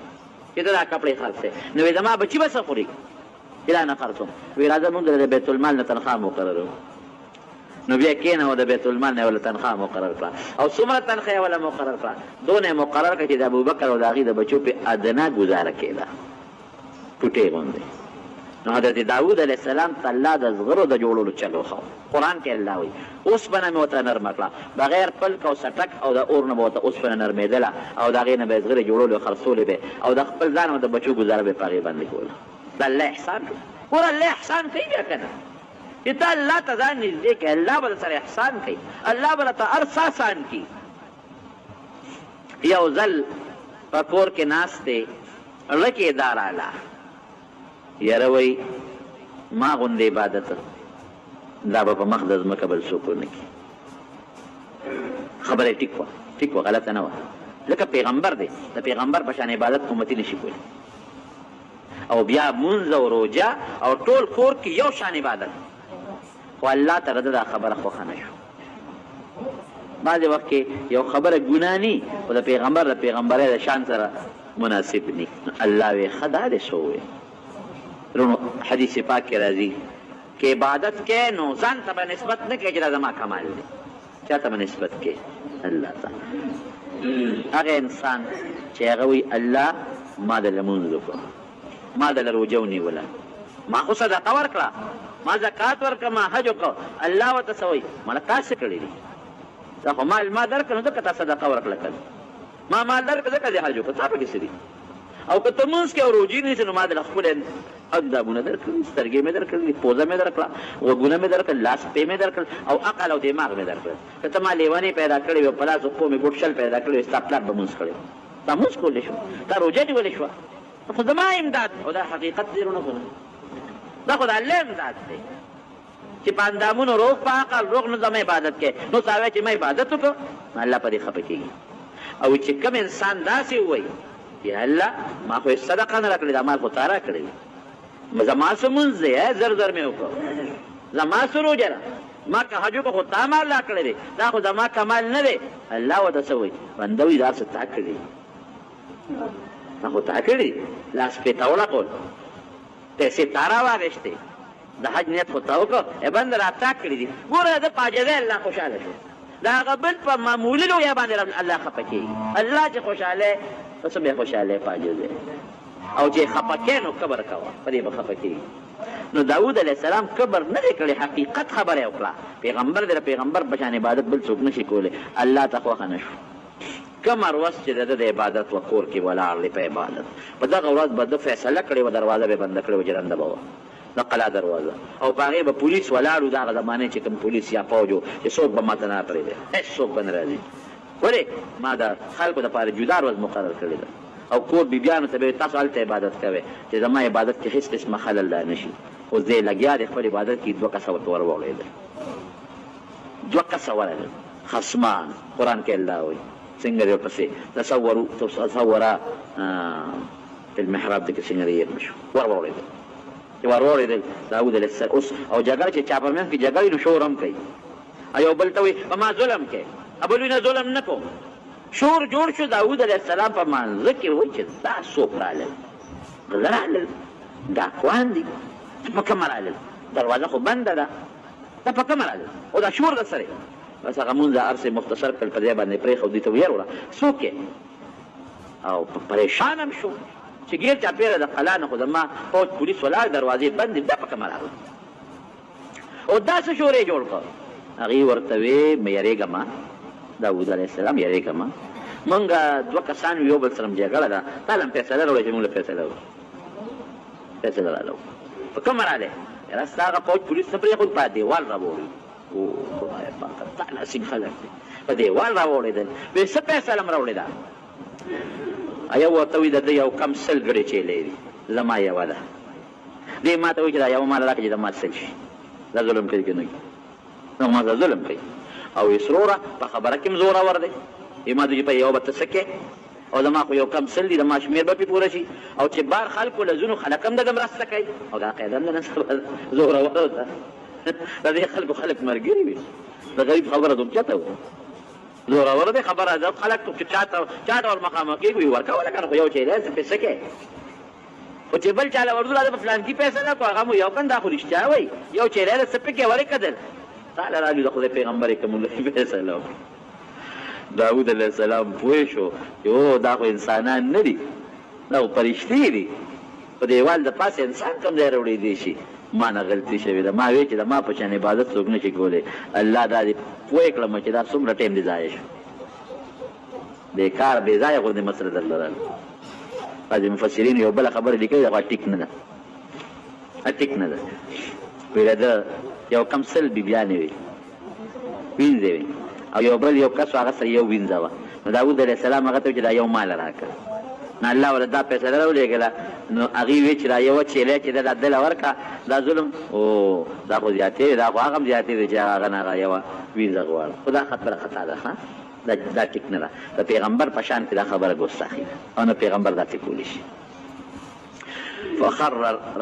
Speaker 2: چې ته دا کپړې خرڅې؟ نو وی زما بچي به څه خوري چې دا نه خرڅوم؟ وی راځه موږ د بیت المال نه تنخوا مقررو. نو بیا کېنه د بیت المال نه یې ورله تنخوا مقرر کړه. او څومره تنخوا یې ورله مقرر کړه؟ دونه یې مقرر کړه چې د ابوبکر او د هغې د بچو پې ادنا ګزاره کېده، ټوټې غوندې. نو حضرت داود علیه السلام ته الله د زغرو د جوړولو چل وښود. قرآن کې الله وایي اوسپنه مې ورته نرمه کړه، بغیر پلک او څټک او د اور نه به ورته اوسپنه نرمېدله او د هغې نه به یې زغرې جوړولې او خرڅولې به، او د خپل ځان او د بچو ګزاره به یې په هغې باندې کوله. د الله احسان کوي. ګوره الله احسان کوي بیا که نه، چې ته الله ته ځان نږدې کړې، الله به درسره احسان کوي، الله به درته هر څه اسان کړي. یو ځل په کور کې ناست دی، زړه کې یې دا راله، یاره وایي ما غوندې عبادت دا به په مخ د ځمکه بل څوک ونه کړي. خبره یې ټیک وه، ټیک وه، غلطه نه وه، ځکه پیغمبر دی، د پیغمبر په شان عبادت امتي نشي کولی. او بیا مونځ او روژه او ټول کور کې یو شان عبادت، خو الله ته د ده دا خبره خوښه نه شو. بعضې وخت کې یو خبره ګناه نی، خو د پیغمبر د پیغمبرۍ د شان سره مناسب نی. نو الله وی ښه دا دې څه وویل؟ وروڼو حدیث پاک کې راځي که عبادت کې نو ځان ته به نسبت نه کوې چې دا زما کمال دی، چا ته به نسبت کوې؟ الله ته. هغه انسان چې هغه وایي الله ما د لمونځ وکړو، ما د روژه ونیوله، ما خو صدقه ورکړه، ما زکات ورکړه، ما حج وکړ، الله ورته څه وایي؟ مړه تا څه کړي دي؟ دا خو مال ما درکړ نو ځکه تا صدقه ورکړه که ما مال درکړ ځکه دې حج وکړ، تا پکې څه دي؟ او که ته مونځ کې او روژې نیسې نو ما دله ښکلی اندامونه درکړي، سترګې مې درکړلې، پوزه مې درکړه، غوږونه مې درکړل، لاس پې مې درکړل او عقل او دماغ مې درکړل. که ته ما لیونی پیدا کړی وې، په لاس او پښو مې ګوټ شل پیدا کړی وې، ستا پلار به مونځ کړی وو، تا مونځ کولی شو، تا روژه نیولی شوه، خو زما امداد او دا حقیقت دی وروڼه، خو دا خو د الله امداد دی چې په اندامونو روغ، په عقل روغ، نو زما عبادت کوي. نو تا وایې چې ما عبادت وکړ، نو الله په دې خفه کېږي. او چې کوم انسان داسې ووایي یا الله ما خو یې صدقه نه راکړې، دا مال خو تا راکړی دی، زما څه مونځ دی، زر زر مې وکړ، زما څه روژه ده، ما که حج وکړ خو تا مال راکړی دی، دا خو زما کمال نه دی. الله ورته څه وایي؟ بنده وایي دا څه تا کړي، دا خو تا کړي، لاس پې تا وړقول، پیسې تا راواخیستې، د حج نیت خو تا وکړ، ای بنده دا تا کړي دي. ګوره د ده په عاجزۍ الله خوشحاله شو، د هغه بل په معمولي لویه باندې الله خفه کېږي. الله چې خوشحاله نو څه بیا خوشحاله په عاجزۍ، او چې خفه کې نو کبر کوه، په دې به خفه کېږي. نو داود علیه السلام کبر نه دی کړی، حقیقت خبره یې وکړه. پیغمبر دی، د پیغمبر په شان عبادت بل څوک نه شي کولی، الله ته خوښه نه شو. کومه ورځ چې د ده د عبادت وه، کور کې ولاړ دی په عبادت، په دغه ورځ به ده فیصله کړې وه، دروازه به یې بنده کړې وه، ژرنده به وه د قلا دروازه، او په هغې به پولیس ولاړ وو. د هغه زمانې چې کوم پولیس یا فوج و چې څوک به ماته نه پرېږدي، هېڅ څوک به نه راځي. ولې؟ ما د خلکو دپاره جدا ورځ مقرر کړې ده. او کور بیبیانو ته به وایي تاسو هلته عبادت کوئ چې زما عبادت کې هېڅ قسمه خلل را نه شي. اوس دی لګیا دی خپل عبادت کې، دوه کسه ورته ور وغړېدل، دوه کسه ورغلل خصمان. قرآن کې الله وایي څنګه دی ورپسې تصورو تصورا فی المحراب دی کې څنګه دی یاد نه شو. ور وغړېدل، چې ور وغړېدل داود علیه السلام اوس او جګړه چې چا په منځ کې جګړه وي نو شور هم کوي، او یو بل ته وایي په ما ظلم کوي، بل وایي نه ظلم نه کوم. شور جوړ شو. داود علیه السلام په مانځه کې وایي چې دا څوک رالل؟ غله رالل، ډاکوان دي، په کومه رالل؟ دروازه خو بنده ده، دا په کومه راغلی او دا شور د څه دی؟ بس هغه مونځ هر څه مختصر کړل، په ځای باندې پرېښود. دوی ته ویې وروره څوک یې؟ او پریشان هم شو چې ګیر چاپېره د قلا نه خو زما فوج پولیس ولاړ، دروازې بندې، دا په کومه راغله او دا څه شور یې جوړ کړ؟ هغې ورته وې مه یېرېږه مه، داود علیه السلام یېرېږه مه، مونږ دوه کسان یو بل سره جګړه ده، تا له هم فیصله راوړې چې مونږ له فیصله وکړو. فیصله راله وکړه. په کومه راغلی؟ یاره ستا هغه فوج پولیس نه پرېښود، په دیوال راوړي. او خدای پاکه تا نصیب خلک دی، په دیوال راوړېدل. وې څه فیصله هم راوړې ده؟ یو ورته وایي د ده یو کم 100 ګړې چیلې دي، زما یوه ده. دې ما ته وایي چې دا یوه ماله راکړه چې د ما 100 شي. دا ظلم کوي که نه کوي؟ نو ما سره ظلم کوي. او یې سروره په خبره کې هم زورور دی. یې ما ته چې په یوه به ته څه کوې؟ او زما خو یو کم 100 دي، زما شمېر به پرې پوره شي. او چې بار خلکو له ځینو خلک هم د ده مرسته کوي. او دا قاعده هم د نن سبا زورور ده. د دې خلکو خلک ملګري وي، د غریب خبره دوم چاته وي؟ زورور دی خبره ده. خلک چې چاته ور مخامخ کېږي ورکوله که نه، خو یو چې دی څه پرې څه کوې؟ خو چې بل چا له ورځو راځه په فلانکي فیصله کړو، هغه مو یو کن، دا خو رښتیا وایي، یو چې دی څه پکې ورې کدل تا له راځو د خدای پیغمبر یې که مونږ فیصله وکړو. داود علیه السلام پوه شو چې او دا خو انسانان نه دي، دا خو فرشتې دي. په دیوال د پاسه انسان کوم ځای راوړېدی شي؟ ما نه غلطي شوې ده، ما ویل چې د ما په شان عبادت څوک نه شي کولی. الله دا دې پوه کړم چې دا څومره ټایم دې ضایع شو، بېکاره بې ځایه غوندې مسله درله راغله. بعضې مفسرینو یو بله خبره لیکلې ده، خو ټیک نه ده، ټیک نه ده. ویله ده یو کم 100 بیبیانې وې، وینځې وې، او یو بل یو کس هغه سره یو وینځه وه. نو داود علیه السلام هغه ته ویل چې دا یو مال راکړه. نو الله ورته دا فیصله راولېږله. نو هغې ویل چې دا یوه چیلی چې ده دا ده له ورکړه، دا ظلم او دا خو زیاتې دی، دا خو هغه هم زیاتې دی چې هغه نه هغه یوه وینځه غواړه. خو دا خبره خطا ده، ښه دا ټیک نه ده. د پیغمبر په شان کې دا خبره ګستاخي ده او نه پیغمبر داسې کولی شي. فخر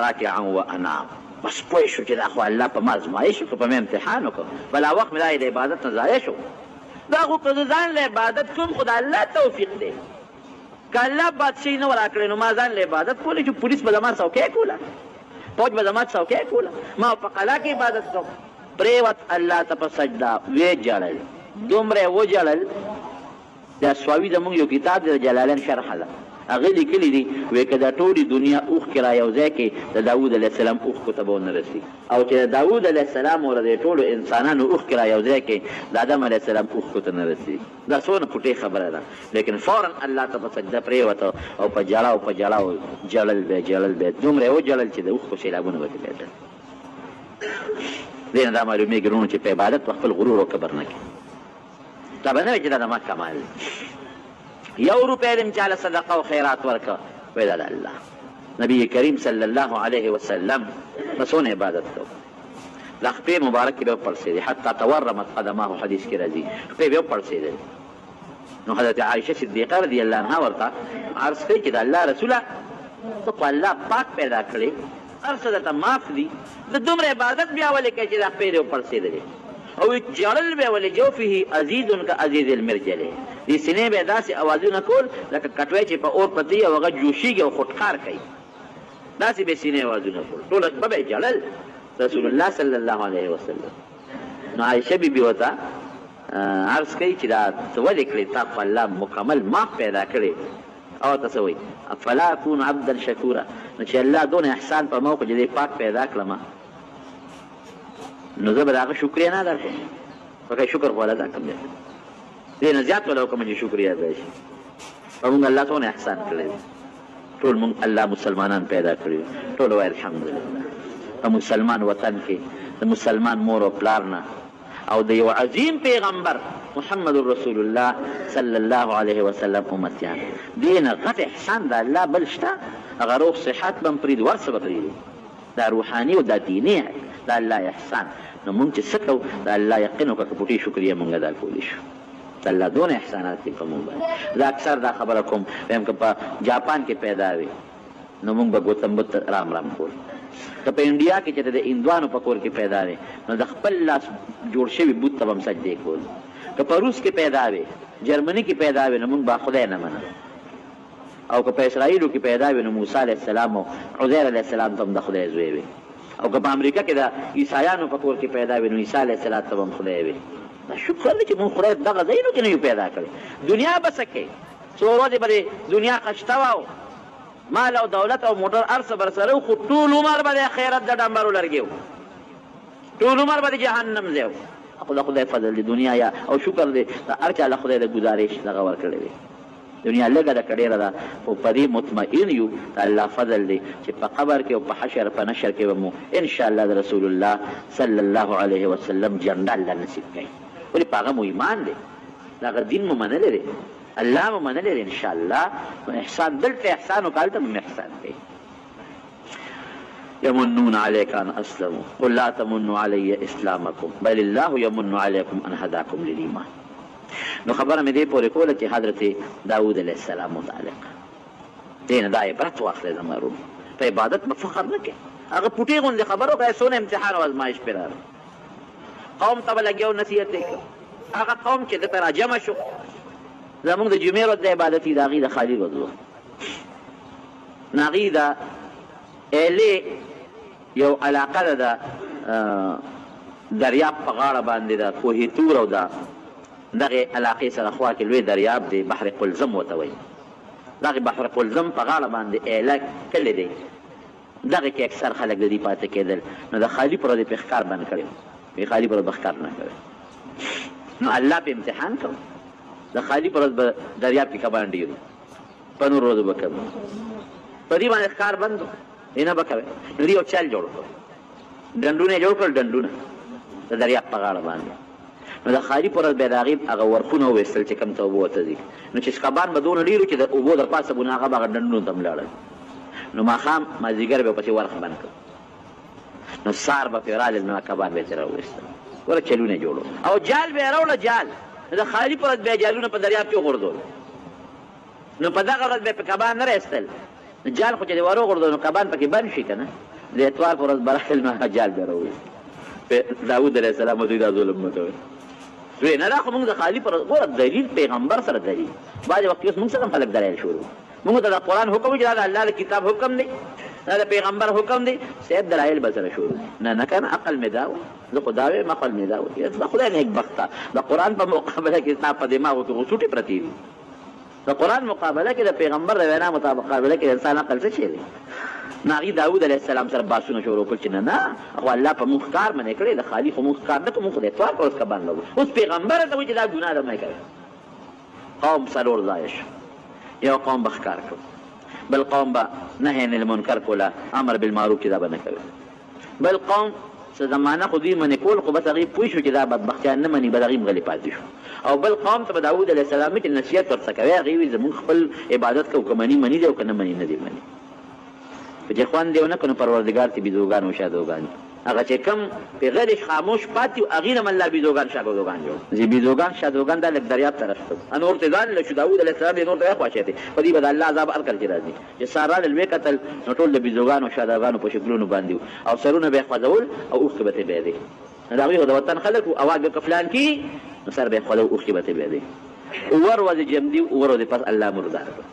Speaker 2: راکعا واناب، بس پوه شو چې دا خو الله په ما ازمایش وکړ، په ما امتحان وکړ، بلا وخت مې دا د عبادت نه ضایع شو. دا خو که زه ځان له عبادت کوم خو د الله توفیق دی. که الله بادشاهي نه وه راکړې نو ما ځان له عبادت کولی چې پولیس به زما څوکۍ کوله، فوج به زما څوکۍ کوله، ما په قلا کې عبادت کوم. پرېوت الله ته په سجده، ویې ژړل، دومره یې وژړل. دا سواوي زموږ یو کتاب دی، د جلالین شرحه ده، هغه لیکلي دي وایي که د ټولې دنیا اوښکې را یو ځای کړې د داود علیه السلام اوښکو ته به ونه رسي، او چې د داود علیه السلام او د دې ټولو انسانانو اوښکې را یو ځای کړې د آدم علیه السلام اوښکو ته نه رسي. دا څونه پوټې خبره ده، لیکن فورا الله ته په سجده پرېوته او په ژړا او په ژړا او ژړل به ژړل به، دومره یې وژړل چې د اوښکو سیلابونه به ترې بهېدل. دې نه دا معلومېږي وروڼو چې په عبادت په خپل غرور او کبر نه کوي. دا به نه وي چې دا د ما کمال دی. یو روپۍ دې هم چا له صدقه او خیرات ورکړه، وایي دا د الله. نبی کریم صلی الله علیه وسلم په څونه عبادت کوو، دا خپې مبارکې به وپړسېدې، حتی تورمت قدماه، حدیث کې راځي خپې به وپړسېدلې. نو حضرت عایشه صدیقه رضی الله عنها ورته عرض کوي چې د الله رسوله ته خو الله پاک پیدا کړې، هر څه درته معاف دي، ته دومره عبادت بیا ولې کوې چې دا خپې دې وپړسېدلې؟ او ژړل به ولې جوفه عزیز که عزیز المرجلې، دې سینې به داسې اوازونه کول لکه کټوی چې په اور پرتې او هغه جوشېږي او خودکار کوي، داسې به سینې اوازونه کول، ټوله شپه به یې ژړل رسول الله صلی الله علیه وسلم. نو عایشه بي بي ورته عرض کوي چې دا څه ولې کړې، تا خو الله مکمل معاف پیدا کړې، او ته څه وایي؟ افلا اکون عبدا شکورا، نو چې الله دونه احسان په ما وکړو چې دې پاک پیدا کړم نو زه به د هغه شکریه نه ادا کوم. پکې شکر خو ادا کوم دی، دې نه زیات ولا وکړم چې شکریه ادا شي. په موږ الله څونه احسان کړی دی، ټول موږ الله مسلمانان پیدا کړي، ټول وایي الحمدلله. په مسلمان وطن کې د مسلمان مور او پلار نه او د یو عظیم پیغمبر محمد رسول الله صلی الله علیه وسلم امتیان، دې نه غټ احسان د الله بل شته؟ هغه روغ صحت به هم پرېږدي، هر څه به پرېږدي، دا روحاني او دا دیني د الله احسان. نو مونږ چې څه کوو د الله یقین وکړه که پوټې شکریه مونږ ادا کولی شو. د الله دونه احسانات دي په مونږ باندې. زه اکثر دا خبره کوم، وایم که په جاپان کې پیدا وي نو مونږ به ګوتم بت رام رام کول، که په انډیا کې چې د هندوانو په کور کې پیدا وي نو د خپل لاس جوړ شوي بت ته به هم سجدې کول، که په روس کې پیدا وي، جرمني کې پیدا وي نو مونږ به خدای نه منل، او که په اسرائیلو کې پیدا وي نو موسی علیه السلام او عزیر علیه السلام ته هم د خدای زوی وي. او که په امریکا کې د عیسایانو په کور کې پیدا وي، نو عیسی علیه السلام ته به هم خدای وي. دا شکر دی چې موږ خدای دغه ځایونو کې نه یو پیدا کړی. دنیا به څه کوې؟ څو ورځې به دې دنیا خشته وه او مال او دولت او موټر هر څه به سره وو، خو ټول عمر به د آخرت د ډمبرو لرګی وو، ټول عمر به د جهنم ځای وو. خو د خدای فضل دی دنیا یا او شکر دی د هر چا له خدای د ګزارش دغه ورکړی دی. دنیا لږه ده که ډېره ده، خو په دې مطمئن یو د الله فضل دی چې په قبر کې او په حشر په نشر کې به مو ان شاء الله د رسول الله صلی الله علیه وسلم جنډه الله نصیب کړي. ولې په هغه مو ایمان دی، د هغه دین مو منلی دی، الله مو منلی دی ان شاء الله. نو احسان دلته احسان وکړه، هلته به مو احسان کوي. يمنون عليك أن أسلموا قل لا تمنوا علي إسلامكم بل الله يمن عليكم أن هداكم للإيمان. نو خبره مې دې پورې کوله چې حضرت داود علیه السلام متعلق دې نه دا عبرت واخلئ زما وروڼو، په عبادت به فخر نه کوې. هغه پوټې غوندې خبره وکړه، څونه امتحان او ازمایش پرې راغی. قوم ته به لګیا و نصیحت یې کړ. هغه قوم چې ده ته راجمع شو، زموږ د جمعې ورځ د عبادت د هغوی د خالي ورځ وه. نو هغوی د ایلې یو علاقه ده د دریاب په غاړه باندې د کوهې تور او د دغې علاقې سره خوا کې لوی دریاب دی، بحر قلزم ورته وایي. دغې بحر قلزم په غاړه باندې ایله کلی دی، دغې کې اکثر خلک د دې پاتې کېدل. نو د خالي پر ورځ یې پرې ښکار بند کړی و، وایي خالي پر ورځ به ښکار نه کوي. نو الله پرې امتحان کوو، د خالي پر ورځ به دریاب کې کبان ډېر وو، په نورو ورځو به کم وو. په دې باندې ښکار بند و، یې نه به کوي. نو دوی یو چل جوړ کړ، ډنډونه یې جوړ کړل، ډنډونه د دریاب په غاړه باندې. نو د خالي پر ورځ به یې د هغې هغه ورخونه وویستل چې کوم ته اوبه ورته ځي. نو چې کبان به دونه ډېر وو چې د اوبو د پاسه به نو هغه به هغه ډنډونو ته هم لاړل. نو ماښام مازدیګر به یې پسې ورخ بند کړ، نو سهار به پرې رالل، نو کبان به یې ترې راوویستل. ګوره چلونه یې جوړول او جال به یې راوړه، جال. نو د خالي پر ورځ به یې جالونه په دریاب کې وغورځول. نو په دغه ورځ به یې په کبان نه راایستل. نو جال خو چې دې ور وغورځول نو کبان پکې بند شي که نه. د اتوار پر ورځ به راتلل، نو هغه جال به یې راوویست. داود علیه السلام ورته وایي دا ظلم مه کوئ. وایي نه، دا خو موږ د خالي پر ورځ. ګوره دلیل پیغمبر سره دلیل. بعضې وخت کې اوس موږ سره هم خلک دلایل شروع. موږ ته د قرآن حکم چې دا د الله د کتاب حکم دی، دا د پیغمبر حکم دی، صاحب دلایل به سره شروع. نه نه که نه، عقل مې دا و، زه خو دا وایم، عقل مې دا و. د خدای نېکبخته د قرآن په مقابله کې ستا په دماغو کې خو سوټې پرتې دي. د قرآن مقابله کې د پیغمبر د وینا مقابله کې د انسان عقل څه شی دی؟ نو هغوی داود علیه السلام سره بحثونه شروع کړل چې نه نه، خو الله په موږ ښکار منع کړی، د خالي خو موږ ښکار نه کوو، موږ خو د اتوار پر ورځ کبان لګو. اوس پیغمبر ته وایي چې دا ګناه ده، مه یې کوئ. قوم څلور ځایه شو. یو قوم به ښکار کوو، بل قوم به نهی عن المنکر کوله، امر بالمعروف چې دا به نه کوي. بل قوم څه زمانه خو دوی منې کول، خو بس هغوی پوه شو چې دا بدبختیان نه مني، بس هغوی هم غلي پاتې شو. او بل قوم ته به داود علیه السلام وایي چې نصیحت ورته کوي، هغوی وایي زموږ خپل عبادت کوو، که مني مني دی او که نه مني نه دی مني. خو چې خوند یې ونه کړ نو پروردګار ترې بیزوګان او شادوګان دي. هغه چې کوم پرې غلي خاموش پاتې وو، هغوی نه هم الله بیزوګان شادوګان جوړ کړل. چې بیزوګان شادوګان دا لږ دریاب ته راشو، نور ترې ځان له شو. داود علیه السلام یې نور ته خواښی دی، په دې به د الله عذاب هر کله چې راځي. چې سهار رالل ویې کتل نو ټول د بیزوګانو شادوګانو په شکلونو باندې وو او سرونه به یې خوځول او اوښکې به ترې بهېدې. نو د هغوی خو د وطن خلک وو، اواز به که فلان کي نو سر به یې خوځاوه، اوښکې به ترې بهېدې. اووه ورځې جمدي وو، اووه ورځې پس الله مردار کړ.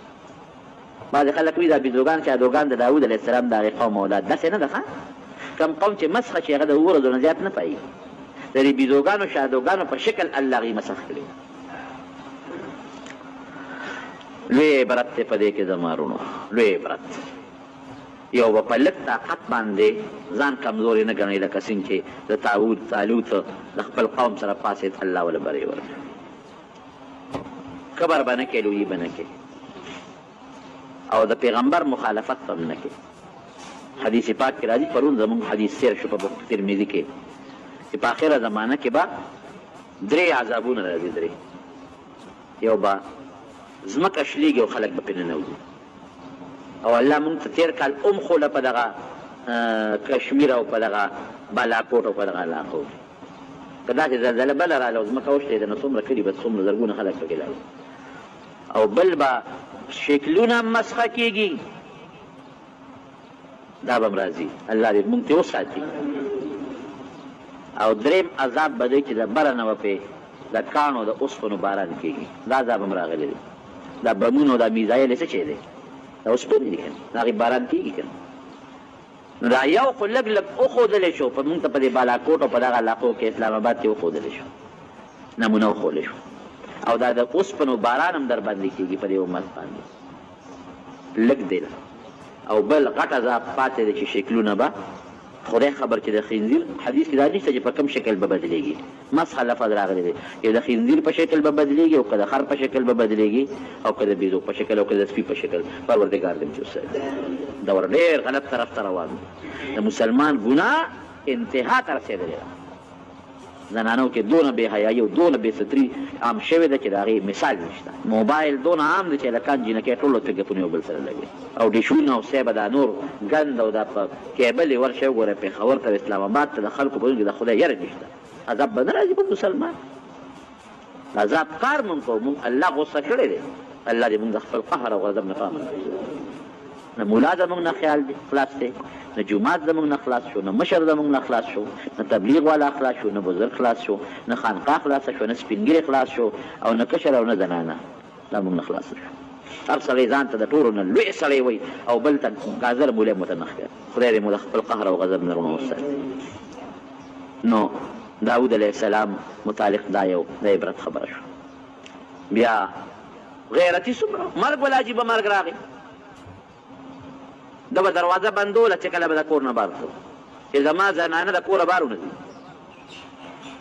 Speaker 2: بعضې خلک وایي دا بیزوګان شادوګان د داود علیه السلام د هغې قوم اولاد، داسې نه ده. ښه کوم قوم چې مسخ شي هغه د اووه ورځو نه زیات نه پایي. د دې بیزوګانو شادوګانو په شکل الله هغوی مسخ کړي. لوی عبرت دی په دې کې زما وروڼو، لوی عبرت. یو به په لږ طاقت باندې ځان کمزوری نه ګڼي، لکه څنګه چې د طاووت طالوت د خپل قوم سره پاڅېد، الله وله بری ورکړ. کبر به نه کوي، لویي به نه کوي، او د پیغمبر مخالفت به هم نه کوي. حدیث پاک کې راځي، پرون زموږ حدیث تېر شو په ترمذي کې چې په آخره زمانه کې به درې عذابونه راځي. درې، یو به ځمکه شلېږي او خلک به پرې ننوځي. او الله موږ ته تېر کال هم ښوله په دغه کشمیر او په دغه بالاکوټ او په دغه علاقو کې، که داسې زلزله بله راغله او ځمکه وشلېده نو څومره کلي به څومره زرګونه خلک پکې لاړل. او بل به شکلونه مسخه کېږي، دا به هم راځي، الله دې موږ ترې وساتي. او دریم عذاب به دی چې د بره نه به پرې د کاڼو د اوسپنو باران کېږي، دا عذاب هم راغلی دی. دا بمونه او دا میزایل یې څه شی دی؟ دا اوسپنې دي که نه، د هغې باران کېږي که نه. نو دا یو خو لږ لږ وښودلی شو په موږ ته په دې بالاکوټ او په دغه علاقو کې اسلام آباد کې وښودلی شو، نمونه وښولی شو. او دا د اوسپنو باران هم در باندې کېږي په دې امت باندې لږ دی. او بل غټ عذاب پاتې دی چې شکلونه به خدای خبر چې د خنزیر حدیث کې دا نشته چې په کوم شکل به بدلېږي، مسخه لفظ راغلی دی چې د خنزیر په شکل به بدلېږي او که د خر په شکل به بدلېږي او که د بیزو په شکل او که د سپي په شکل. پروردګار دې موږ وساتي. دا ور ډېر غلط طرف ته روان دی. د مسلمان ګناه انتها ته رسېدلې ده. زنانو کې دونه بې حیایي او دونه بې ستري عام شوې ده چې د هغې مثال نشته. موبایل دونه عام دی چې هلکان جینکۍ ټول ورته ګپونه یو بل سره لګوي او ډیشونه او صاحبه دا نور ګند او دا په کیبل یې ورشئ وګورئ پېښور ته او اسلام آباد ته د خلکو په زړونو کې د خدای یره نشته. عذاب به نه راځي په مسلمان؟ د عذاب کار مونږ کوو، مونږ الله غوسه کړی دی. الله دې مونږ د خپل قهر او غضب نه په امن کړي. نه مولا زمونږ نه خیال دی خلاص دی، نه جومات زمونږ نه خلاص شو، نه مشر زمونږ نه خلاص شو، نه تبلیغ والا خلاص شو، نه بزرګ خلاص شو، نه خانقاه خلاصه شو، نه سپین ږیری خلاص شو، او نه کشر او نه زنانه، دا مونږ نه خلاص شو. هر سړی ځان ته د ټولو نه لوی سړی وایي او بل ته ګازر مولی هم ورته نه ښکاري. خدای دې مو د خپل قهر او غضب نه رڼا وساتي. نو داود علیه السلام متعلق دا یو د عبرت خبره شوه. بیا غیرتي څومره مرګ ولا عجیبه مرګ راغی. ده به دروازه بندوله چې کله به د کور نه بار تلو چې زما زنانه د کوره بار ونه ځي،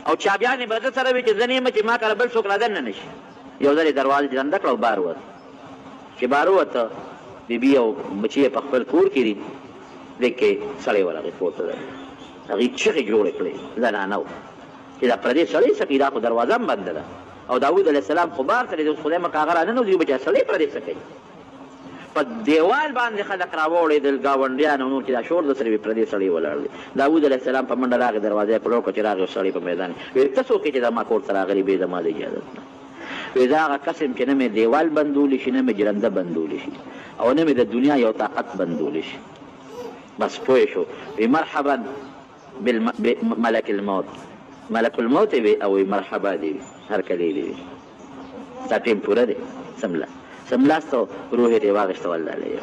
Speaker 2: او چابیانې به ده سره وي چې زه نه یم چې ما کره بل څوک را دننه نه شي. یو ځل یې دروازه جرنده کړه او بار ووت. چې بار ووته بیبي او بچي یې په خپل کور کې دي، دې کې سړی ورغی کور ته درغی. هغې چغې جوړې کړې زنانه و چې دا پردی سړی څه کوي، دا خو دروازه هم بنده ده او داود علیه السلام خو بار تللی دی، اوس خدای مکه هغه راننوځي وبه چې سړی پردی څه کوي. په دیوال باندې خلک راوړېدل، ګاونډیان او نور چې دا شور د سره وي، پردی سړی ولاړ دی. داود علیه السلام په منډه راغی، دروازه یې کړه چې راغی او سړی په میدان کې ویل ته څوک یې چې زما کور ته راغلی بې زما د اجازت نه؟ ویل زه هغه کس یم چې نه مې دیوال بندولی شي، نه مې جرنده بندولی شي، او نه مې د دنیا یو طاقت بندولی شي. بس پوه شو. وی مرحبا بملک الموت، ملک الموت وی او وی مرحبا دی وی، هرکلی دی وی، ستا ټیم پوره دی. سملا سملاستو روح یې ترې واخیسته والله علیه.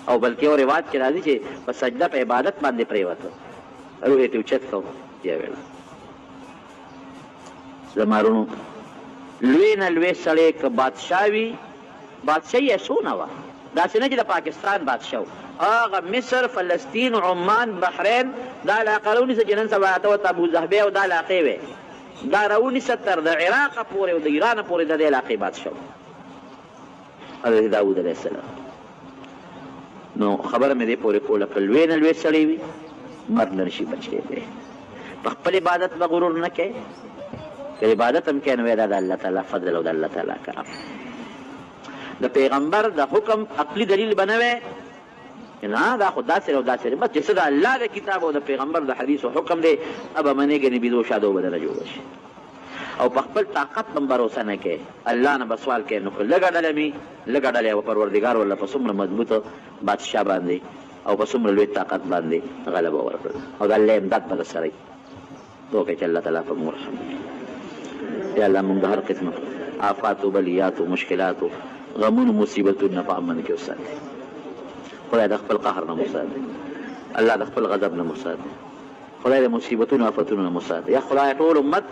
Speaker 2: او بلکې یو رواج کې راځي چې په سجده په عبادت باندې پرېوته، روح یې ترې اوچت کړ بیا ویل زما وروڼو لوی نه لوی سړی که بادشاه وي، بادشاهي یې څونه وه، داسې نه چې د پاکستان بادشاه و، هغه مصر، فلسطین، عمان، بحرین دا علاقه راونیسه چې نن سبا راته ورته ابوظهبي او دا علاقې وې، دا راونیسه تر د عراقه پورې او د ایرانه پورې د دې علاقې بادشاه و حضرت داود علیه السلام. نو خبره مې دې پورې کوله که لوی نه لوی سړی وي مرګ نه نشي بچ کېدی. په خپل عبادت به غرور نه کوې، که عبادت هم کوې نو دا د الله تعالی فضل او د الله تعالی کرم. د پیغمبر د حکم عقلي دلیل به نه وی نه، دا خو داسې او داسې، بس چې څه د الله د کتاب او د پیغمبر د حدیث حکم دی هغه به منې، ګنې بیزو شادو به درنه جوړه شي. او په خپل طاقت به هم بروسه نه کوې، الله نه به سوال کوې. نو که لږه ډله مي لږه ډله یې پروردګار ورله په څومره مضبوط بادشاه باندې او په څومره لوی طاقت باندې غلبه ورکړل، او د الله امداد به درسره وي. دعا کوي چې الله تعالی په موږ رحم وکړي. یا الله موږ د هر قسمه آفاتو، بلیاتو، مشکلاتو، غمونو، مصیبتونو نه په امن کې وساتي. خدای د خپل قهر نه مو ساتي، الله د خپل غضب نه مو ساتي، خدای د مصیبتونو آفتونو نه مو ساتي. یا خدای ټول امت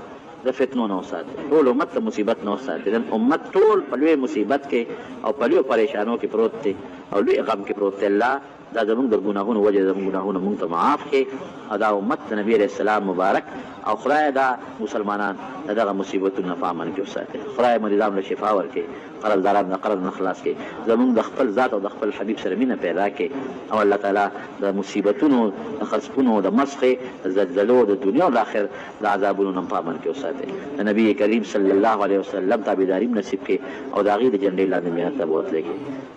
Speaker 2: د فتنو نه وساتي، ټول امت د مصیبت نه وساتي. نن امت ټول په لوی مصیبت کې او په لویو پریشانو کې پروت دی او لوی غم کې پروت دی. الله دا زموږ د ګناهونو وجه زموږ ګناهونه موږ ته معاف کړي، او دا امت د نبي علیه السلام مبارک او خدای دا مسلمانان د دغه مصیبتونو نه په امن کې وساتي. خدای مریضانو له شفا ورکړي، قرضداران د قرض نه خلاص کړي، زموږ د خپل ذات او د خپل حبیب سره مینه پیدا کړي، او الله تعالی د مصیبتونو، د خسپونو، د مسخې، د زلزلو، د دنیا او د آخر د عذابونو نه په امن کې وساتي. د نبي کریم صلی الله علیه وسلم تابعداري هم نصیب کړي، او د هغې د جنډې لاندې مهنت ته بوتلې کړي.